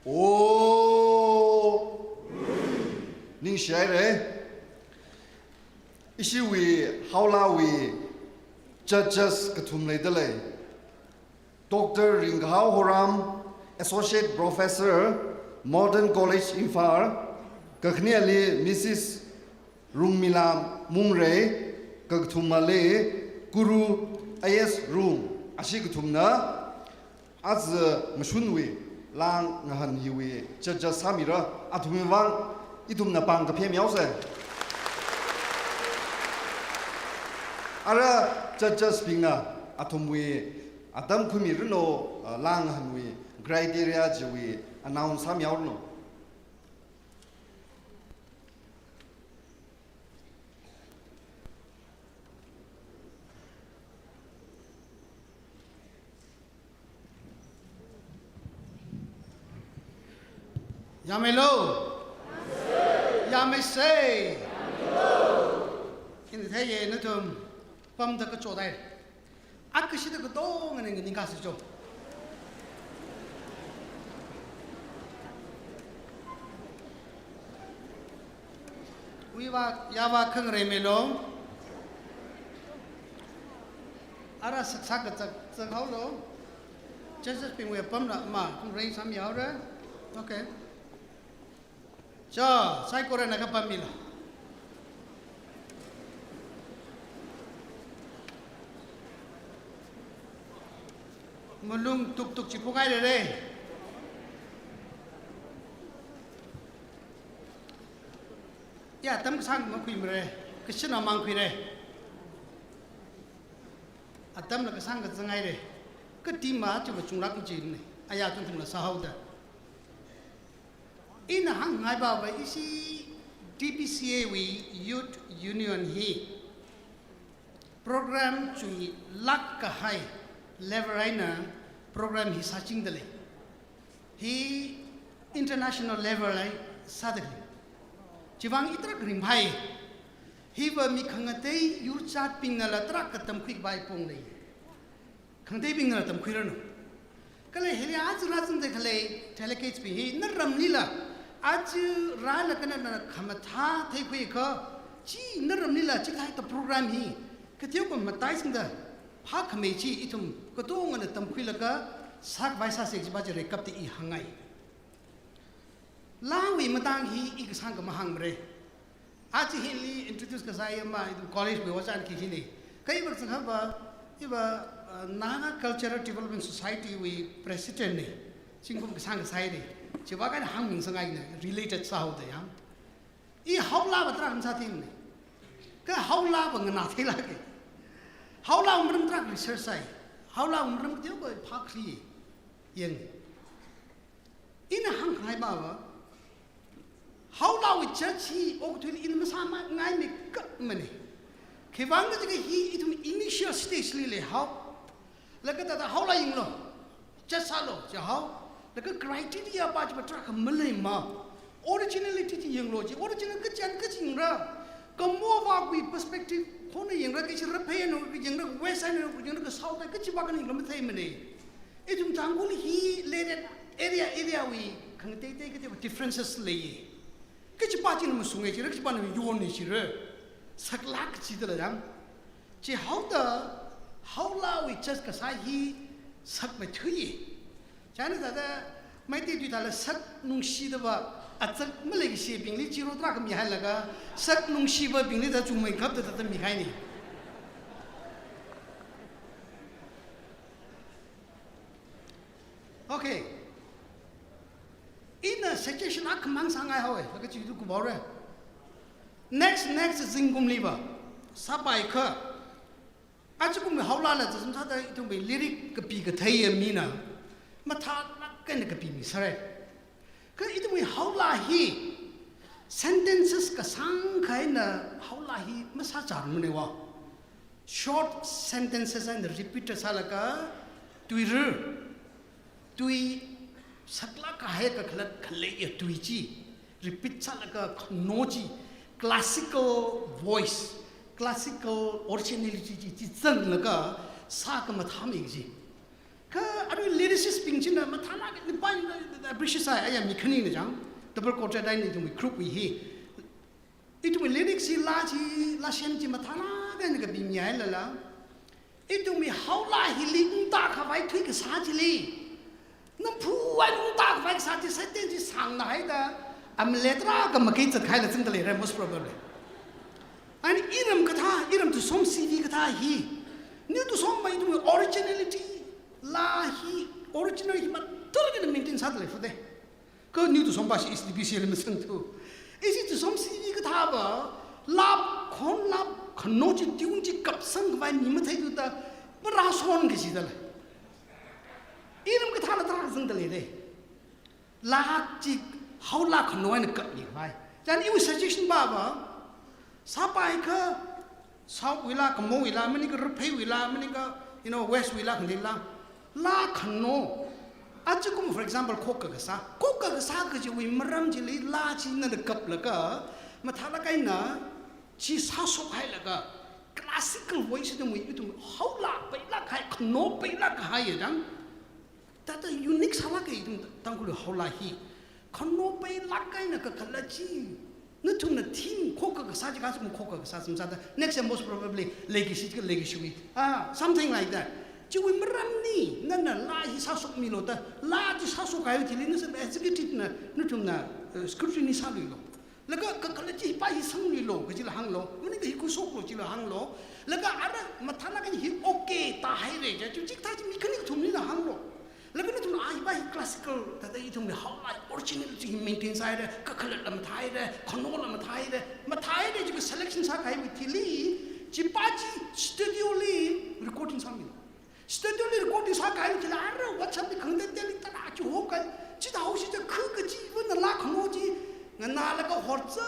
O. Ningshihaira. Ishiwui haolawui judges kathum leida lei. Doctor Ringkahao Horam, Associate Professor, Modern College Imphal, kakhaneli Missus Rungmila Mungrei, kakathumali Guru I A S Rung, ashi kathumna aja ngashunwui laa ngahān hiwui judge sāmira, athumwui vang ithumna pāng kaphemihaosei. Ara judges bingna athumwui atam khuimi rino, uh, langhanwui criteria chiwui announce sāmihaoranu. Yāmeilo. Yāmeisei. Ina theiya nathum pamda kachot hai. Atkashida katongana nganingkasei cho. Uiva, yāva khangareimeilo. Ara saksa kazak, zakhaolo. Judges bingwui apamla ma, khangarei sāmihaora. Okay. Cho, saikorana kapammilu. Malung tuktuk chi phunghairare. Ya, atam kasāng makhuimare, kashinamang khuire. Atamla kasāng kazanghaire. Kati ma chiva chunglāk machine. Aya chungthumla sāhaoda. Ina hāngngai bava ishi D P C A wui Youth Union hi program chuilāk kahai level eina program hi sāchingdalei. Hi international level eina sādalei. Chivang i tarākha ringphai. Hiva mi khangatei yurchatbingnala tarākha tamkhui kapai pong lei. Khangateibingnala tamkhuiranu. Kala hili aja rāzangda khalei delegates bing hi naramlila, aja rālaga nana khamathā theikhuiakha, chi naramlila chithāda program hi kateokha mataisangda phākhamei chi ithum katongana tamkhuilaga sākhavai sāsei kajiva chi reikapta i hāngngai. Laawui matang hi i kasāngkha mahāngmare. Aja hili introduce kasā i ma, ithum college wui ojā khi hili. Kha iva kasāngkhava, iva, uh, Naga Cultural Development Society wui president ne. Zingkum kasāng kasāi ne. Chiva kaina hāngmingsanghaina, related sāhaoda ya. I haolava tarākha masāthingmane. Kha haolava nganā theilāke. Haolava maram tarākha research sāi. Haolava maram kateokha phākhui. Yang. Ina hāngkhangai bava, haolawui church hi okathuili ina masāmangai meikapmane. Khivang kajiakha hi ithum initial stage li leihao. Laga thāda haola yanglu, church sālu, chihao. Laga criteria pa chiva tarākha maleima. Originality chi yanglu, chi original kachi eina kachi yangra. Kamova kui perspective khona yangra, kachi Raphei eina yangra, West eina yangra, ka South eina kachiva khana yanglu matheimane. Ithum Tangkhul hi leilei area, area wui khangateitei kateokha differences lei. Kachiva china mashunge chira, kachivana mayonne chira. Saklāk kachidala jang. Chihaoda haolawui church kasā hi sakmathui. China thāda Meitei tui thāla saknungshidava, azak maleikashibingli chiro tarākha mihailaga, saknungshivabingli thāda chungmeikapta thāda mihaine. Okay. Ina suggestion akhamang sāngaihaowe, laga chitu kubaore. Next, next zingkumliva, sāpaiakha, ajakumwui haolala zazum sāda ithumwui lyric kapi katheiya mina mathālāk eina kapimi sāre. Kha ithumwui haola hi sentences kasāngkha eina haola hi masācharmane va. Short sentences eina repeat sālaga tuira, tui saklāk kahai kakhalat khaleiya tui chi repeat sālaga khano chi classical voice, classical originality chi, chi zanglaga sākhamathā mi chi. Kha arui lyricist bing china mathālāk eina pa appreciate sāi, aya mi khanina jang, Double Quartet eina ithumwui group wui hi. Ithumwui lyrics hi laa chi, laa sem chi mathālāk eina kapimihailala, ithumwui haola hili ungta khavai thuikasā chili, namphu eina ungta khavai kasā chi sentence chi sāngna haida, amale tarākha makei zatkahaila zangda leira, most probably. Eina iram kathā, iram Tusom C V kathā hi, New Tusom va ithumwui originality, laa hi, original hi mathālāk eina maintain sāda lei fute. Kha New Tusom va ishi East D P C A li masangthu. Ishi Tusom C V kathāva, laa khon laa khano chi tune chi kapsang khavai mi matheithuda, marāson kaji dala. Iram kathāla tarākazang dalei de. Laa chi haolaa khano eina kapmi khavai. Chieina iwui suggestion pava, sāpaikha, South wuila, Kamong wuila, maningakha Raphei wuila, maningakha, you know, West wuila, khangatei laa. Laa khano. Aja kum, for example, Khokkha Kasā. Khokkha Kasā kajiwui maram chili laa chi nana kaplaga, mathālāk eina chi sāshokhailaga, classical voice ithumwui, ithum haolaa pailāk kahai, khano pailāk kahai ya dang. Thāda unique sālāka ithum Tangkhul haolaa hi. Khano pailāk eina kakhala chi. Nathumna theme Khokkha Kasā chi kasim, Khokkha Kasā sāsāda. Next year most probably Leikashi chi, Leikashiwui. Ah, something like that. Chiwui maramli, nana laa hi sāshokmilu da. Laa chi sāshokhai thili nasa executive na, nathumna, eh, scrutiny sāluilu. Laga kakhala chi pa hi sangluilu, kajila hānglu. Maningakha hi khuishoklu jila hānglu. Laga ara mathālāk eina hi okay tāhaira ja, chi chikathā chi mi khani kathumlila hānglu. Laga nathumna a hi pa hi classical, thāda ithumwui haolaa originality hi maintain sāhaira, kakhalatla mathāhaira, khanola mathāhaira, mathāhaira jiakha selection sākahaiwui thili, chi pa chi studio li recording sāmilu. Studio li recording sākahai chila ara WhatsApp li khangateiteili tarā chi hokhai, chithāhaosi ja khu kaji vana laa khano chi, nganālaga horza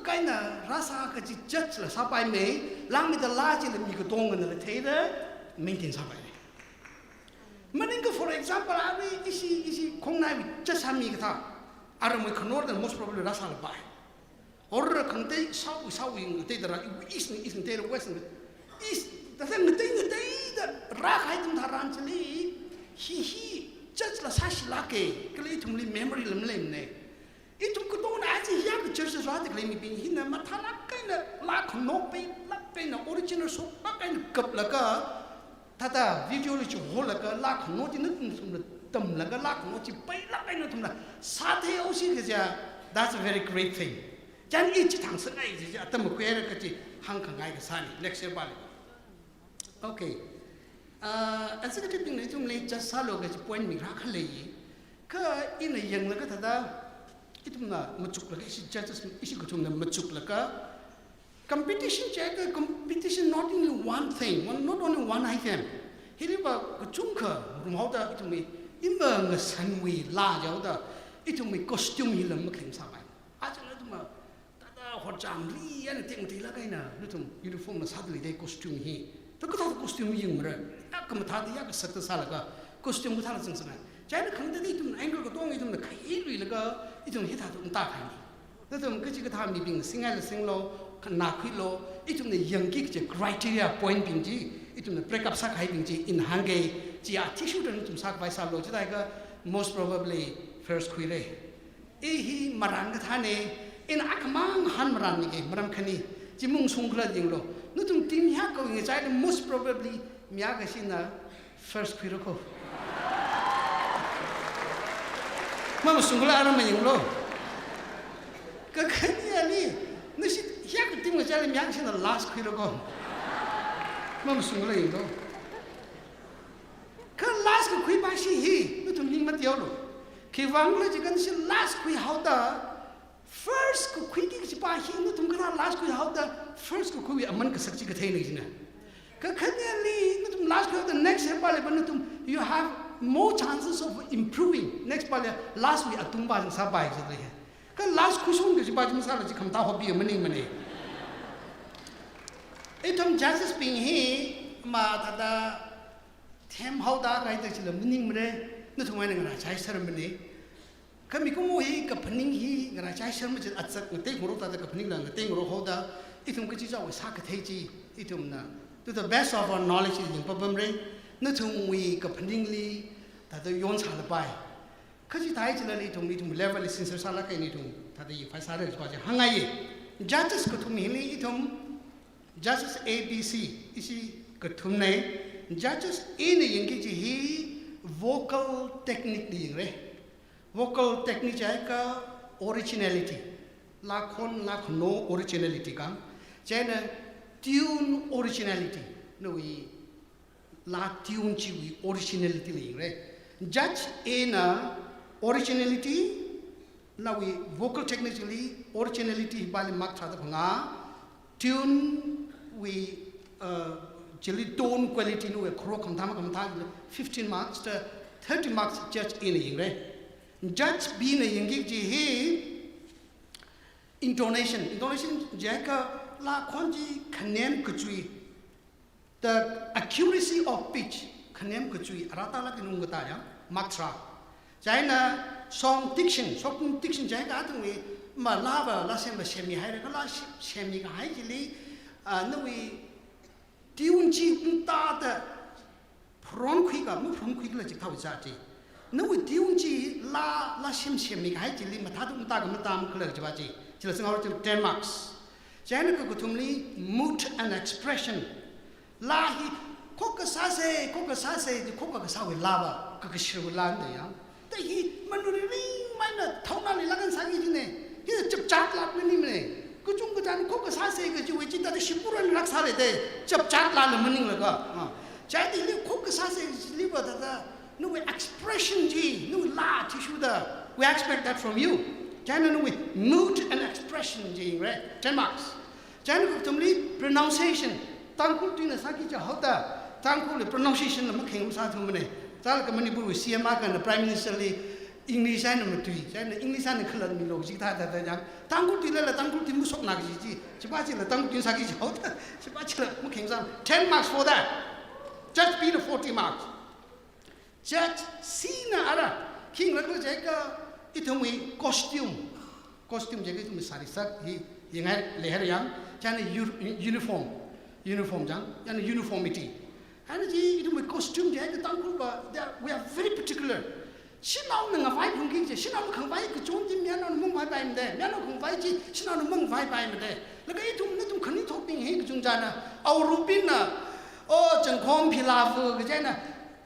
kaina rāsā kaji judge la sāpaimei, langmeida laa chila mi katongana la theida, maintain sāpaimei. Maningakha, for example, arui ishi, ishi khongnaiwui judge sāmi kathā, aramwui khano da most probably rāsālapai. Or khangatei South, South wui ngateida rā, East, East ngateida, West, East, thāda ngatei, ngateida rākahai atam tharan chili, hi, hi, judge la sāshilāka, kala ithumli memory la maleimana. Ithum katongna aja hiyākha church rāda khalei mibing hina mathālāk eina laa khano pailāk eina original shoklāk eina kaplaga, thāda video li chiholaga laa khano chi nathumna tamlaga laa khano chi pailāk eina nathumna sātheihaosi kaja, that's a very great thing. Chieina i chithang sangai kaji atam makhuihaira kaji hāngkhangai kasāna, lecture pali. Okay. Ah, executive bingna ithumli judge sālu kaji point mirākha lei. Kha ina yanglaga thāda, ithumna machuklaga, ishi judges, ishi kathumna machuklaga, competition chiakha competition not only one thing, one, not only one item. Hiliva kachungkha rumhaoda ithumwui, ima ngasanwui laa jihaoda, ithumwui costume hila makhaleng sāpai. Aja nathumva, thāda horchamli eina tekmateilāk eina, nathum uniform la sāda leida costume hi. Thāda kathāda costume yangmara, yākha mathāda, yākha sāda sālaga, costume kathāla zangsangai. Chieina khangateida ithum angle katong ithumna khailuilaga, ithum hithāda ungtākahaina. Nathum kachikathā mibing singaila singlu, khanā khuilu, ithumna yangki kaji criteria point bing chi, ithumna break up sākahaibing chi, ina hāngki, chi athishurda nathum sākhavai sālu, chithākha most probably first khuira. I hi marān kathāna, ina akhamang hān marānmiki, maram khani, chi mashungkhala yanglu. Nathum team hiyākha ngachaili most probably mi akha shina first khuira ko. Mamashungkhala ara mayanglu. Kakhaneli, nashi hiyākha team ngachaili mi akha shina last khuira ko. Mamashungkhala yanglu. Kha last kakhui pa shi hi, nathum ning mateolu. Khiwuivang khala jiakha nashi last khuihaoda, first kakhuiki kaji pa hi, nathum kathā last khuihaoda, first kakhuiwui aman kasak chi katheina jina. Kakhaneli, nathum last khuihaoda, next year pali pa nathum, you have more chances of improving. Next pali, last wui atung pa zang sāpai jida hi. Kha last khuishon kaji pa chi masāla chi khamatā hobby maningmana. Ithum judges bing hi, mathāda, themhaoda kaida chila maningmara, nathum eina ngarāchaisermana. Kha mikumo hi kaphaning hi ngarāchaiserma chi atsat ngateirok thāda kaphaningla ngateirok haoda, ithum kachichāwui sākathei chi, ithumna, to the best of our knowledge, yangpapamra, nathumwui kaphaningli, thāda yonsālapai. Kha chithāi chilali ithum, ithum level li sincere sālāk eina ithum, thāda yangphai sāra kaji pa chi hāngngaiya. Judges kathum hili ithum, judges A B C, ishi kathumna, judges A na yangki kaji hi vocal technique li yangra. Vocal technique chiakha originality. Laa khon, laa khano originality kang. Chieina tune originality. Nawui laa tune chiwui originality li yangra. Judge A na originality, nawui vocal technique li originality hi pali mark tharāda phangā, tune wui, uh, chili tone quality nawui kharo khamathā khamathā fifteen marks, the thirty marks judge A na yangre. Judge B na yangki kaji hi intonation. Intonation jiakha laa khon chi khanem kachui. The accuracy of pitch, khanem kachui, arata laa khanung katā ya, mark tharā. Chieina song diction, song diction jiakha athumwui malaa va laa semva semmihaira, kala se-, semmi kahai chili, ah, nawui tune chi ungtāda phronkhui ka, maphonkhui kala chikathā chi. Nawui tune chi laa, laa sem semmi kahai chili mathāda ungtā ka matam kala chiva chi. Chila sanghaora chi ten marks. Chieina kakathumli mood and expression. Laa hi khokkha sāsa, khokkha sāsa, di khokkha kasāwui laa va, kakashirwui laa da ya. Da hi manuri ringmeina thaonali laa kan sāki kajina. Hi chapchat laa maningmana. Kachungkha chān khokkha sāsa kajiwui chi thāda shipuran rak sālei da, chapchat laala maninglaga. Ah. Chieina hili khokkha sāsa kajili va thāda, nawui expression chi, nawui laa chi shuda, we expect that from you. Chieina nawui mood and expression chi, right? Ten marks. Chieina kakathumli pronunciation. Tangkhul tuina sāki kaji haoda, Tangkhulli pronunciation la makheng masāthumana. Chālakha Manipurwui C M akhana Prime Minister li English eina matui, chieina English eina khalatmilu kaji thāda thāda yang. Tangkhul tuilala Tangkhul tui mashokna kaji chi, chiva chila Tangkhul tui sāki kaji haoda, chiva chila makheng sā. Ten marks for that. Judge B na forty marks. Judge C na ara, khi yangrakhala jiakha ithumwui costume. Costume jiakha ithumwui sari sak hi, yangai leihar yang, chieina u-, uniform. Uniform jang, chieina uniformity. Chieina chi ithumwui costume jiakha Tangkhul va, they are, we are very particular. Shanaona ngavai phungki kaji, shanaona khangavai kachon chi mayarnaona mangavaipaimada, mayarnao khangavai chi shanaona mangavaipaimada. Laga ithum nathum khanuithotbing hi kachungchāna, Aurupina, o, changkhom philāva kajina,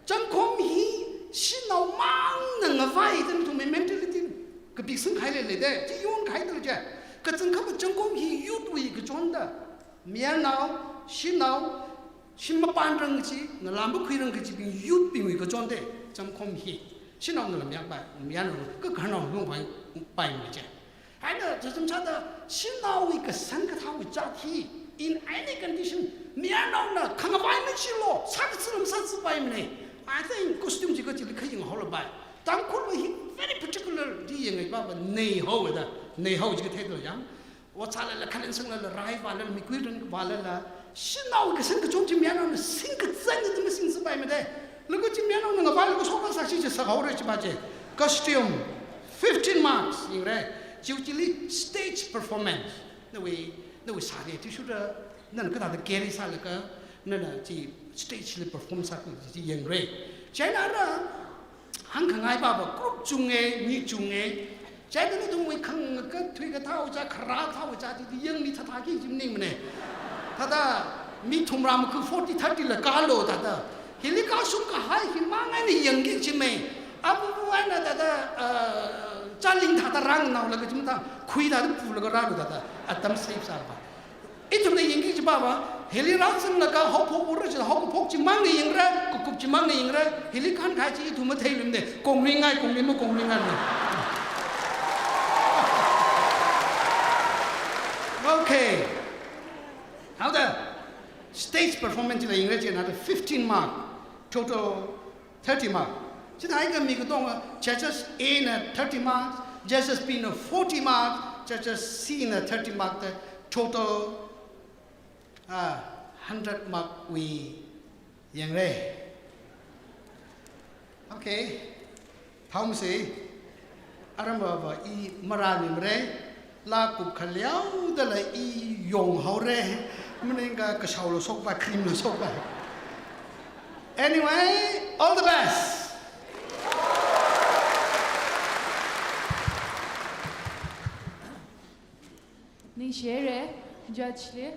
changkhom hi shanao mangna ngavai da nathumwui mentality kapik sangkhai leilei da, chi yonkhai da chi. Kachangkhava changkhom hi youth wui kachon da. Mayarnao, shanao, shim mapānrang kaji, ngalā makhuirang kajibing youth bingwui kachon da, changkhom hi. Shanaona lam yakpai, mayarnao, kakhanao lungpai, pai kaji. Chieina, chacham chāda, shanaowui kasang kathāwui chāt hi, in any condition, mayarnaona khangavai machilu, sākazā lam sāzāpaimana. I think costume chi kachili kha yanghaolapai. Tangkhulva hi very particular di yangai va va neihao da, neihao chi kathei da yang. Ot sālala, khalen sanglala, rai vālala, mikui ran vālala, shanao kasang kachon chi mayarnaona singkazang da masingzāpaimada. Laga chi mayarnaona ngavailaga shokra sāsi chi sāhaora chiva chi. Costume, fifteen marks, yangre. Chiwui chili stage performance. Nawui, nawui sari athishurda, nana kathāda carry sālaga, nana chi stage li perform sāki kaji chi yangre. Chieina ara, hāngkhangai va va group chunga, mi chunga. Chieina nathumwui khangakathui kathāwui chā, kharā kathāwui chā, chi yangmi thāthāki kaji maningmana. Thāda mi thumrā makhu forty, thirty la kālu thāda. Hili kāshung kahai hi mang eina yangki kaji mai. Apu pu eina thāda, uh, chāling thāda rāngnaolaga kaji mathā, khui thāda pulaga rālu thāda. Atam save sāva. Ithumna yangki kajiva va, hili rāzanglaga haophok ura chi, haokaphok chi mangna yangra, kakup chi mangna yangra, hili kānkahai chi ithum matheilumda, kongringai, kongri makongringai. Okay. Haoda, stage performance la yangra chi another fifteen mark, total thirty mark. Chithākha mi katonga, judges A na thirty marks, judges B na forty marks, judges C na thirty mark, the total, ah, hundred mark wui yangra. Okay. Thaomasi, aramva va i marānimara, laa kupkhaleodala i yonghaora, maningakha kashaola shokva, cream la shokva. Anyway, all the best. Ningshihaira, judge li,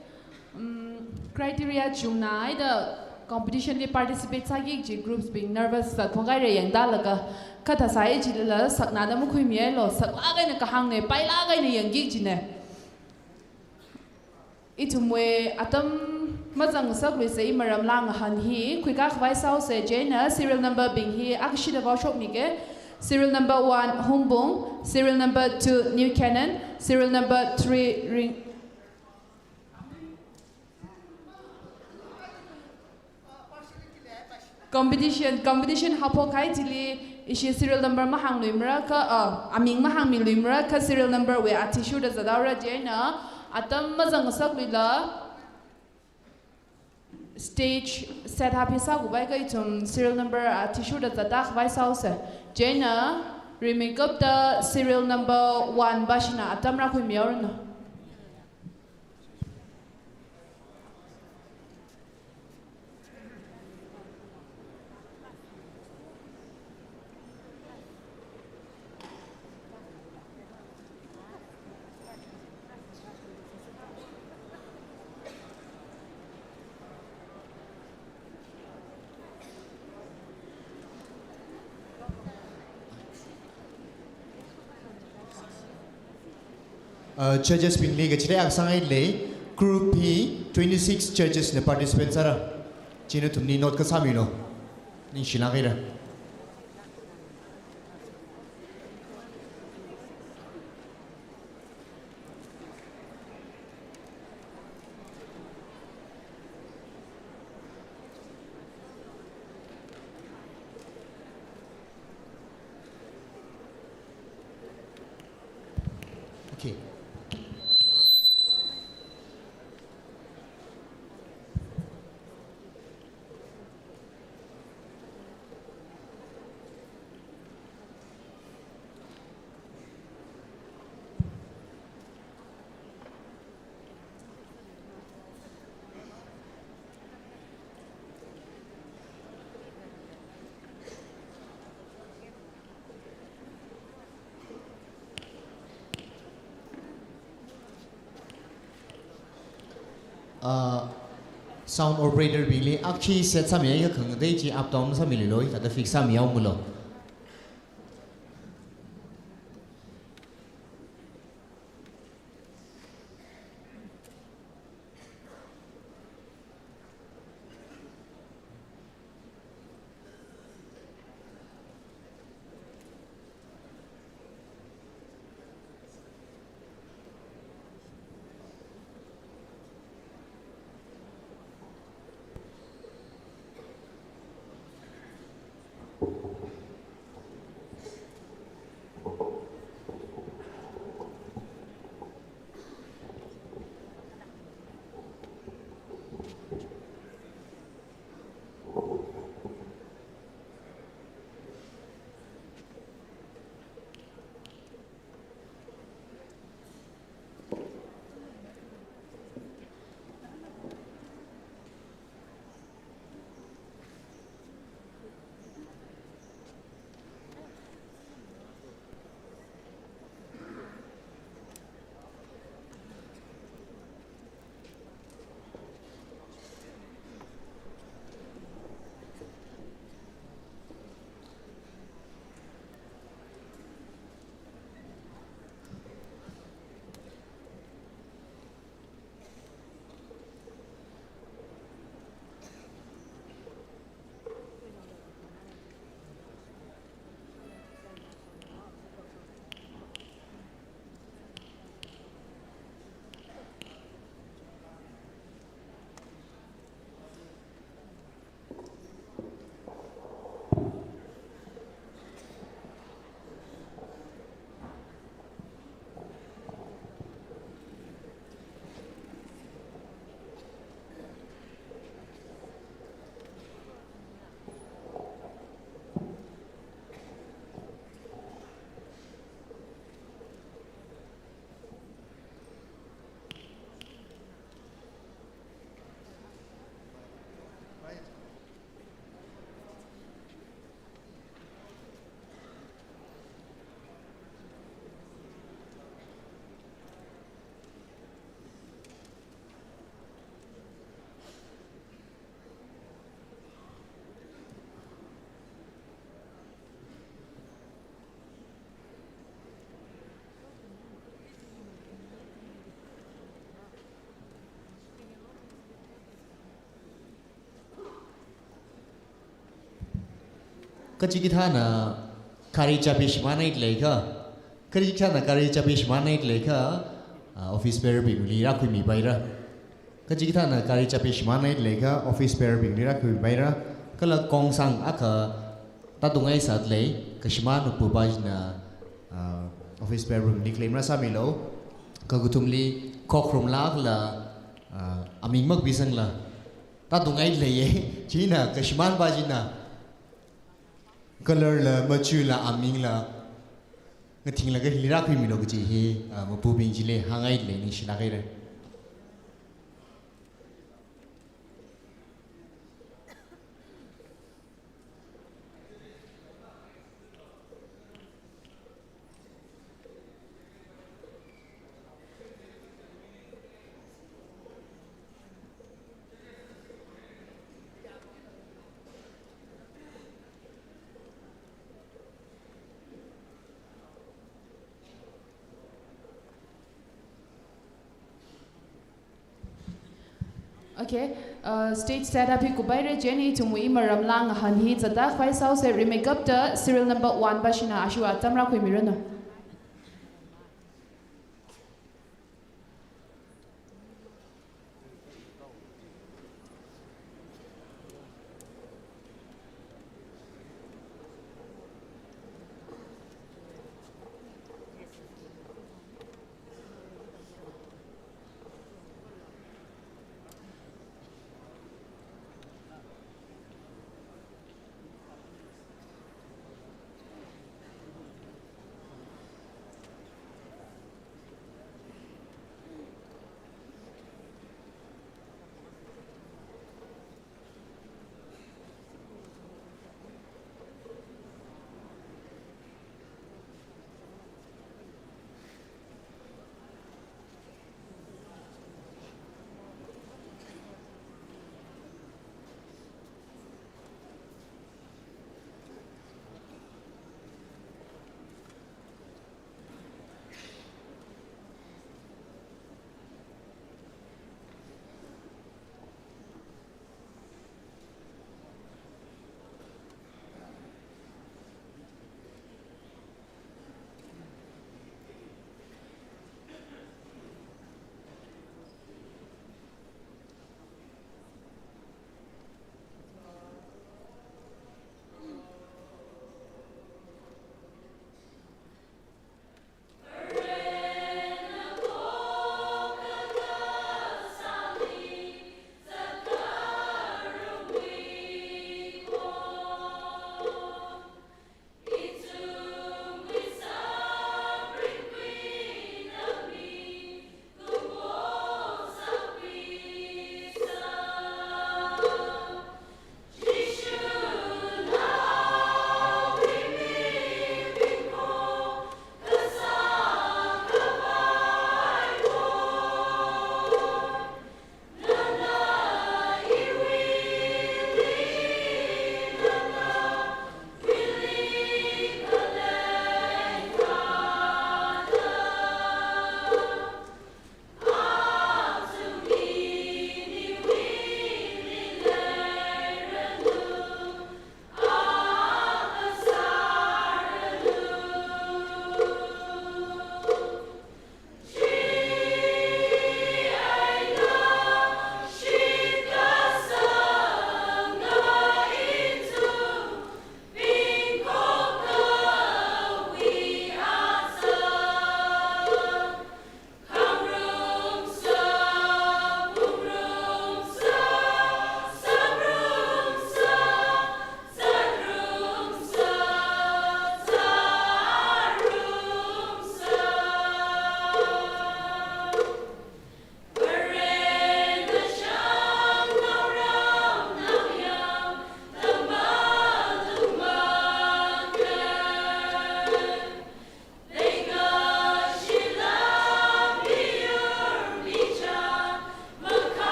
um, criteria chungna haida competition li participate sāki kaji groups bing nervous sāthukahaira yangtālaga, kathā sāi chilala saknada makhuimihailo, saklāk eina kahāngna, pailāk eina yangki kajina. Ithumwui atam mazangngasakluisa, i maram langahān hi, khuikakhavai sāhaosa, chieina serial number bing hi akashida vaoshokmiga. Serial number one, Hungpung. Serial number two, New Canaan. Serial number three, Ring-, Competition, competition haophok kahai chili ishi serial number mahāngluimara kha, uh, aming mahāngmiluimara kha serial number wui athishurda zathaora. Chieina atam mazangngasakluila stage set hāphisā khavai kha ithum serial number athishurda zatda khavai sāhaosa. Chieina rimeikapta serial number one pāshina atam rākhuimihaoranu. Uh, judges bingli kachili akha sāngaile, group hi twenty-six judges na participate sāra. Chi nathumli note akha sāmilu. Ningshilāk haira. Okay. Uh, sound operator bingli akha set sāmiakha khangatei chi up down sāmilu, thāda fix sāmihaomilu. Kachikathāna gari chabi shimānhaida leikha, kachikathāna gari chabi shimānhaida leikha, ah, office bearer bingli rākhuimipaira. Kachikathāna gari chabi shimānhaida leikha, office bearer bingli rākhuimipaira. Kala kongsang akha tātungngai sāda lei, kashimān mapupā china, ah, office bearer li claim rāsāmilu, kakathumli khokharum lākla, ah, aming makapisangla, tātungngai leiya, china kashimānpā china, color la, machu la, aming la, ngathinglaga hili rākhuimilu kaji hi, ah, mapubing chili hāngngaida lei, ningshilāk haira. Okay, uh, stage setup hi kuphaira, chieina ithumwui maram langahān hi zatta khavai sāsa, rimeikapta serial number one pā china ashura atam rākhuimiranu.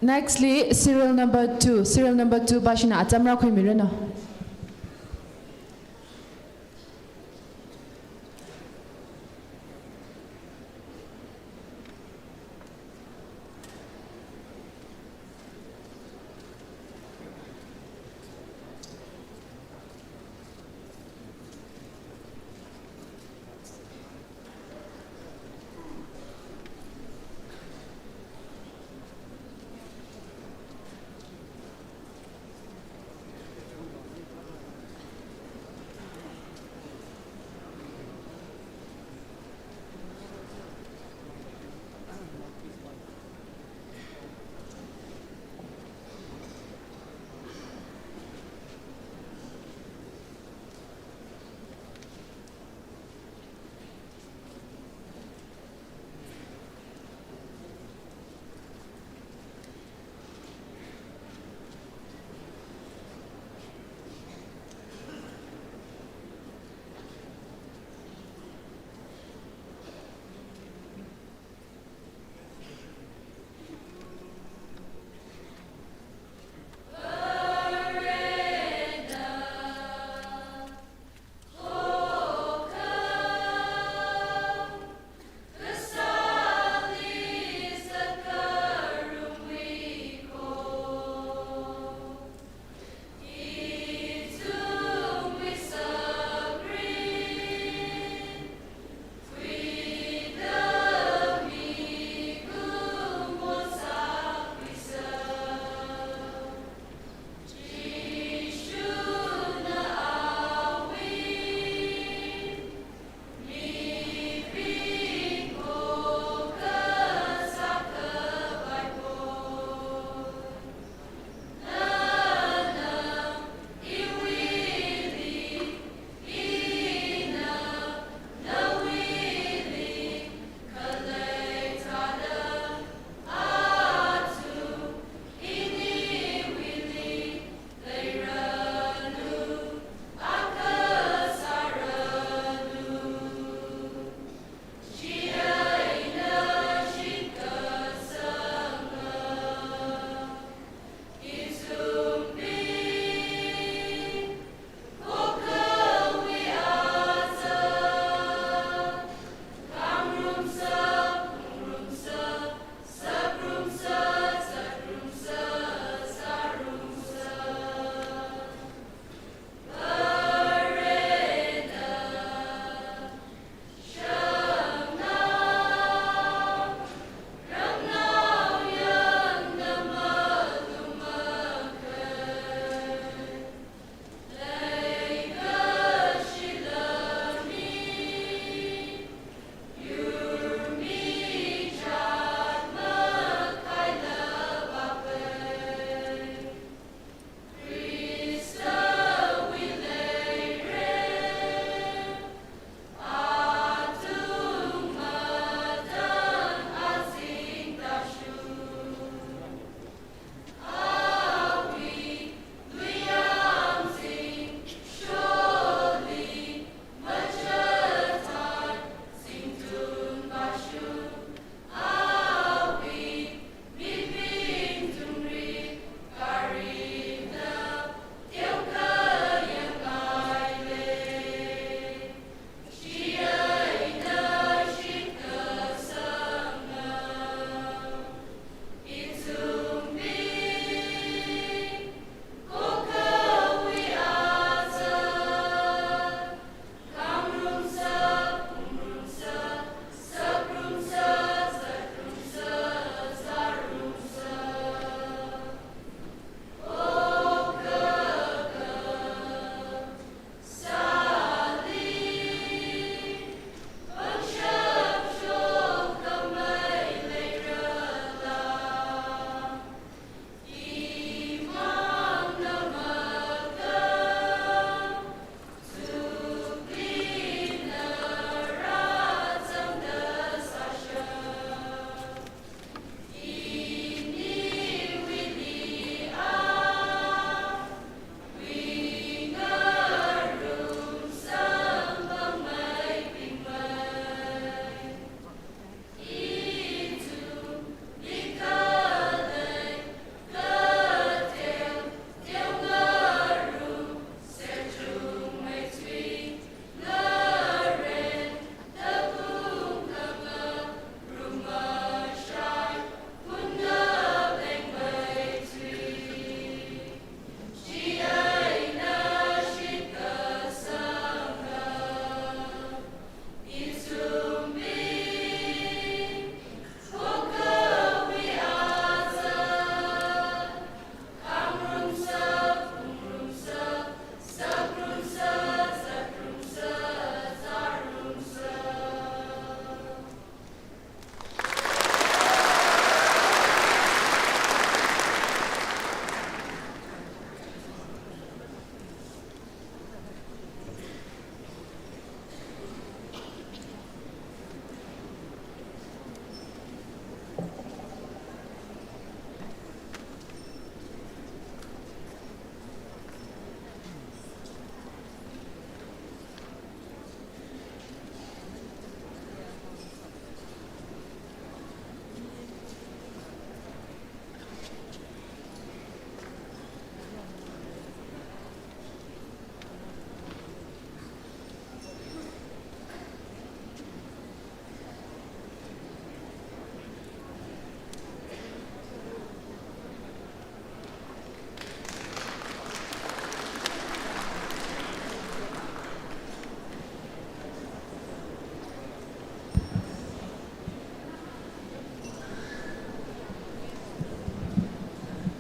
Nextly, serial number two. Serial number two, bashina atam rākhuimiranu.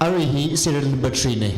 Arui hi serial number three ne.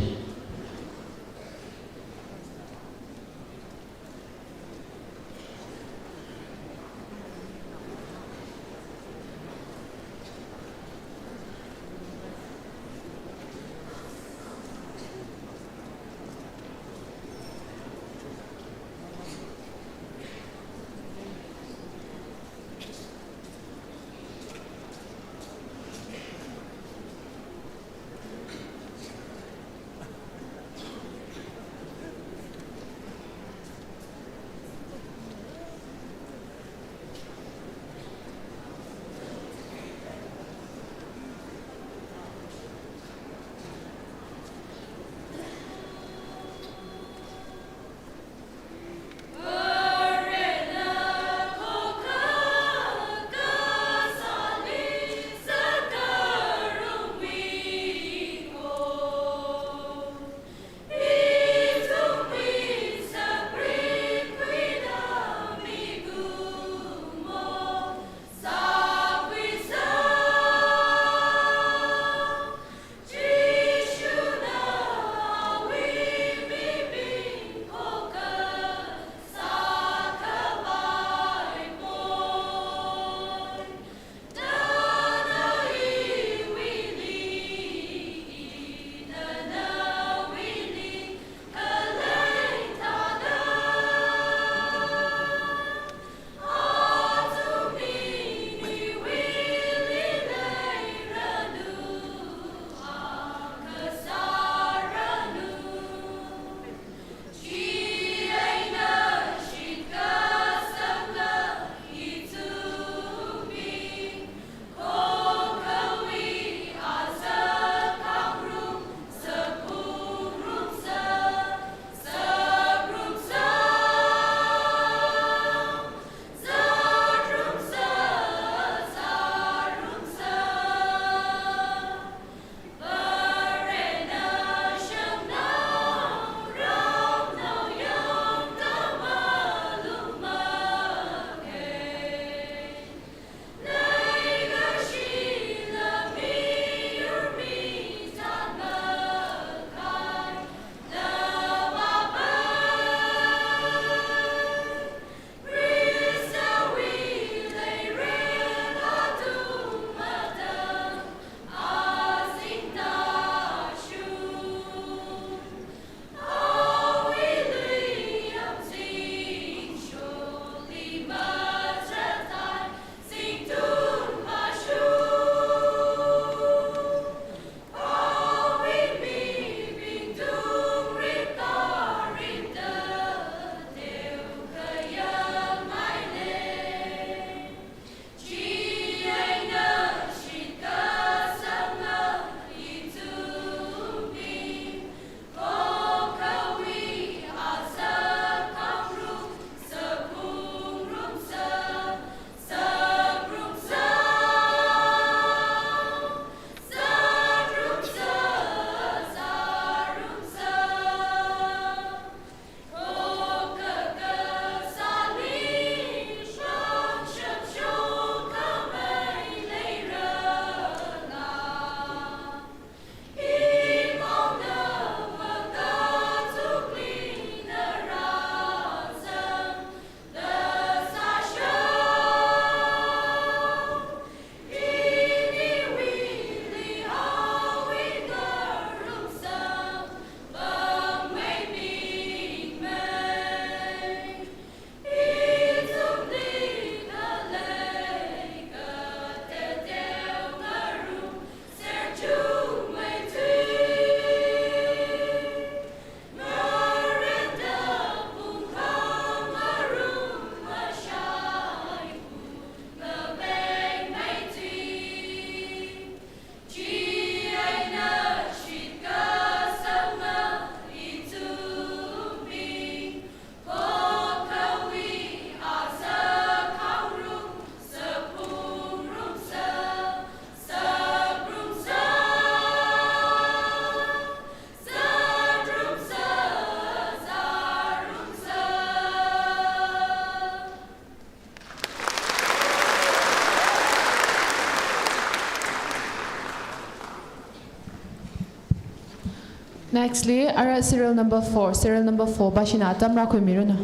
Nextly, ara serial number four, serial number four, bashina atam rākhuimiranu.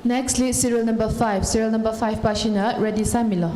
Nextly, serial number five. Serial number five pāshina ready sāmilo.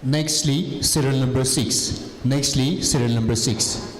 Nextly, serial number six. Nextly, serial number six.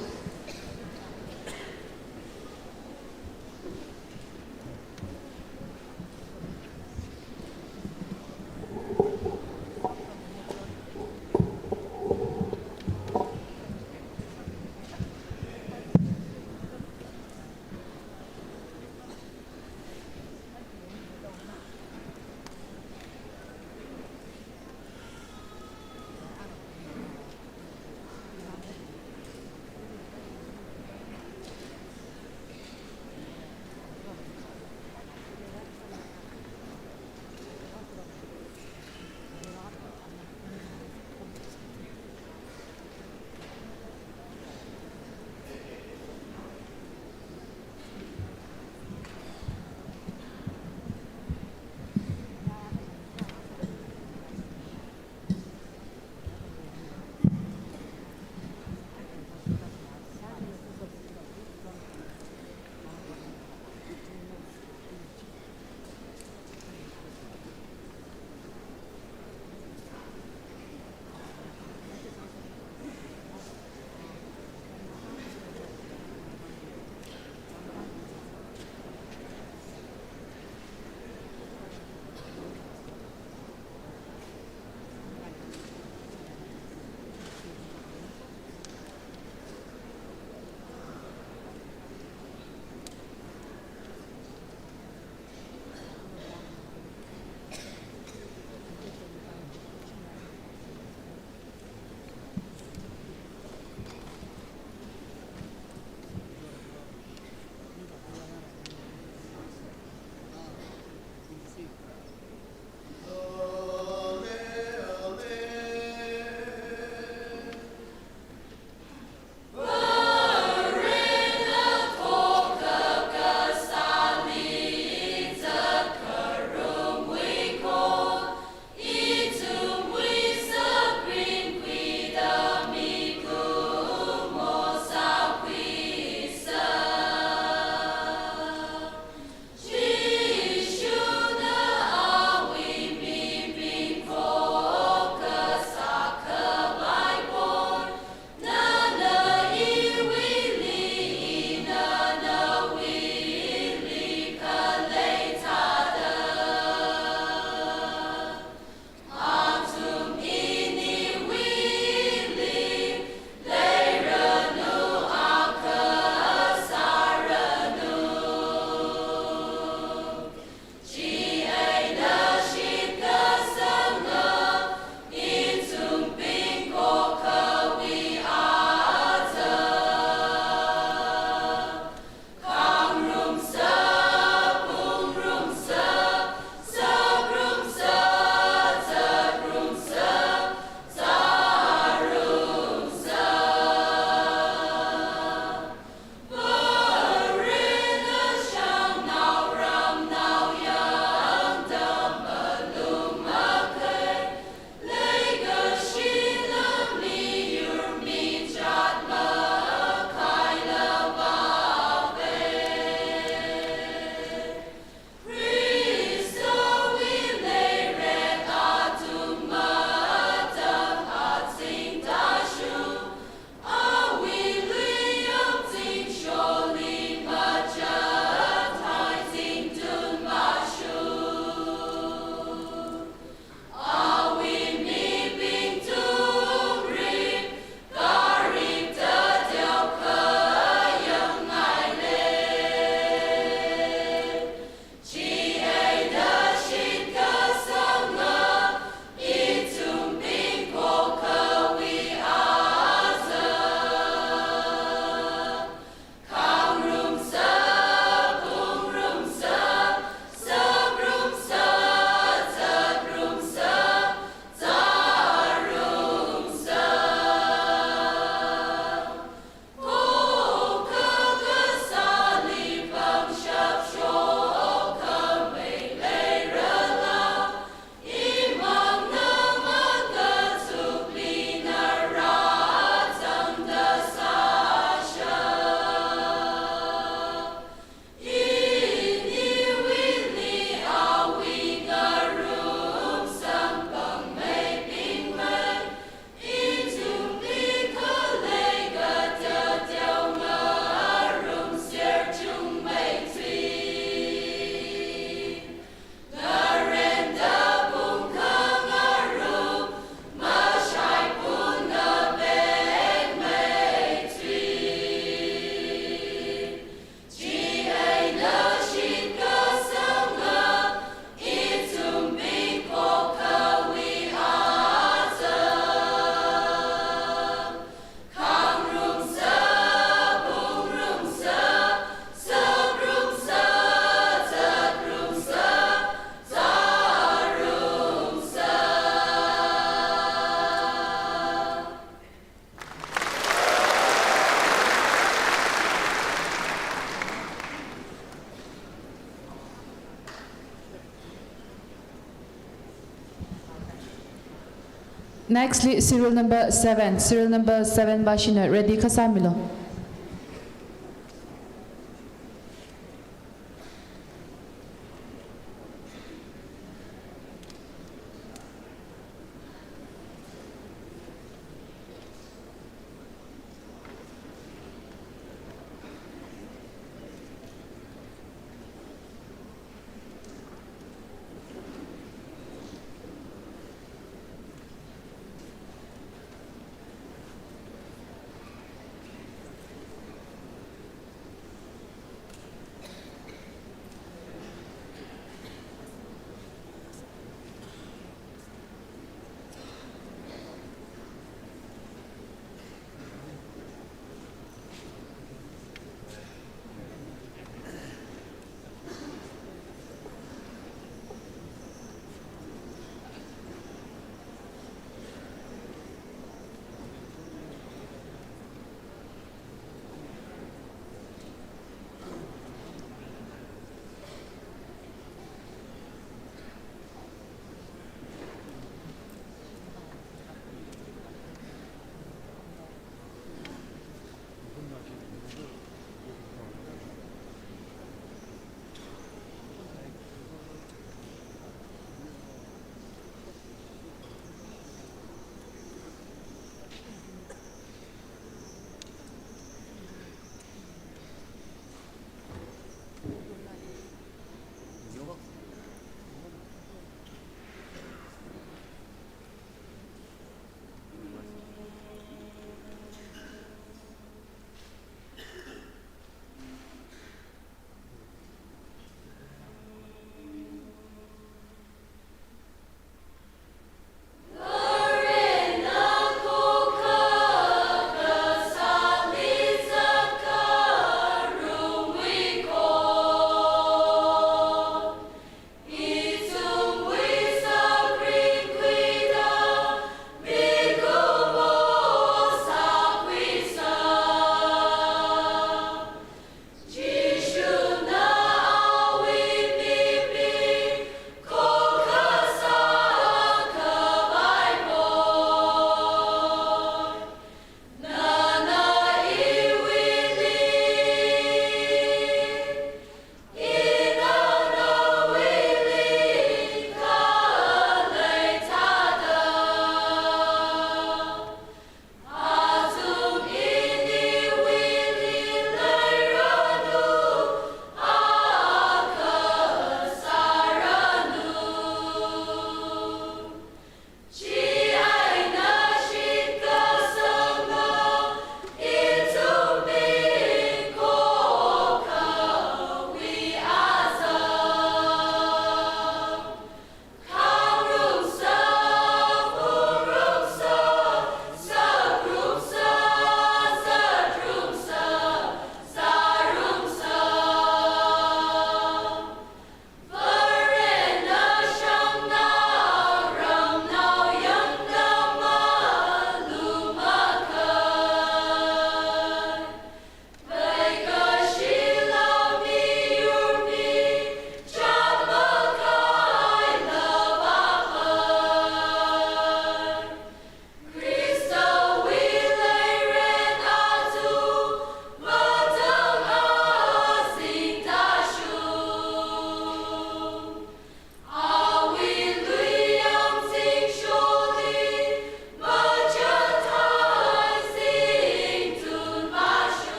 Nextly, serial number seven. Serial number seven, Bashina, ready kasā milo.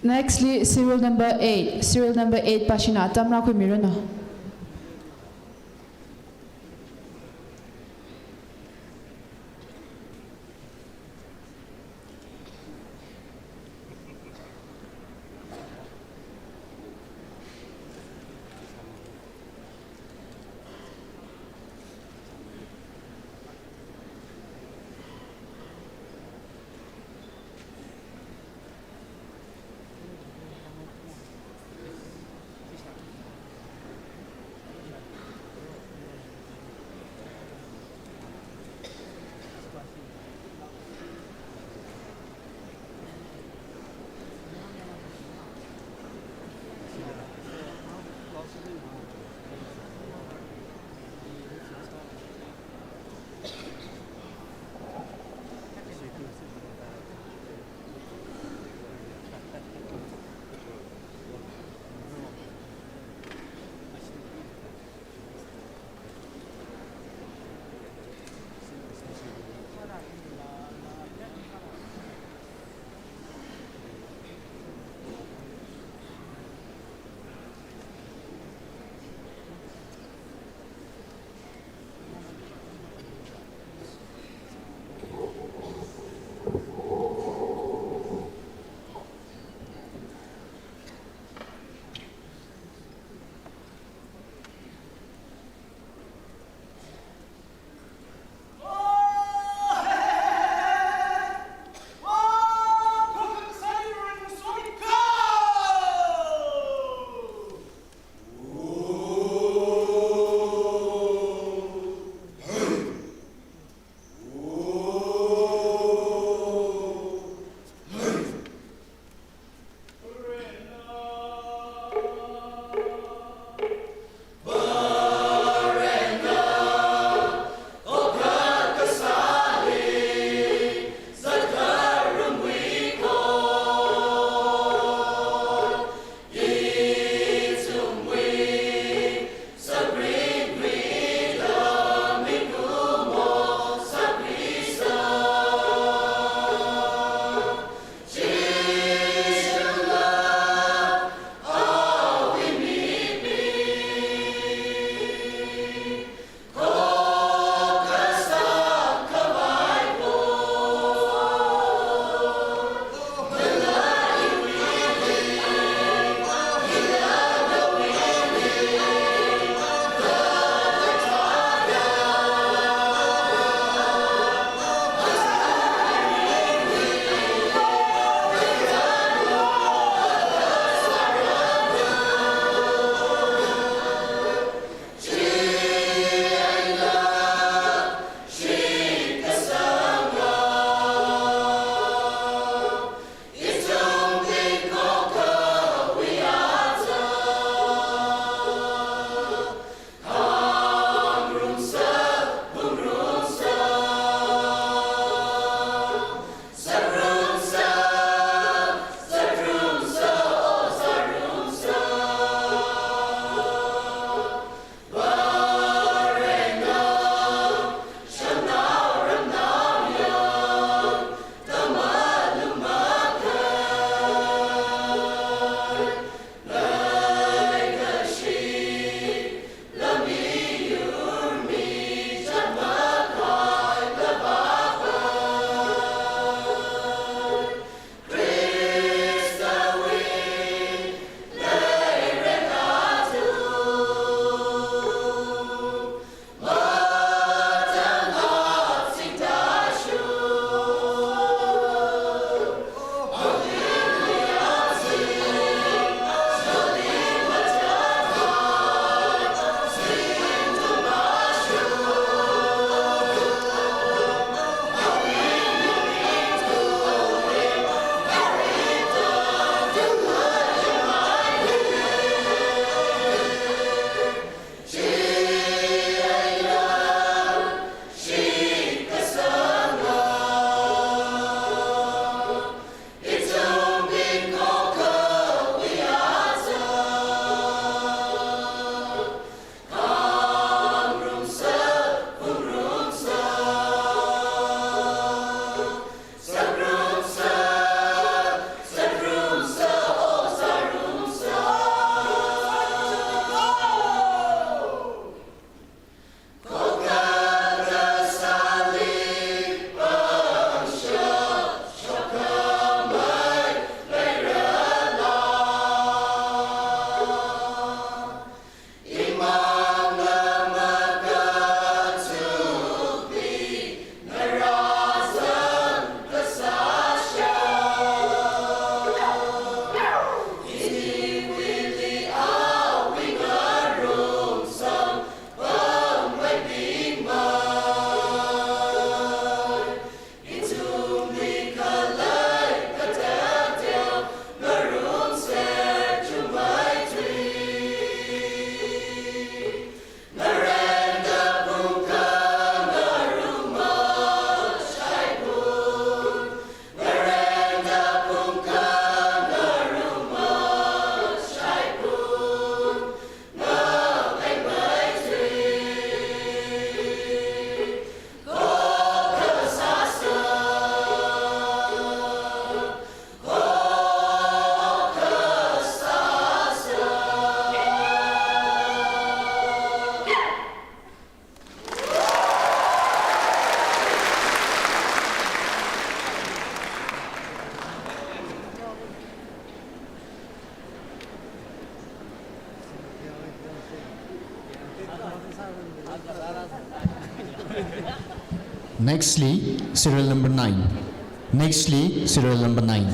Nextly, serial number eight. Serial number eight pāshina atam rākhuimiranu. Nextly, serial number nine. Nextly, serial number nine.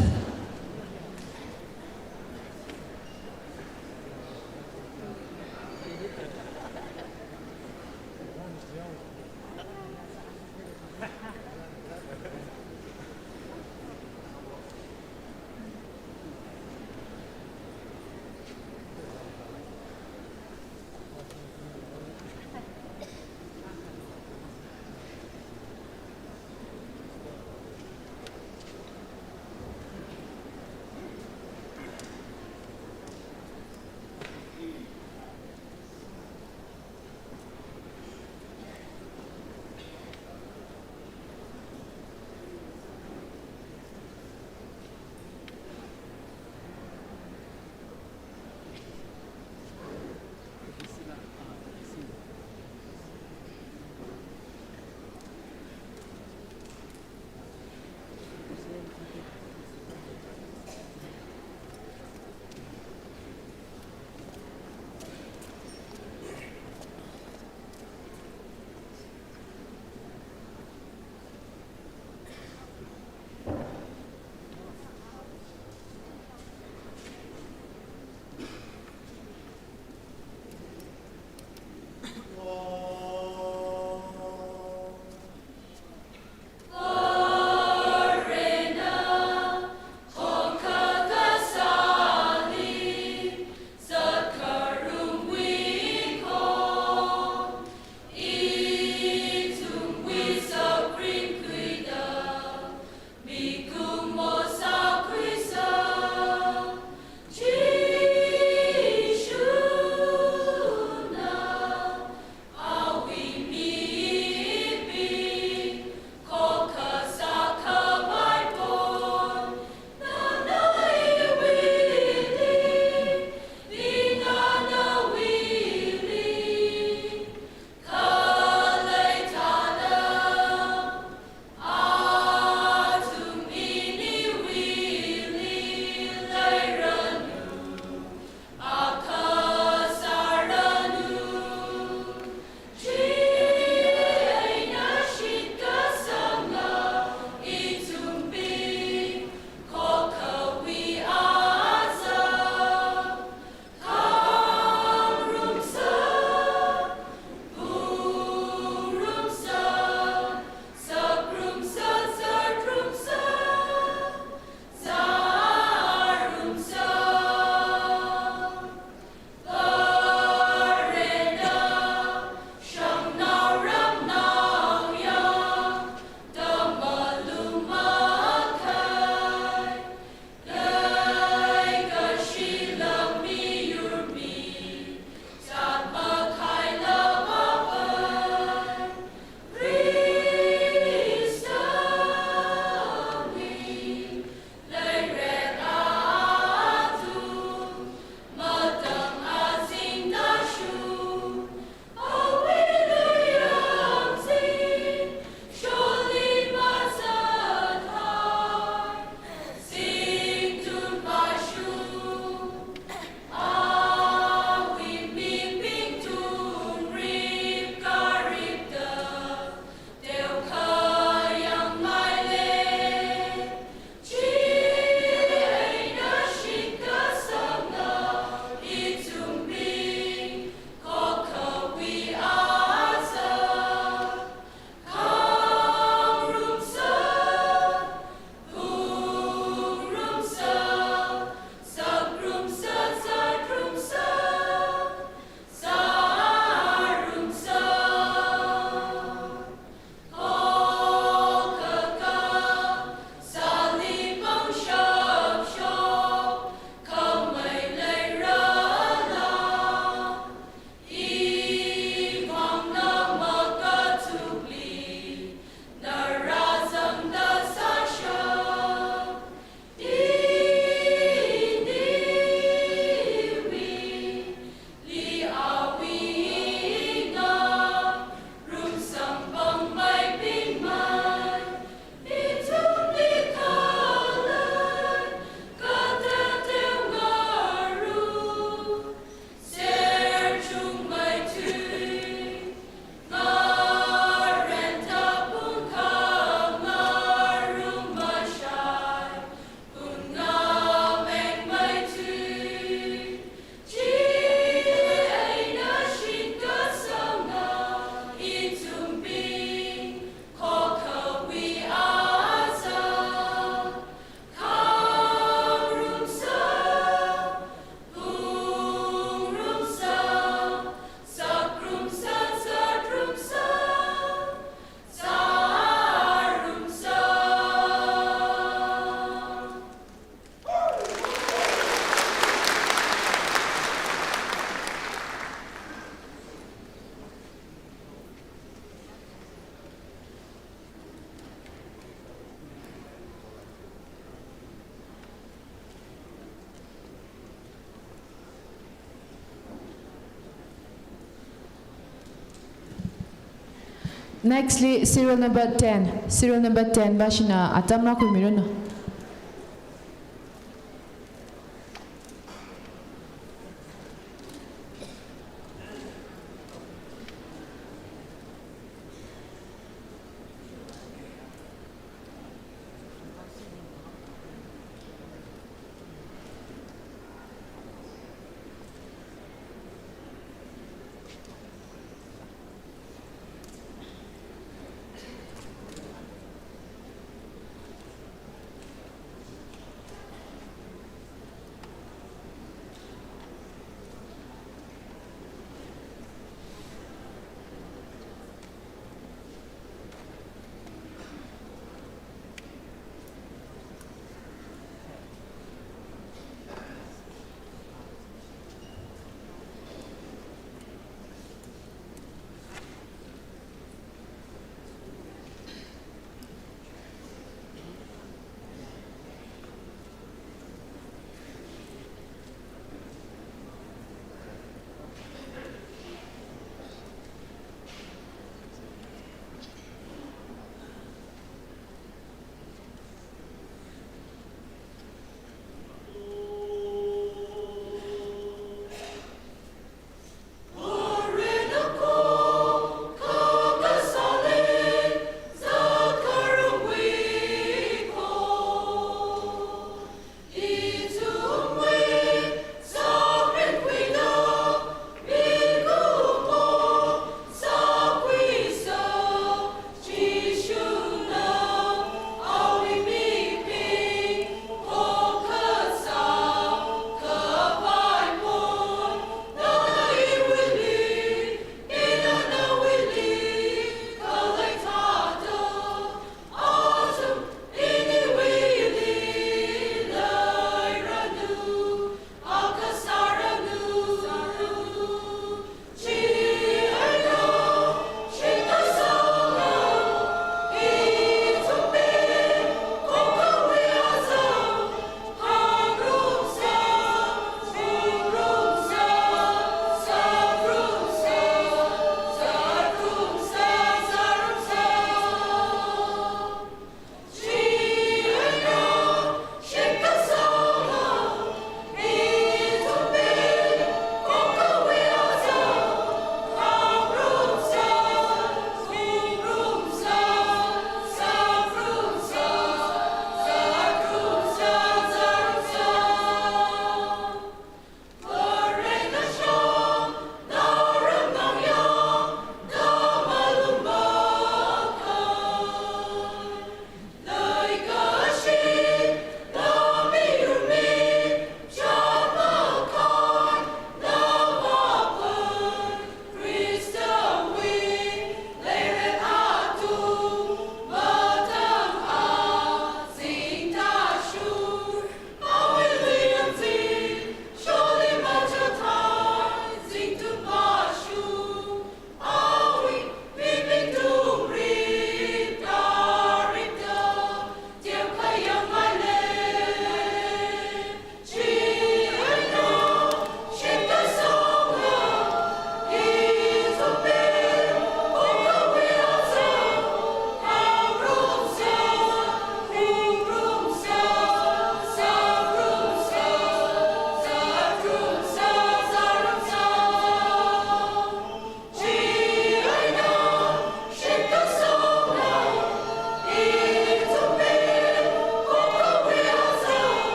Nextly, serial number ten. Serial number ten va shina atam rākhuimiranu.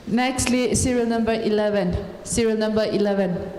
Nextly, serial number eleven. Serial number eleven.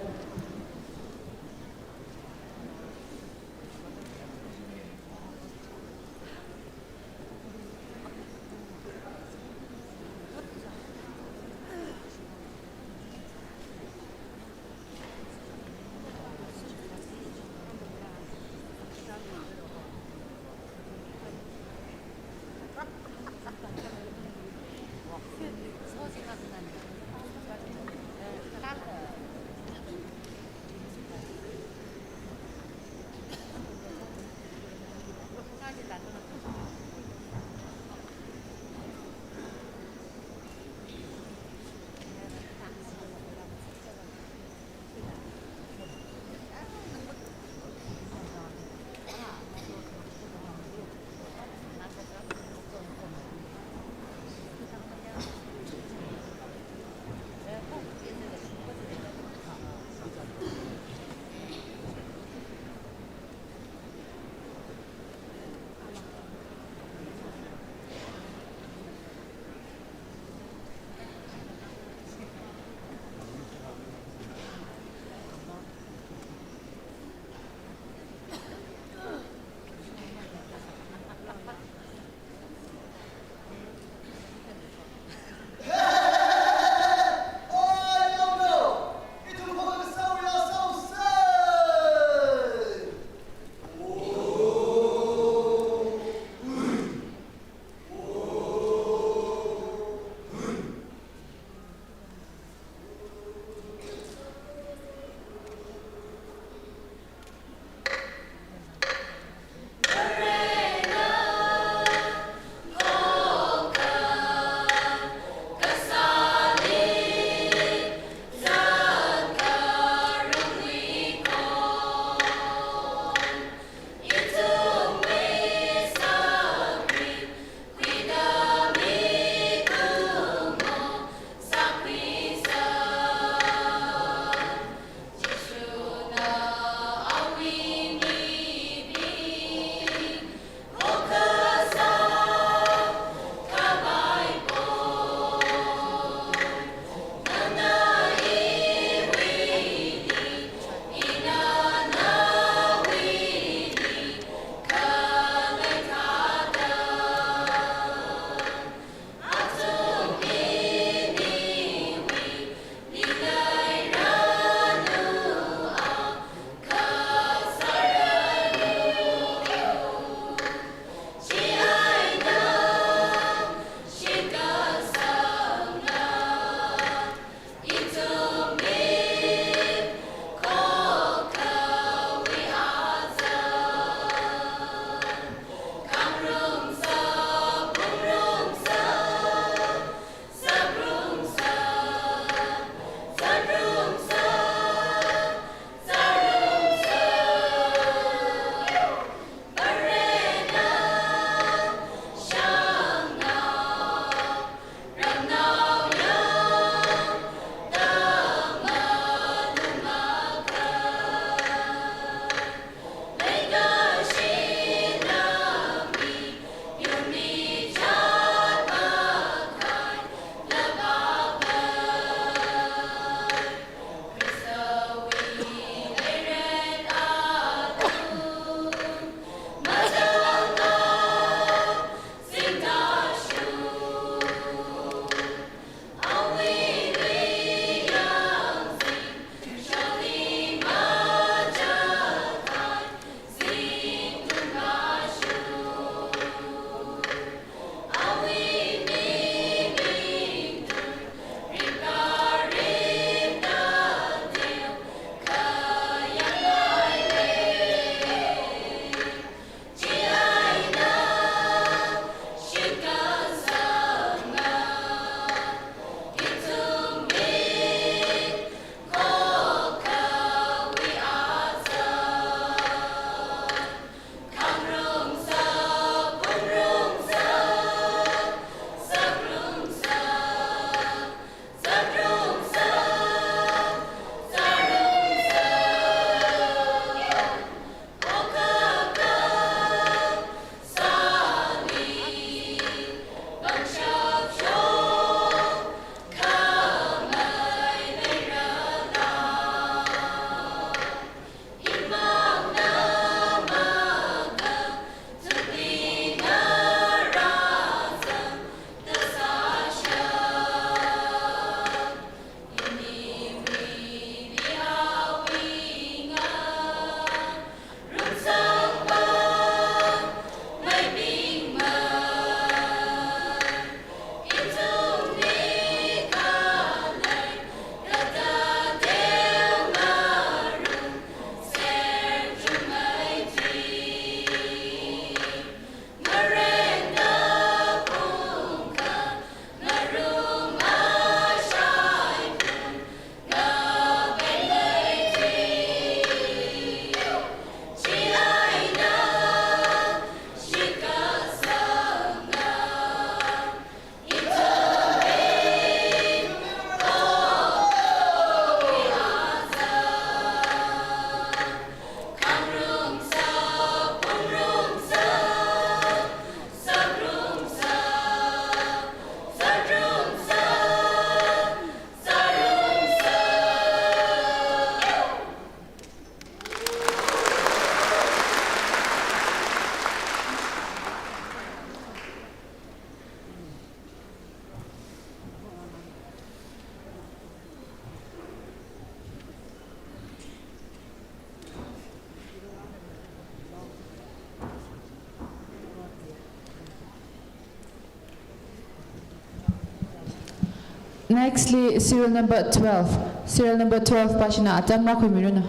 Nextly, serial number twelve. Serial number twelve pa shina atam makhuimiranu.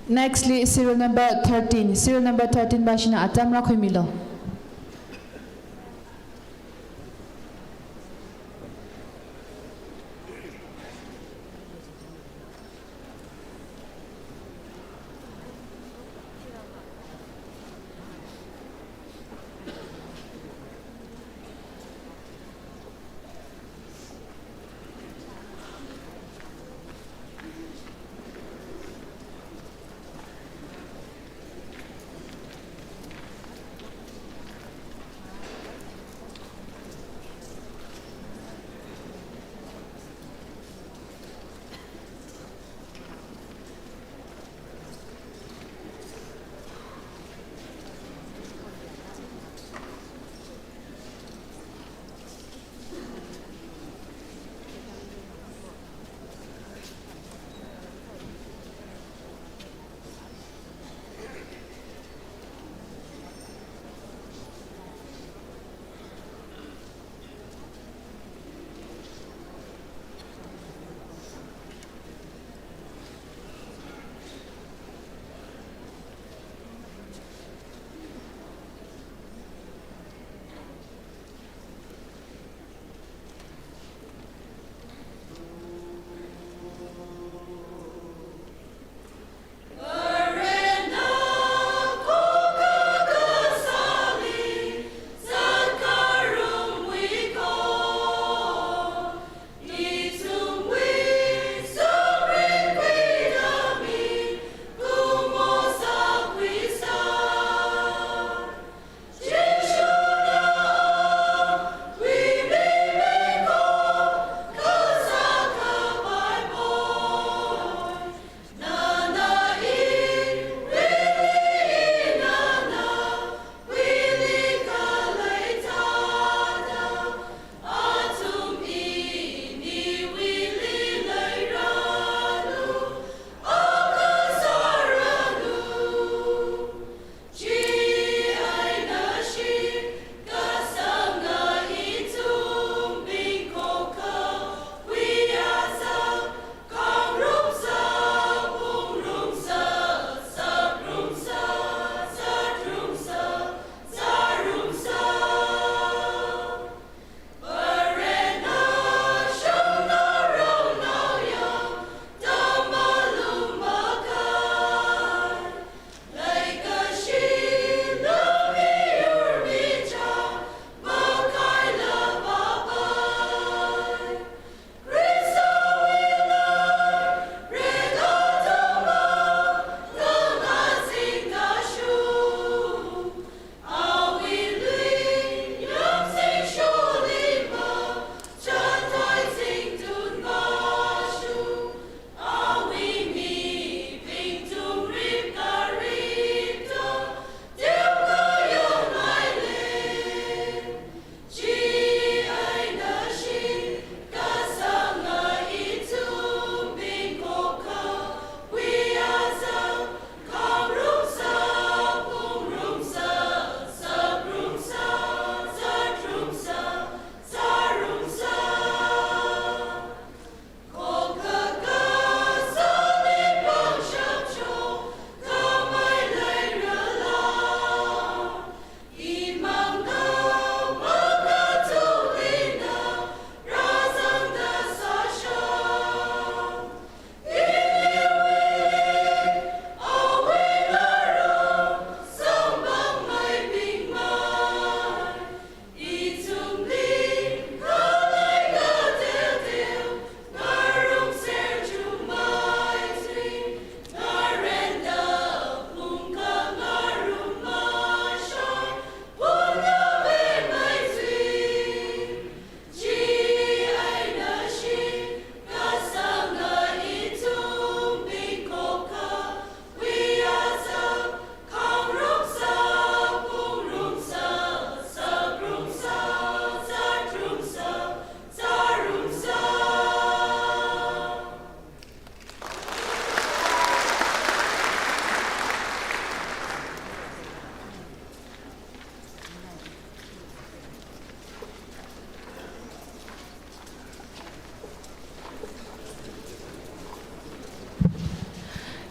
Nextly, serial number thirteen. Serial number thirteen pāshina atam rākhuimilu.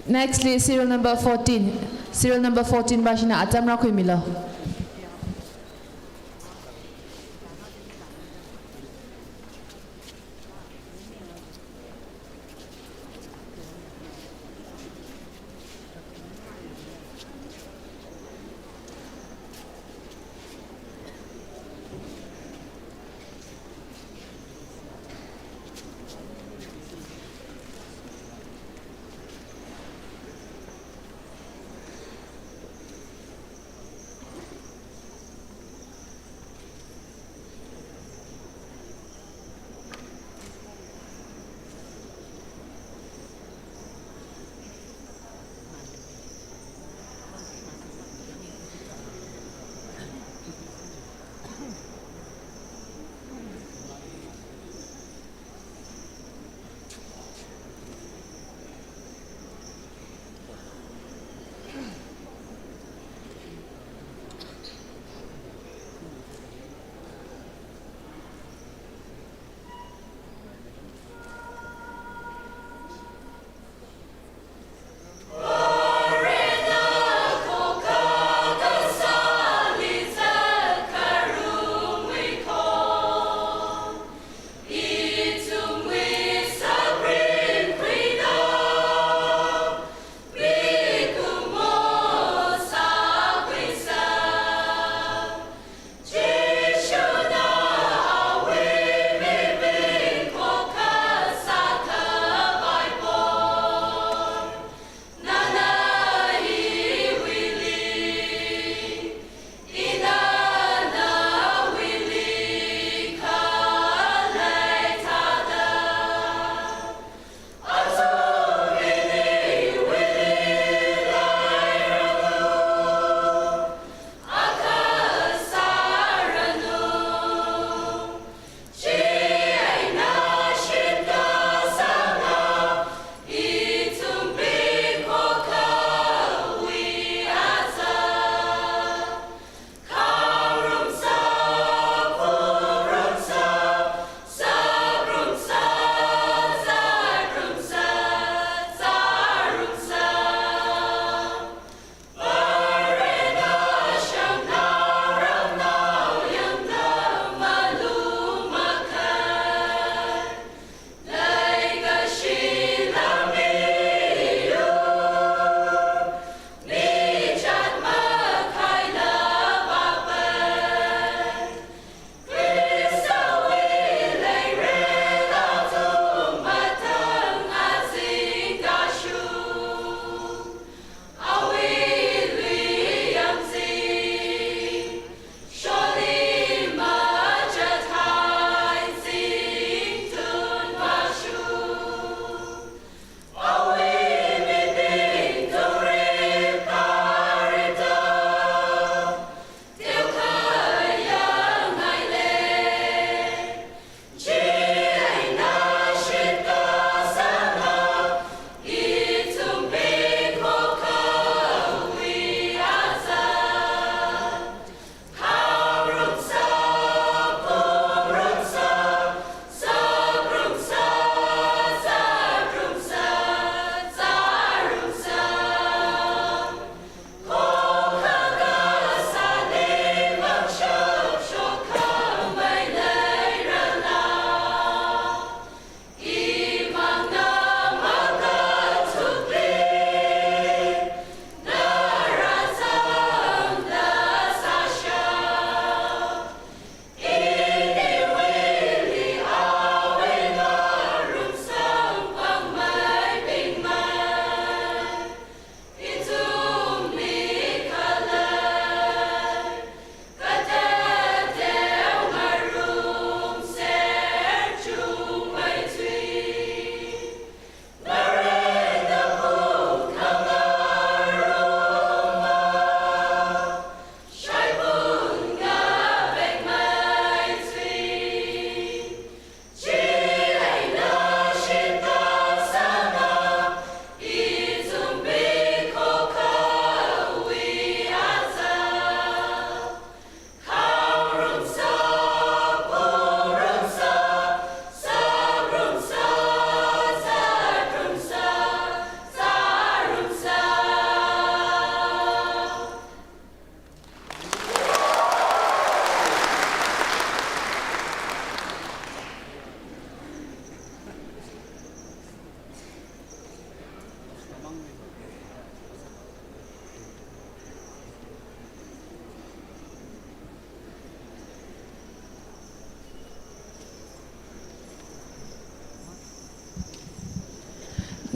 Next li serial number fourteen. Serial number fourteen pāshina atam rākhuimilu.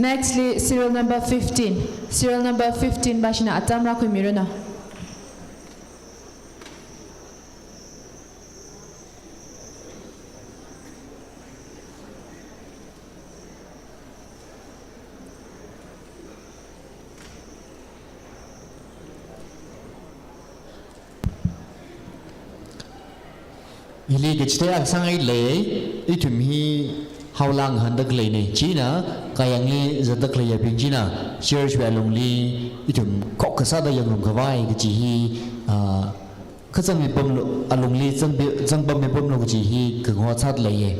Next li serial number fifteen. Serial number fifteen pāshina atam rākhuimiranu. Hili kachithei akha sāngailei, ithum hi haola ngahānda khaleina, china kayāngli zatda khaleiyabing china church wui alungli ithum khokkha sāda yangrumkhavai kaji hi, ah, kazang mipamlu, alungli zangpi-, zangpam mipamlu kaji hi khangaho sādalei.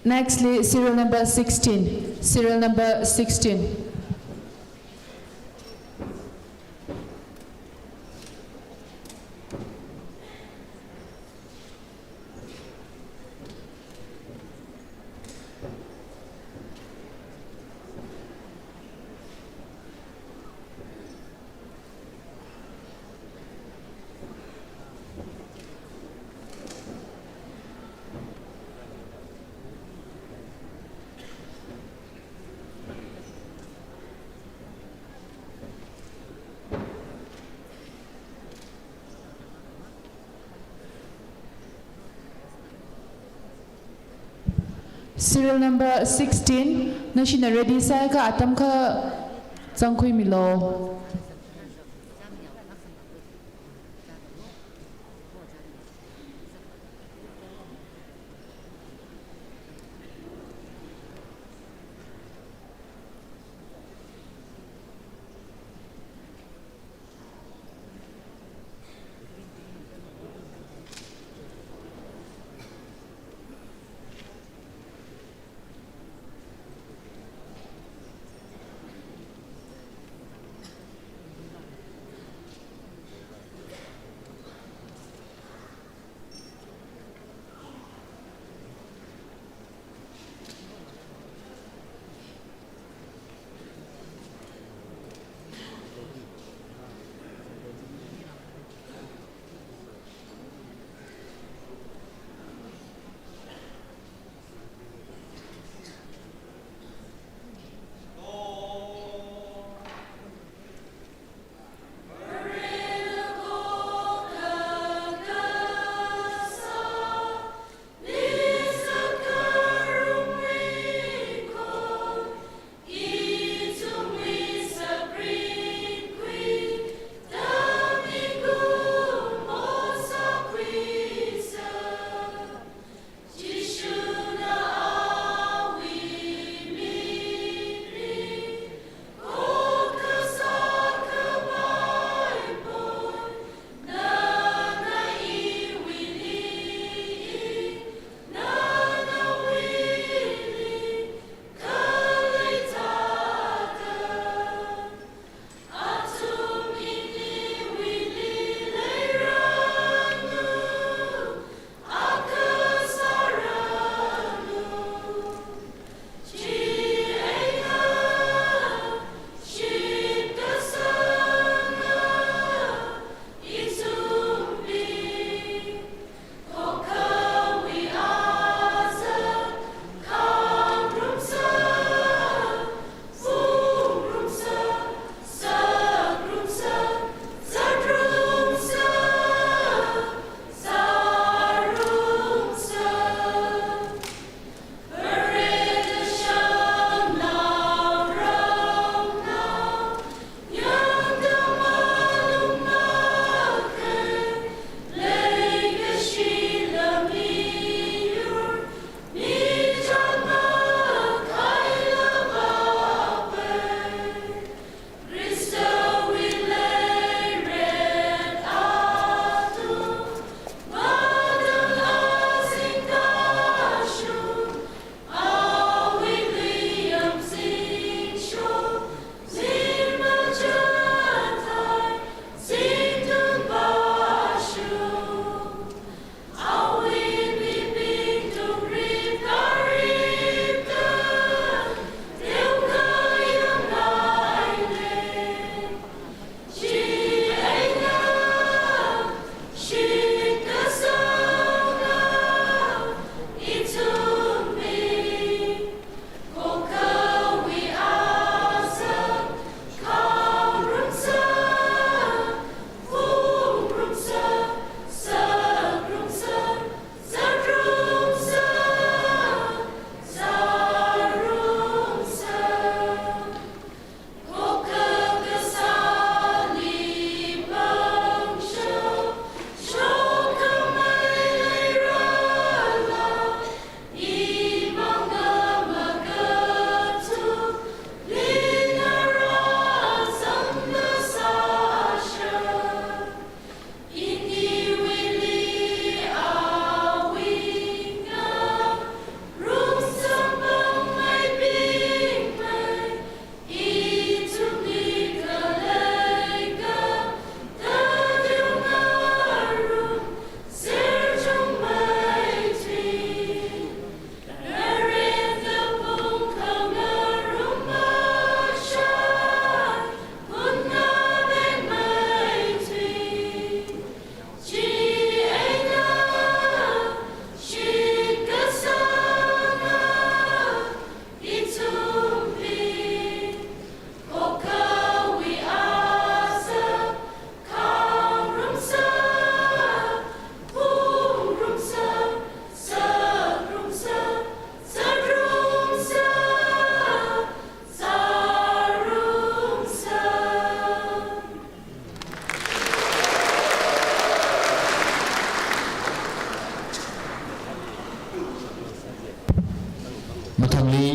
Next li serial number sixteen. Serial number sixteen. Serial number sixteen, nashina ready sāakha atam kha zangkhuimilu.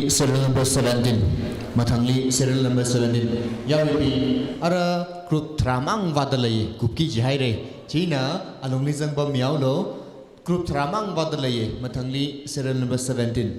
Serial number seventeen. Mathangli serial number seventeen. Yaruiwui ara group tharā mang vāda lei, group ki jihaira. China alungli zangpam yaolo. Group tharā mang vāda lei, mathangli serial number seventeen.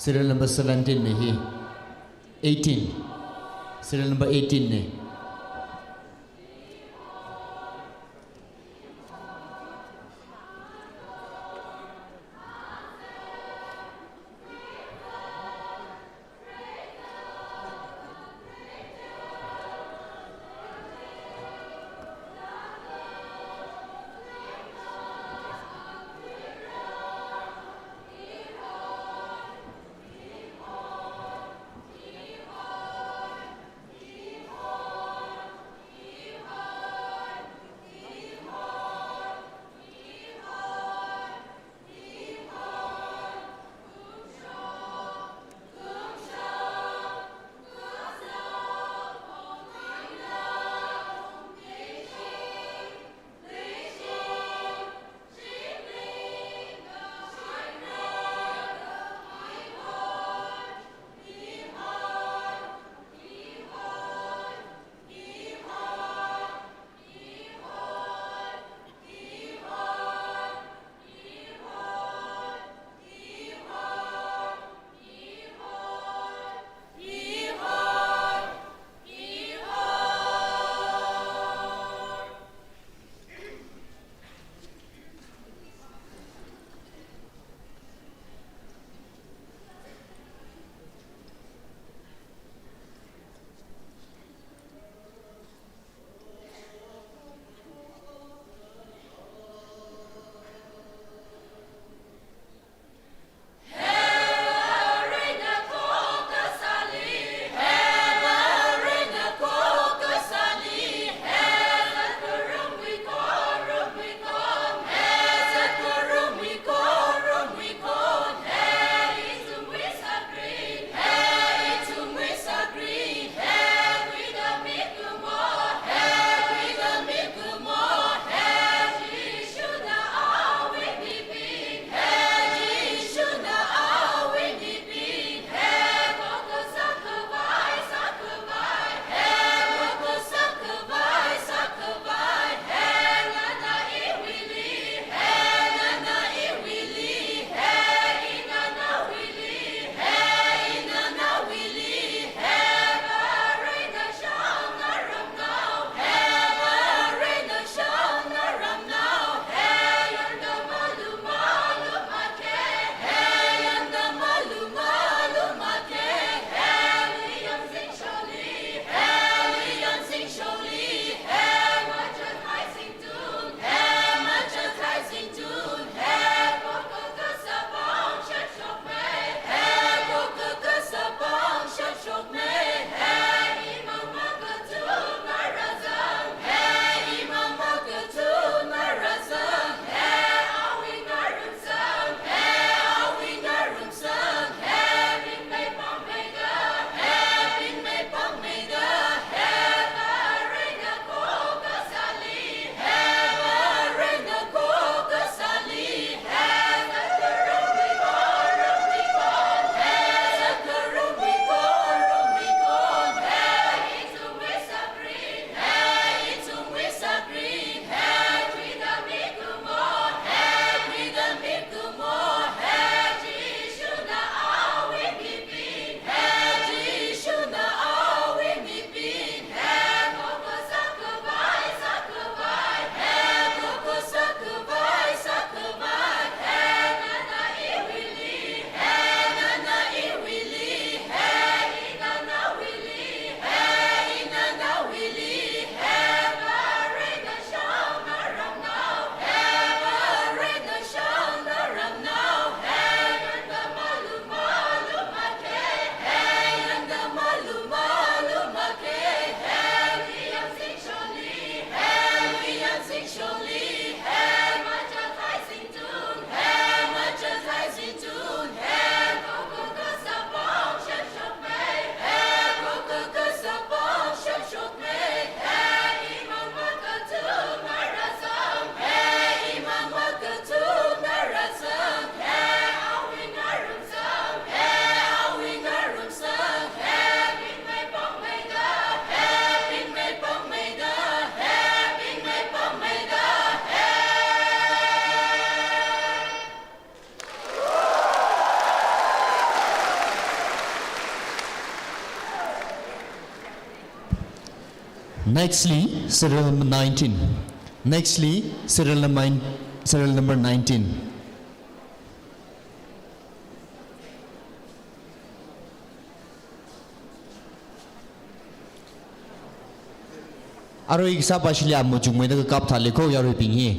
Serial number seventeen ne hi. Eighteen. Serial number eighteen ne. Nextly, serial number nineteen. Nextly, serial number, serial number nineteen. Arui kasāpa chili amu chungmeida kakap thāli ko yaruibing hi.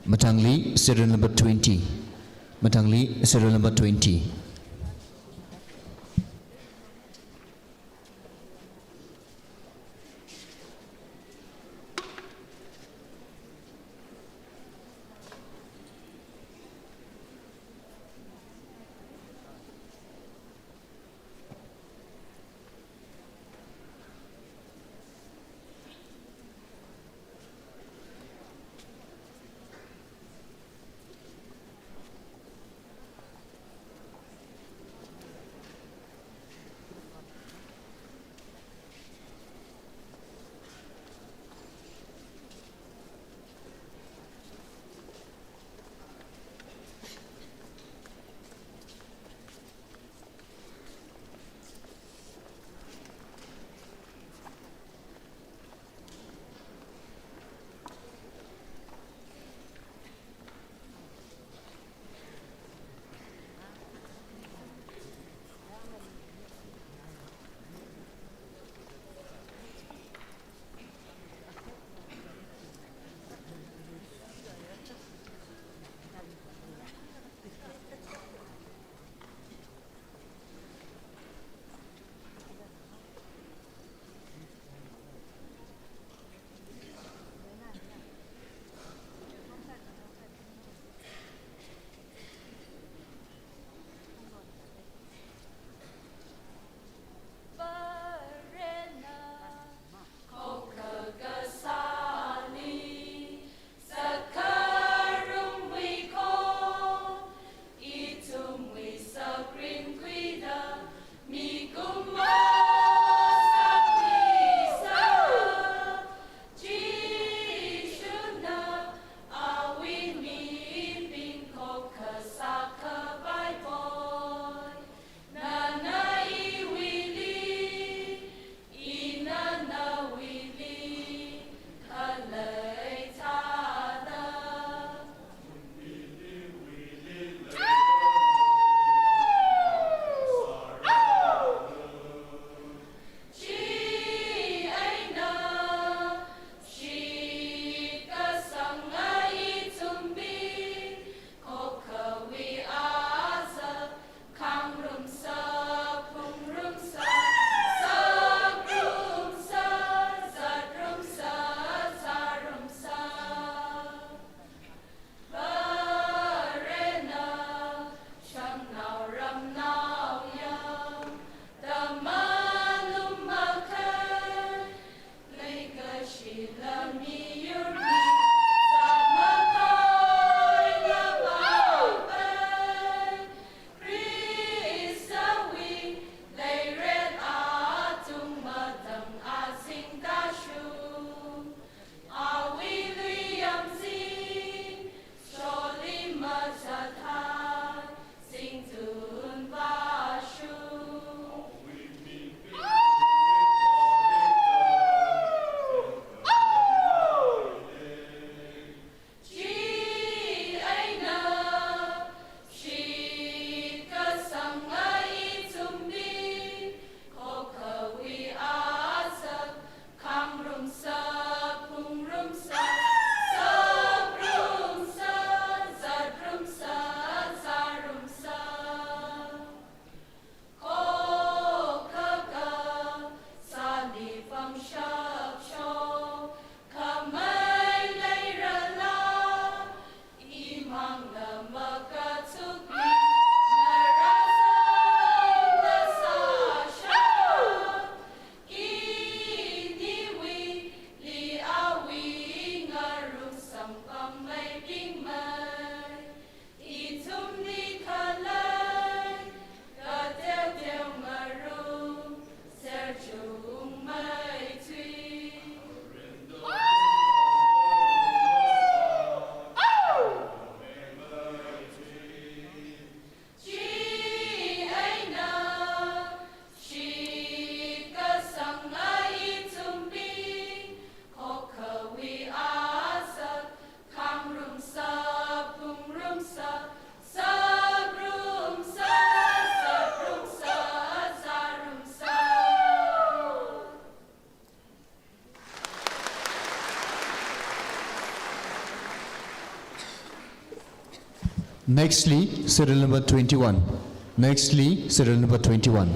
Mathangli serial number twenty. Mathangli serial number twenty. Nextly, serial number twenty-one. Nextly, serial number twenty-one.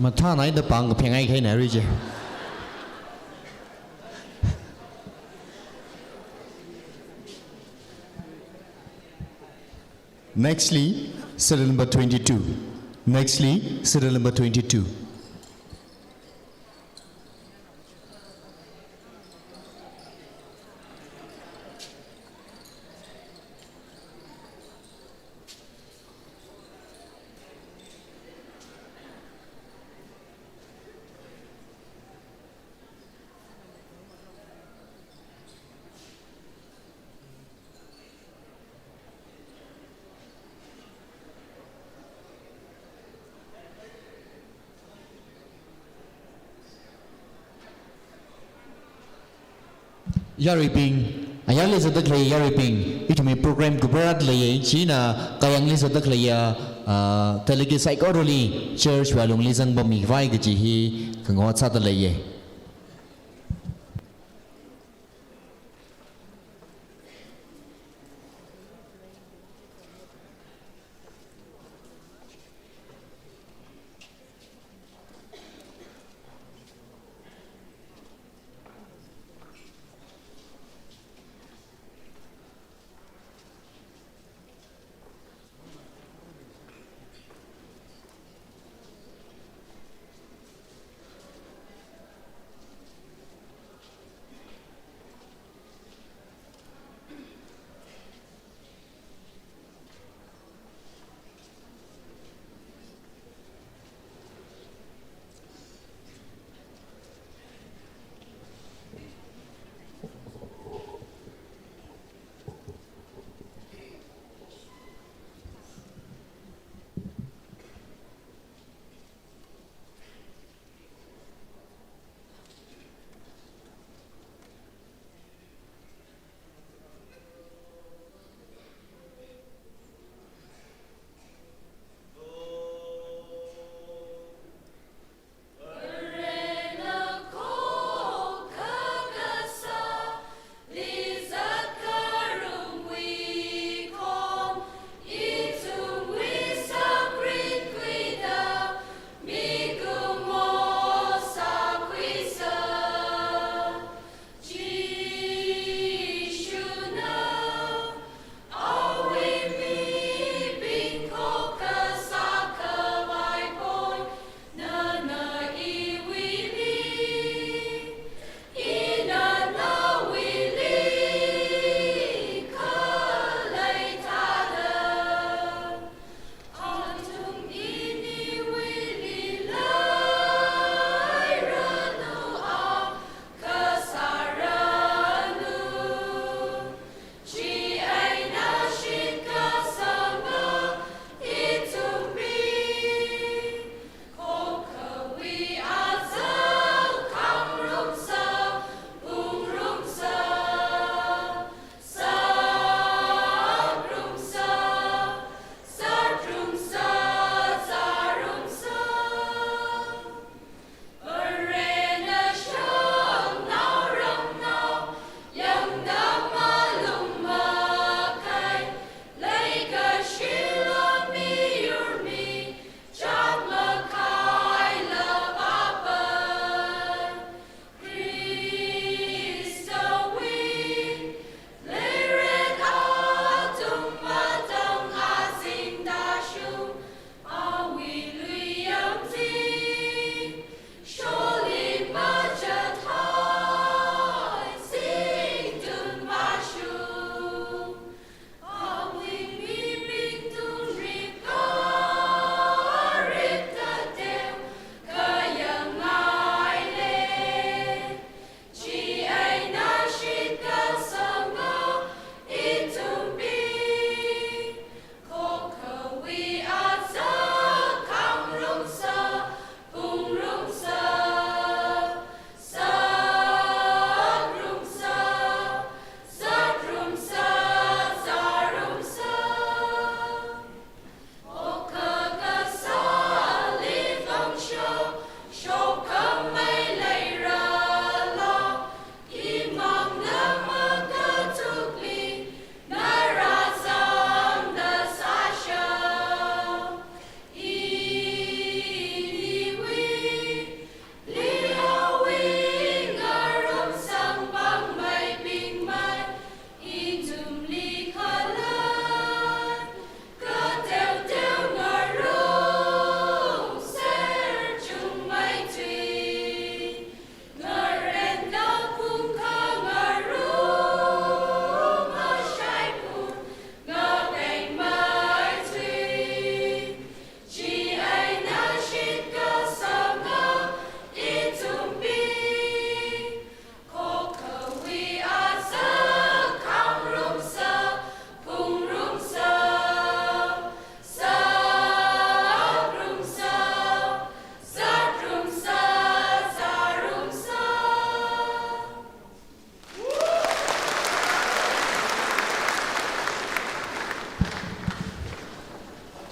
Mathānaida pāng kaphengai khaina ri je. Nextly, serial number twenty-two. Nextly, serial number twenty-two. Yaruibing, ayarli zatda khalei yaruibing, ithumwui program kupharat leiya, china kayāngli zatda khaleiya, ah, delegate saikorali church wui alungli zangpammi khavai kaji hi khangasak sāda leiya.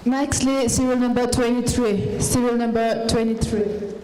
Next li serial number twenty-three. Serial number twenty-three.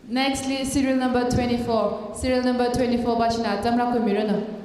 Nextly, serial number twenty-four. Serial number twenty-four pāshina tamra khuimiranu.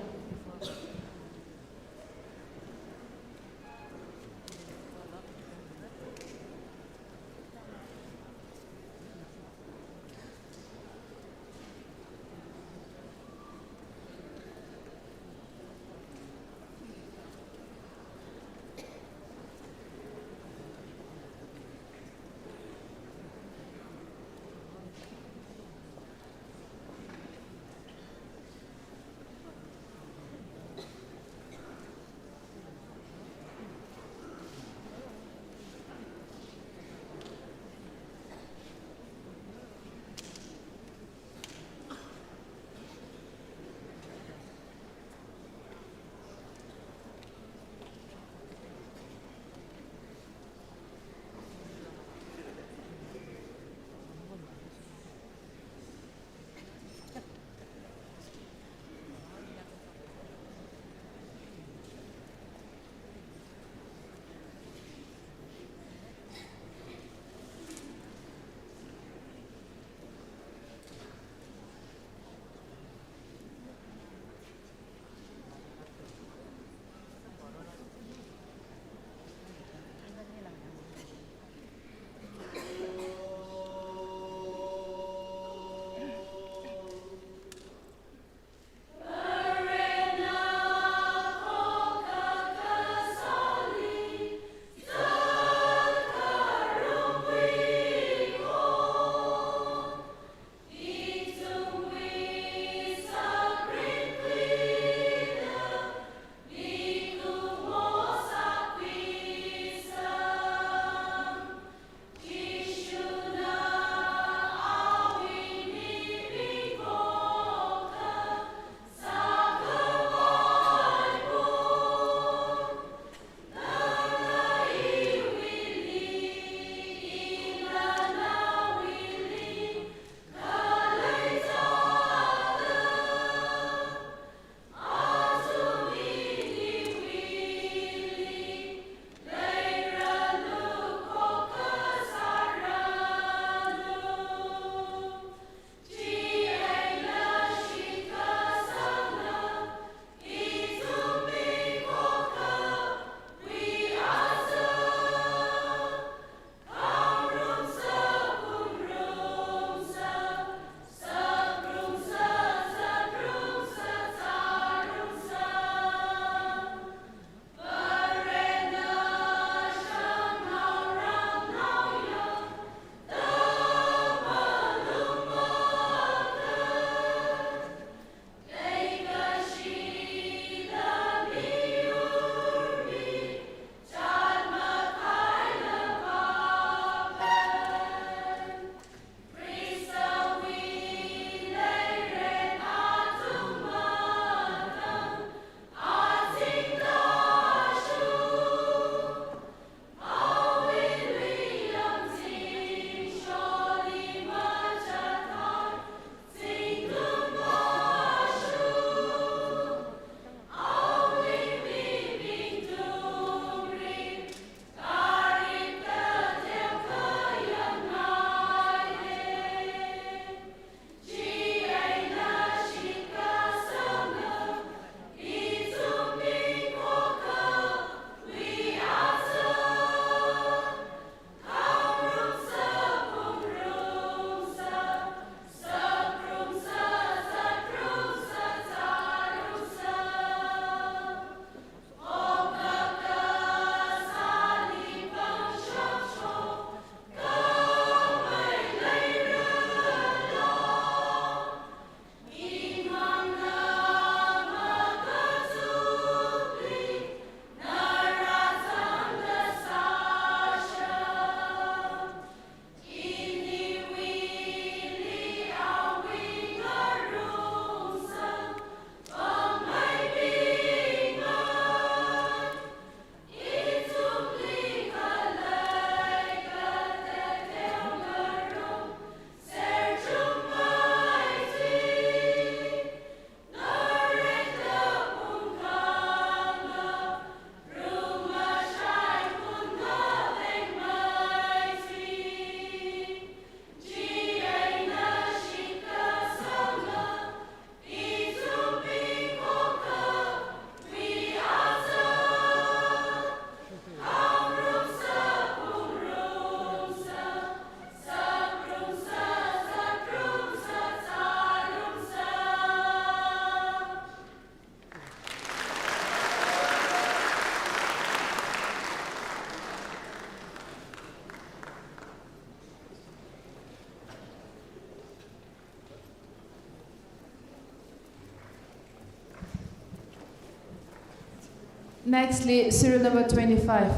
Nextly, serial number twenty-five.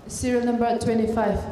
Serial number twenty-five.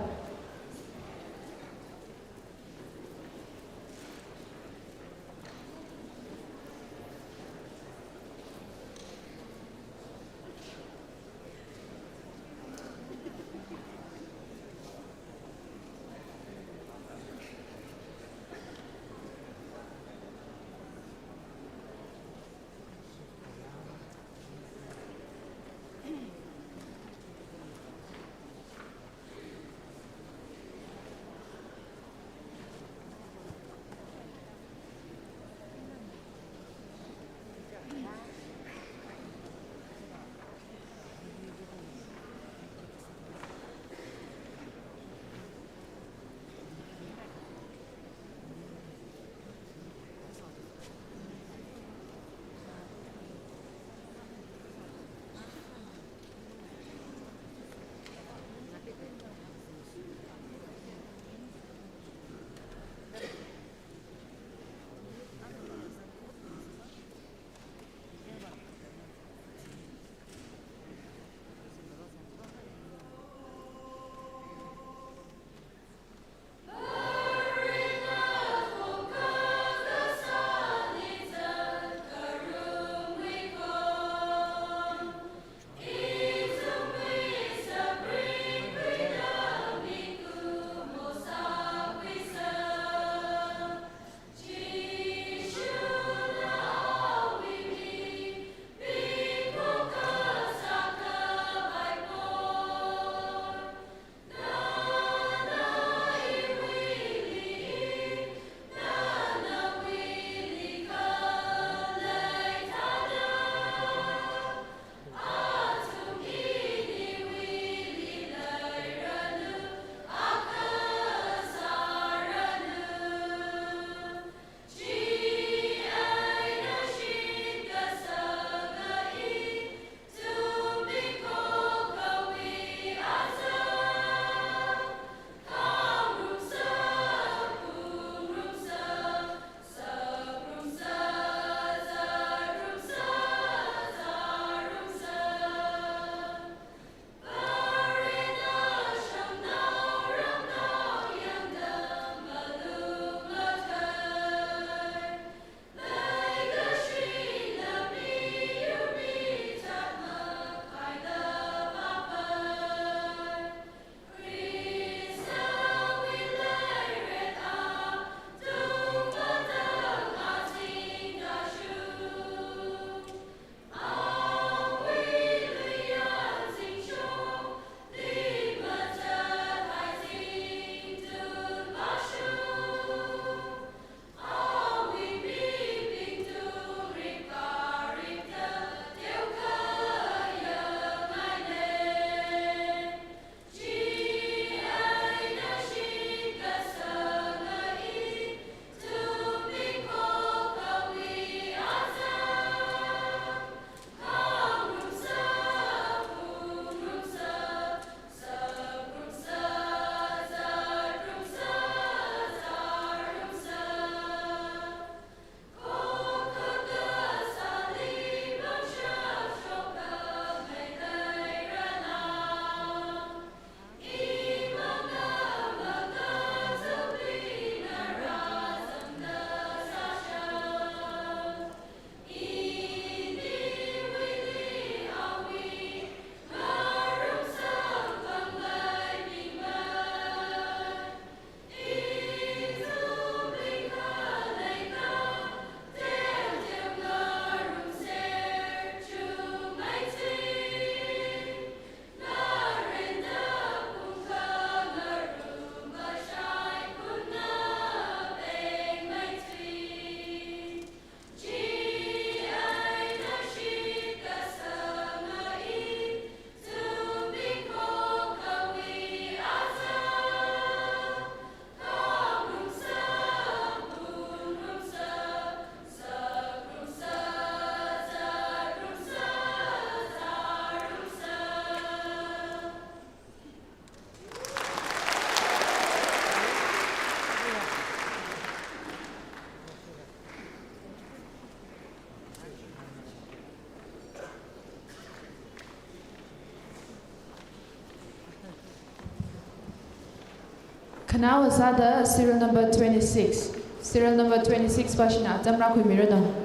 Khanaowa sāda serial number twenty-six. Serial number twenty-six pa shina atam rākhuimiranu.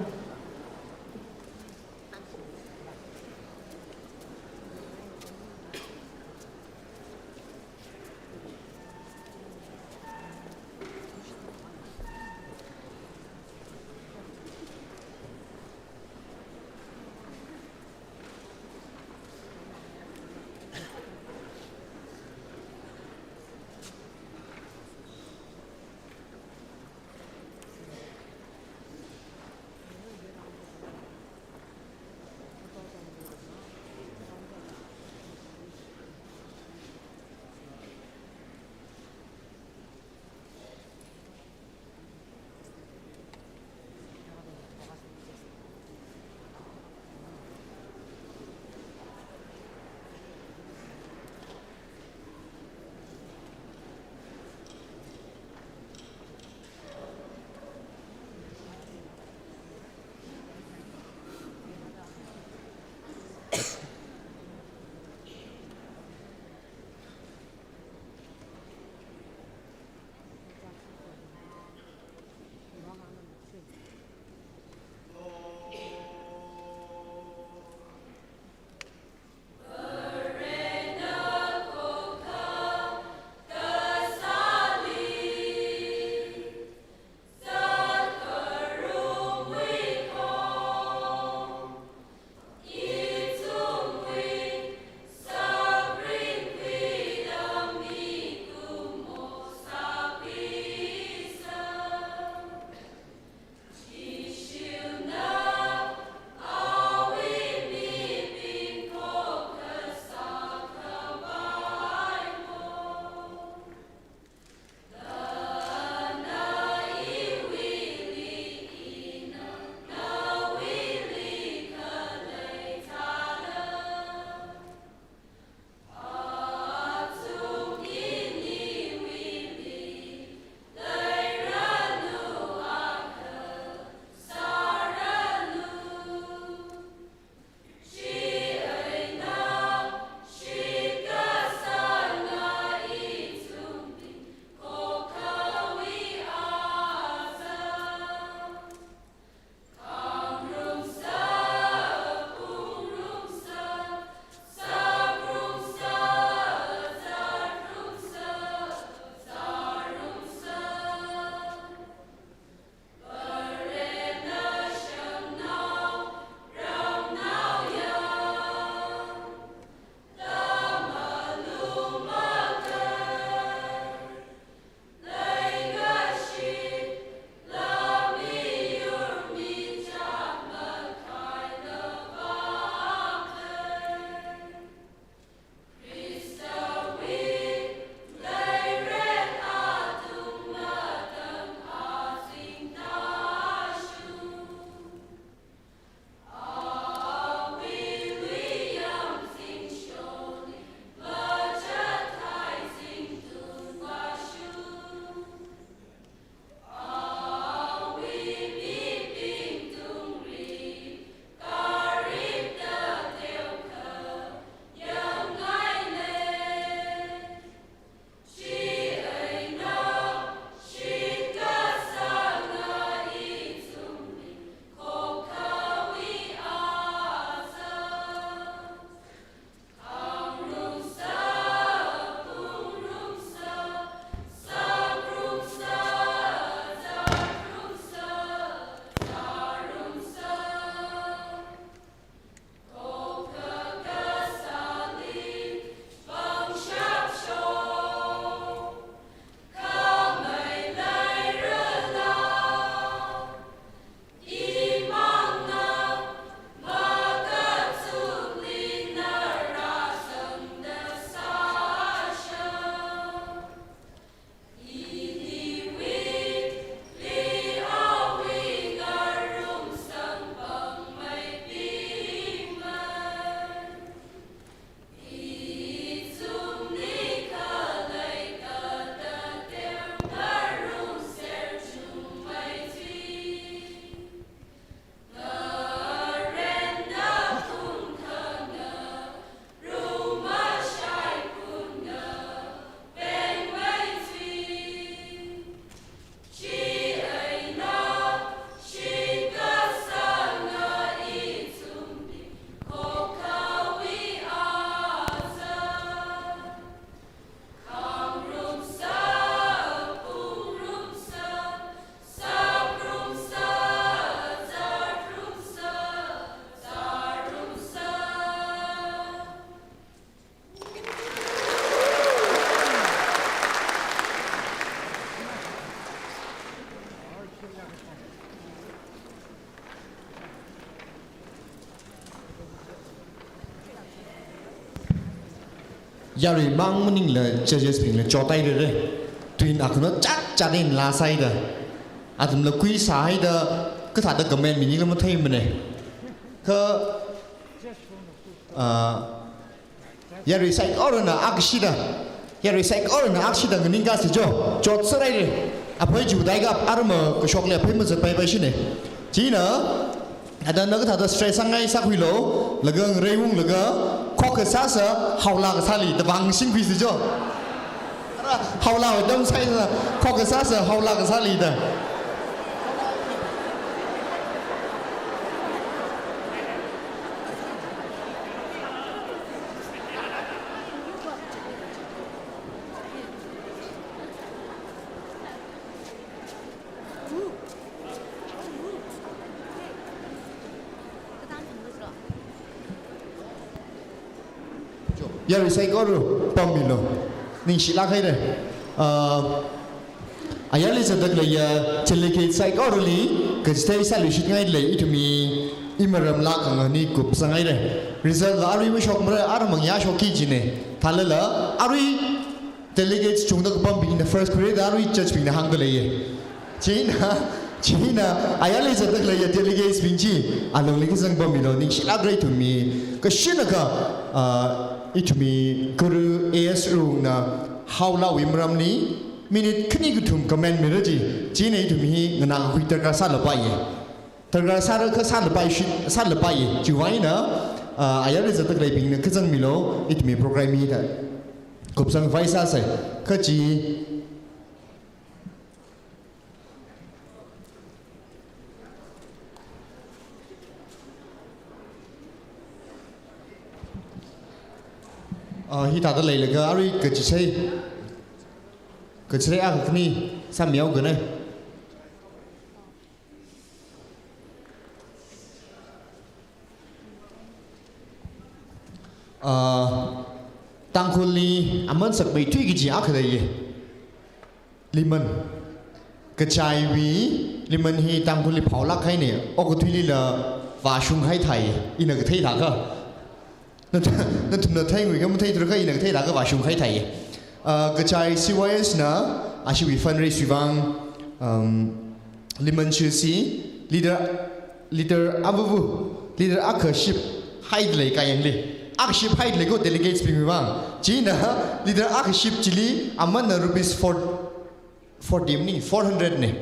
Yaruimang maningla judges bingla chotairere. Twin akhana chat chat in la saida. Athumla kui sāhaida kathāda comment mini la matheimane. Kha, ah, yarui saikorana akshida. Yarui saikorana akshida nganingkasi jo. Chotserhaire. Aphei chudaiga arma kashokli aphei mazatpaipai shine. China, ada na kathāda stress sāngai sākhuilo, laga ngareiunglaga, khokkha sāsa, haola kasāli, da vang shingkhuisi jo. Ara, haola wa dam saina, khokkha sāsa, haola kasāli da. Yarui saikora pamilo. Ningshilāk haire. Ah, ayarli zatdakleiya delegate saikorali, kachithei sāluishitngailei ithumwui imaram lākangani kupsanghaire. Result la arui mashokmara, ara mangya shokki jine. Thalala, arui delegates chungda kapambingna first period arui judge bingna hāngdaleiye. China, china, ayarli zatdakleiya delegates bing chi, alungli kazang pamilo ningshilākra ithumwui. Kashinaka, ah, ithumwui Guru A S Rungna haolawui maramli, minute khani kathum comment mira ji, china ithum hi nganākhui darkar sālapaiye. Darkar sāra kha sālapai shi, sālapaiye. Chiwuivang eina, ah, ayarli zatdakleibingna kazangmilo, ithumwui program hithāda kupsangkhavai sāsei. Kha chi, ah, hithāda leilaga arui kachithei, kachithei akha khani sāmihaokane. Ah, Tangkhulli aman sakmeithui kaji akha leiye. Liman. Kachaiwui liman hi Tangkhulli phaolāk haine, okathuilila vāshung haithai, ina kathei thākha. Nathum, nathumna theingui kha matheithura kha ina kathei thākha vāshung haithai. Ah, kachai C Y S na, ashiwui fundraise wui vang, um, liman chisi, leader, leader avuvu, leader akha ship haidalei kayangli. Akha ship haidalei ko delegates bingwui vang. China, leader akha ship chili, amanna rupees four, forty maning, four hundred ne.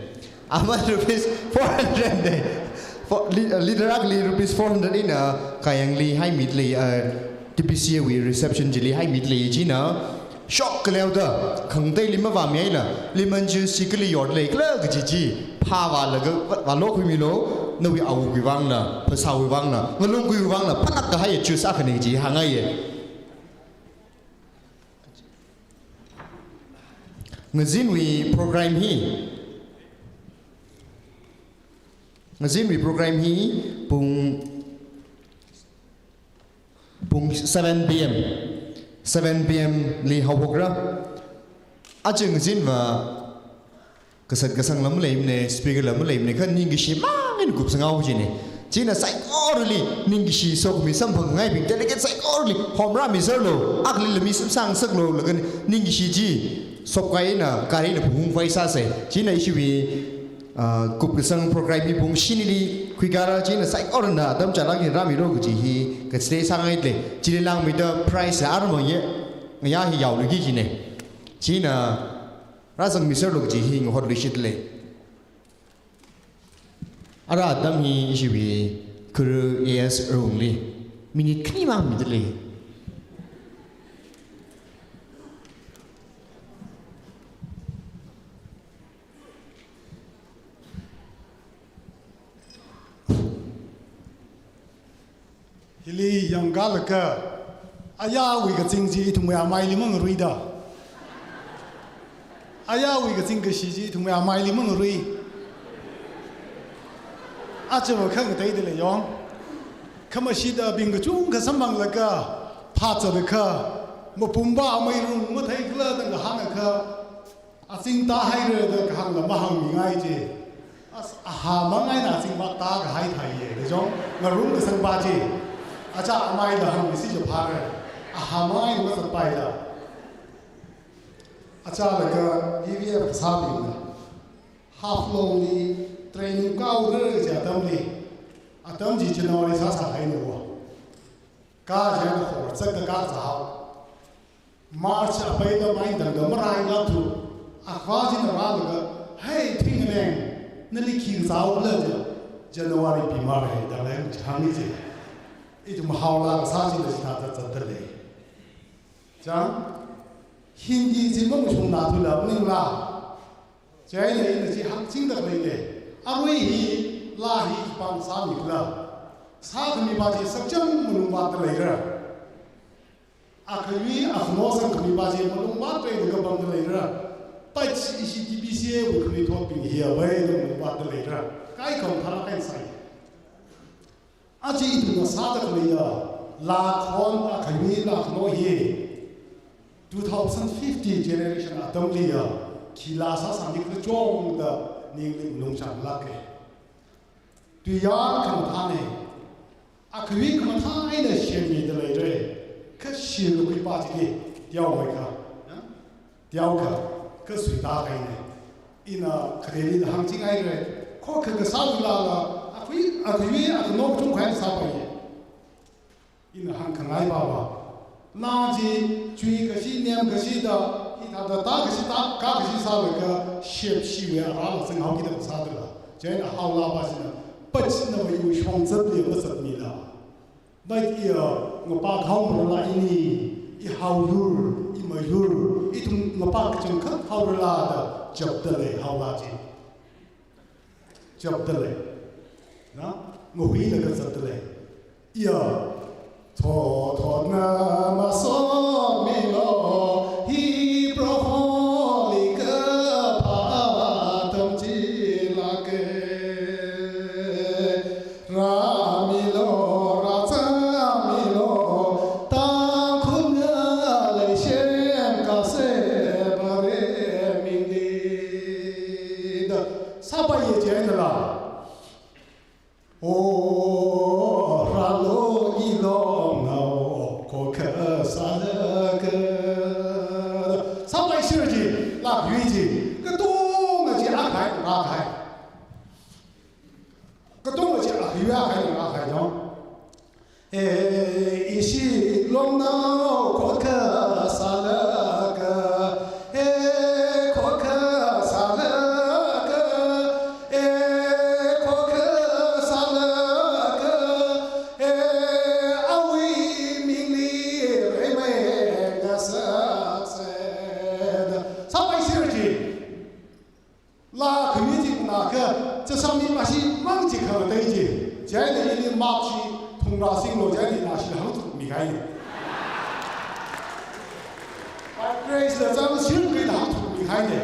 Aman rupees four hundred ne. For, li-, uh, leader akhali rupees four hundred eina kayangli haimidalei, uh, T P C A wui reception chili haimidalei china. Shock kaleoda, khangateili mavāmihaila, liman chisi kali yordalei khala kaji chi, phāvālaga, vā-, vālokhuimilo, nawui awuwui vangla, phasāwui vangla, ngalungkuiwui vangla, phalāk kahai juice akhane kaji hāngngaiye. Ngazinwui program hi, ngazinwui program hi pung, pung seven P M, seven P M li haophokra. Aja ngazinva kasat kasangla maleimane, speakerla maleimane, kha ningkashi mang eina kupsanghao jine. China saikorali ningkashi sokhami samphangngaibing delegate saikorali homrāmiserlo, akhali lami samsang saklo, laga ningkashi chi sopkahai eina, kharina phungphung vai sāsei. China ishiwui, ah, kupkasang program hi pung shinili khuikara, china saikorana atam chālāk eina rāmilo kaji hi kachithei sāngaidalei. Chili langmeida prize la armang ye, ngayā hi yaoluiki jine. China rāzangmiserlo kaji hi ngahotluishitdalei. Ara atam hi ishiwui Guru A S Rungli minute khanimang midalei. Hili yangkalaga, ayāwui kazing chi ithumwui amaili mangaruida. Ayāwui kazing kashi chi ithumwui amaili mangarui. Achava khangateidalei yong. Khamashidabing kachungkha samphanglaga, phāzatlaga, mapumba amei rung matheikhala da kahāngakha, azing tāhaira da kahāngla mahāngmingai chi. As, ahāmang eina azing vātākahai thāiye, da jong, ngarumkasangpa chi. Aja amaila hāngmisi jiphāra. Ahāmang eina mazatpaila. Achālaga E V F kasābingna Haflongli training kāhaora kaji atamli, atam chi January sāsā haina wo. Kha chieina horzakda kazāhao. March apaida mai tangda marailākthu, akhava china rālaga, "Hei, Thingnganneng, nali khi kazāhaola?" jiakha, "January pimara hai," da lei, chihānga chi. Ithum haolā kasā china chithāda zatdalei. Chang, Hindi chi mamashungnāthula maningla. Chieina ina chi hāngchingda leilei. Arui hi, laa hi khipāna sāmikhala? Sākhami pa chi sakchang malung vātda leira. Akhayui akhano sangkhami pa chi malung vātda leida kapamda leira. Pach ishi T B C A wui khanuithotbing hi avai da malung vātda leira. Kaikhawang tharā kaisai. Aja ithumna sāda khaleiya laa khon akhayui laa khano hi two thousand fifty generation atamliya khi laa sāsāmikhala chong da ningli malung changlāka. Tuiyār khamathāna, akhayui khamathā eina shemmida leira. Kha shirkakhui pa chili teomeikha, ya? Teokha, kha suitāhaina. Ina khareli da hāngchinghaira. Khokha kasāwui laala, akhayui, akhayui akhano kachungkha eina sāpaiya. Ina hāngkhangai pava, na chi chuikashi nemkashida, hithāda tākashi tā, kākashi sālaga shepshiwui arāla zanghaokida kasā dala. Chieina haolā pa china, pachna vaiyu shongzatli vāzatmila. Bai iya, ngapākhao marala ini, i haoyur, i mayur, ithum ngapā kachangkhat haorala da chapdalei haolā chi. Chapdalei. Na, ngahuilaga zatdalei. Iya, thothotna masotmilo, hi Proholi kaphā atam chilāka. Rāmilo, rāzangmilo, Tangkhulna leishem kasā Vare mingli da. Sāpaiya chieina la. O, rālo ilongnao, khokha sālaga. Sāpaishira chi, laa khayui chi, katonga chi akhai, akhai. Katonga chi akhayui akhai, akhai dong. E, ishi longnao khokha sālaga, e, khokha sālaga, e, khokha sālaga, e, awui mingli reimei ngasakse da. Sāpaishira chi. Laa khayui chi nganākha, Chasam Mipashi mang chi khangatei chi. Chieina ili mark chi thumrā singlo, chieina ina shila hāngthukmi kahaina. By grace la zangshirkida hāngthukmi kahaina.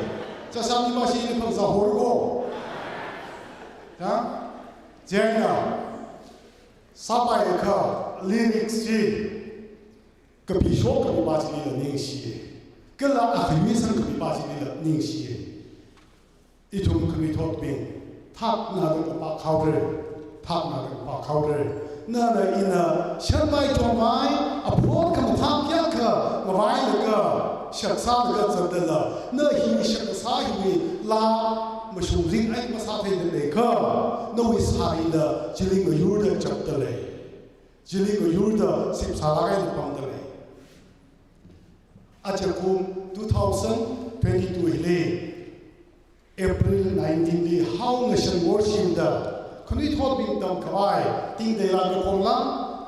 Chasam Mipashi ili phangsa horko. Ya? Chieina, sāpaikha lyrics chi, kapishokkami pa chilila ningshiya. Kala akhayui sangkhami pa chilila ningshiya. Ithum khanuithotbing, thaknada kapā khaora, thaknada kapā khaora. Nana ina shanvai chonvai, aphot khamathā kayākha ngavailaga, shaksālaga zatdala, na hi shakkasā hiwui laa mashungzing eina masātheida leiakha, nawui sārila chili ngayurda chapdalei. Chili ngayurda sipsālāk eina pamdalei. Ajakum two thousand twenty-two hili, April nineteen li Hao Nation Worship da, khanuithotbing tamkhavai, Tingteila kakhongla,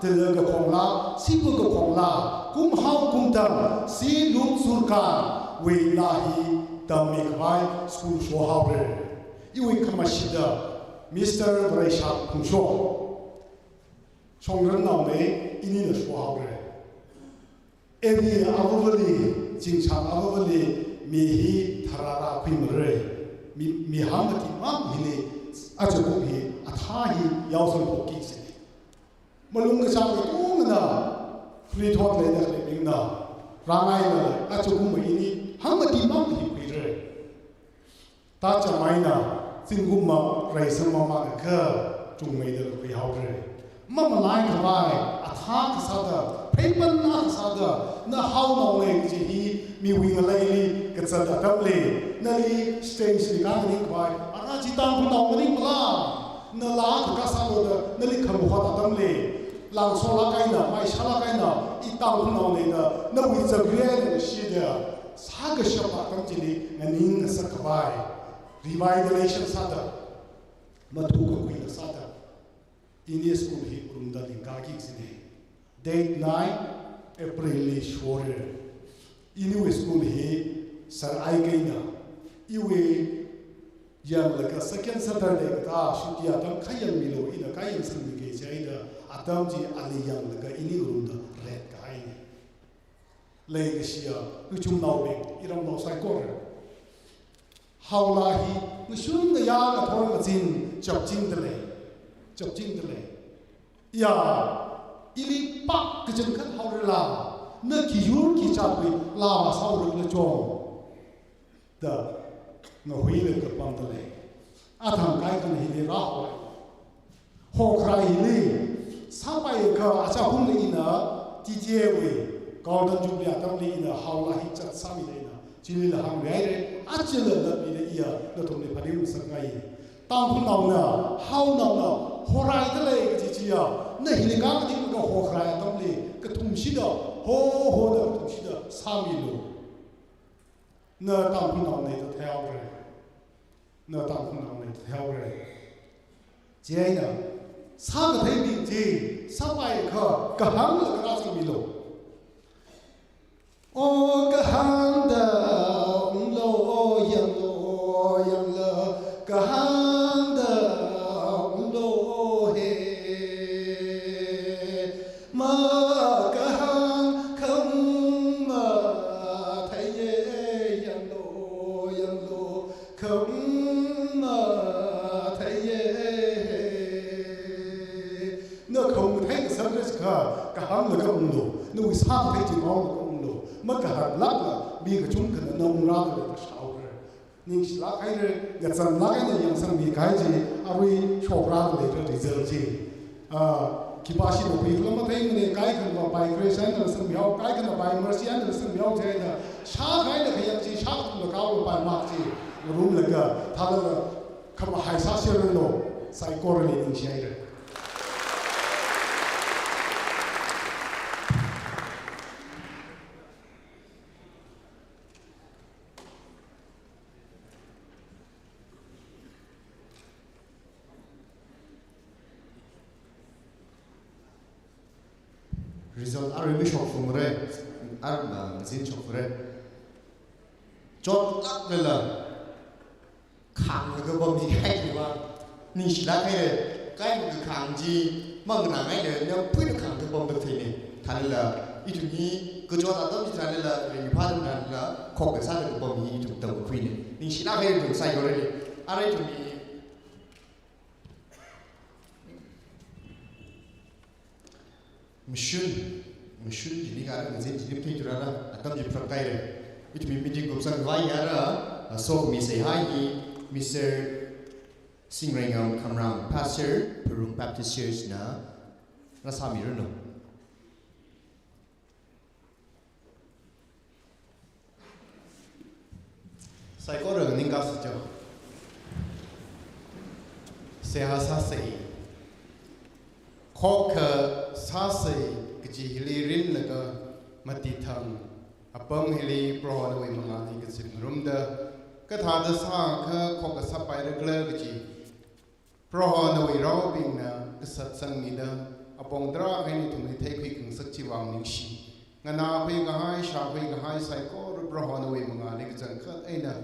Tila kakhongla, Sipu kakhongla, kumhao kumtam, si lung surkawui laa hi tammikhavai school shohaora. Iwui khamashida, Mister Vareishak Phungsho. Shongrannaona, inina shohaora. Area avāvali, Chingchang avāvali, mi hi tharā rākhuimara. Mi, mi hāngkathei mang hili, ajakum hi, athā hi, yaosangphokki sini. Malung kachāng katongana, khanuithot leida khaleibingna, rāngailala, ajakum ini, hāngkathei mang hi khuira. Tacham eina, zingkum mang, reisang mang manakha, chungmeida khuihaora. Mamalaikhavai, athā kasāda, pheipan kasāda, na haonaona kaji hi, Miwui ngaleili kazat atamli, nali stage li khanganing khavai, ara chi Tangkhulnao maningmala, nala kakasālo da, nali khamuhot atamli, langsolāk eina, maishālāk eina, i Tangkhulnaone da, nawui zagre eina shida, sākashap atam chili nganing ngasak khavai, revitalization sāda, mathu kakhuila sāda, ini school hi ngarumda lingkaki kajina. Date nine April li shorra. Iniwui school hi sir ai kaina. Iwui yanglaga second Saturday kathā shuti atam kha yangmilu, ina kha yangsangmikei chieina atam chi ali yanglaga ini ngarumda ret kahaina. Leikashiya, kachumnaobing, iramnao saikora. Haola hi, ngashun ngayā ngathor ngazin, chapchingda lei, chapchingda lei. Ya, ili pak kachangkhat haorala, na khiyur khichatwui lama saorala chong. Da, ngahuilaga pamda lei. Athang kaikhana hili rāhoi. Hokharai hili, sāpai kha achāhumli ina, T T A wui, Golden Jubilee atamli ina, haola hi chat sāmida ina, chilila hāngmihaira, achila lapida iya, nathumli phaning masakngai. Tangkhulnaona, haonaona, horaida lei kaji chiya, na hili khanganing ka hokharai atamli, kathumshida, ho, hoda kathumshida, sāmilu. Na Tangkhulnaone da theihaora. Na Tangkhulnaone da theihaora. Chieina, sākatheibing chi, sāpai kha, kahāngla kharā sāmilu. O kahāngda unglo, o yanglo, o yangla, kahāngda unglo, o he. Makahāng khaung matheiya, yanglo, yanglo, khaung matheiya. Na khaung mathei kasā res kha, kahānglaga unglo, nawui sākathei chi maolaga unglo, makahānglākla, mi kachungkhana na ungrālaga shaora. Ningshilāk haira, ngazanlāk eina yangsangmi kahai chi, arui shokrāda leira result chi. Ah, khipāshina khuikhala matheimana, kaikhana bai Grace eina sangmihao, kaikhana bai Mercy eina sangmihao chieina, shākahai eina khayang chi, shākathumla kaola bai mark chi, ngarumlaga, thālala, khamahai sāserranu, saikorali ningshihaira. Result arui mishokfumara, arui ma ngazin shokfura. Chotlāklala, khānglaga pammi kahai chiva, ningshilāk haira, kaikha khāng chi, manganāngaila, na phuida khāngda pamda theina, thānla, ithum hi, kachot atam chi thānla, ringphā atam thānla, khokkha sāda pammi ithum tamkakhuina, ningshilāk haira ithum saikorali, ara ithum hi, Mashun, mashun chili kha ngazin chili matheithura, atam chi pharākahaira. Ithumwui meeting kupsang khavai hiya, a, sokhami seihā hi Mister Singreingam Khamrang, Pastor, Pharung Baptist Church na, rāsāmiranu. Saikora ningkasā chao. Seihā sāsa. Khokkha sāsa kaji hili rinlaga mati thang apam hili Proho nawui mangāli kazip ngarumda, kathāda sākha khokkha sāpairakhala kaji Proho nawui raobingna kasatsangmida, apong tarākha eina ithumli theikhui khangasak chiwui vang ningshi. Nganākhui kahai, shākhui kahai saikora Proho nawui mangāli kachangkhat eina,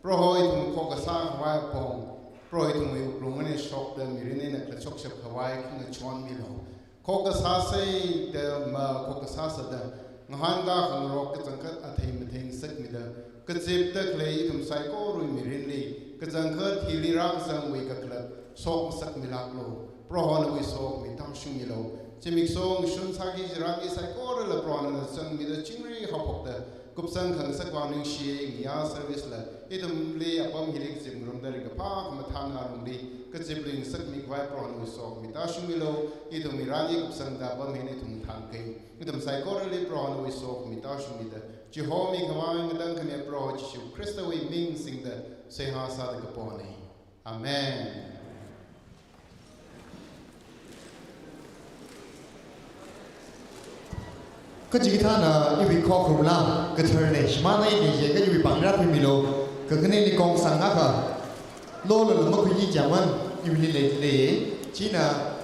Proho ithum khokkha sākhavai apong, Proho ithumwui wuklung eina shokda mirin eina kala shokshap khavai khangachon milu. Khokkha sāsa da ma khokkha sāsa da, ngahānkā khangarok kachangkhat athei mathei ngasakmida, kazipda khalei ithum saikorawui mirinli, kachangkhat hili rākazangwui kakhalat, sokhami ngasakmilāklu, Proho nawui sokhami tāshungmilu, zimiksho ngashun sāki chirāki saikorala Proho nana zangmida chingri haophokda, kupsang khangasak vang ningshi, ngayā service la, ithumli apam hili kazip ngarumda ringkaphā khamathān alungli, kazipli ngasakmi khavai Proho nawui sokhami tāshungmilu, ithum irani kupsangda apam hili ithum thangkai. Ithum saikorali Proho nawui sokhami tāshungmida, Chihomi khamang ngatangkhami Proho Jishu Khristawui ming singda seihā sāda kapona. Amen. Kachikathāna iwui khokharumla, kathar ne, shimānai ne, ye ka iwui pāngli rākhuimilu, kakhaneli kong sangakha, lo lo lo makhuiki jaman, iwuili lei lei, china,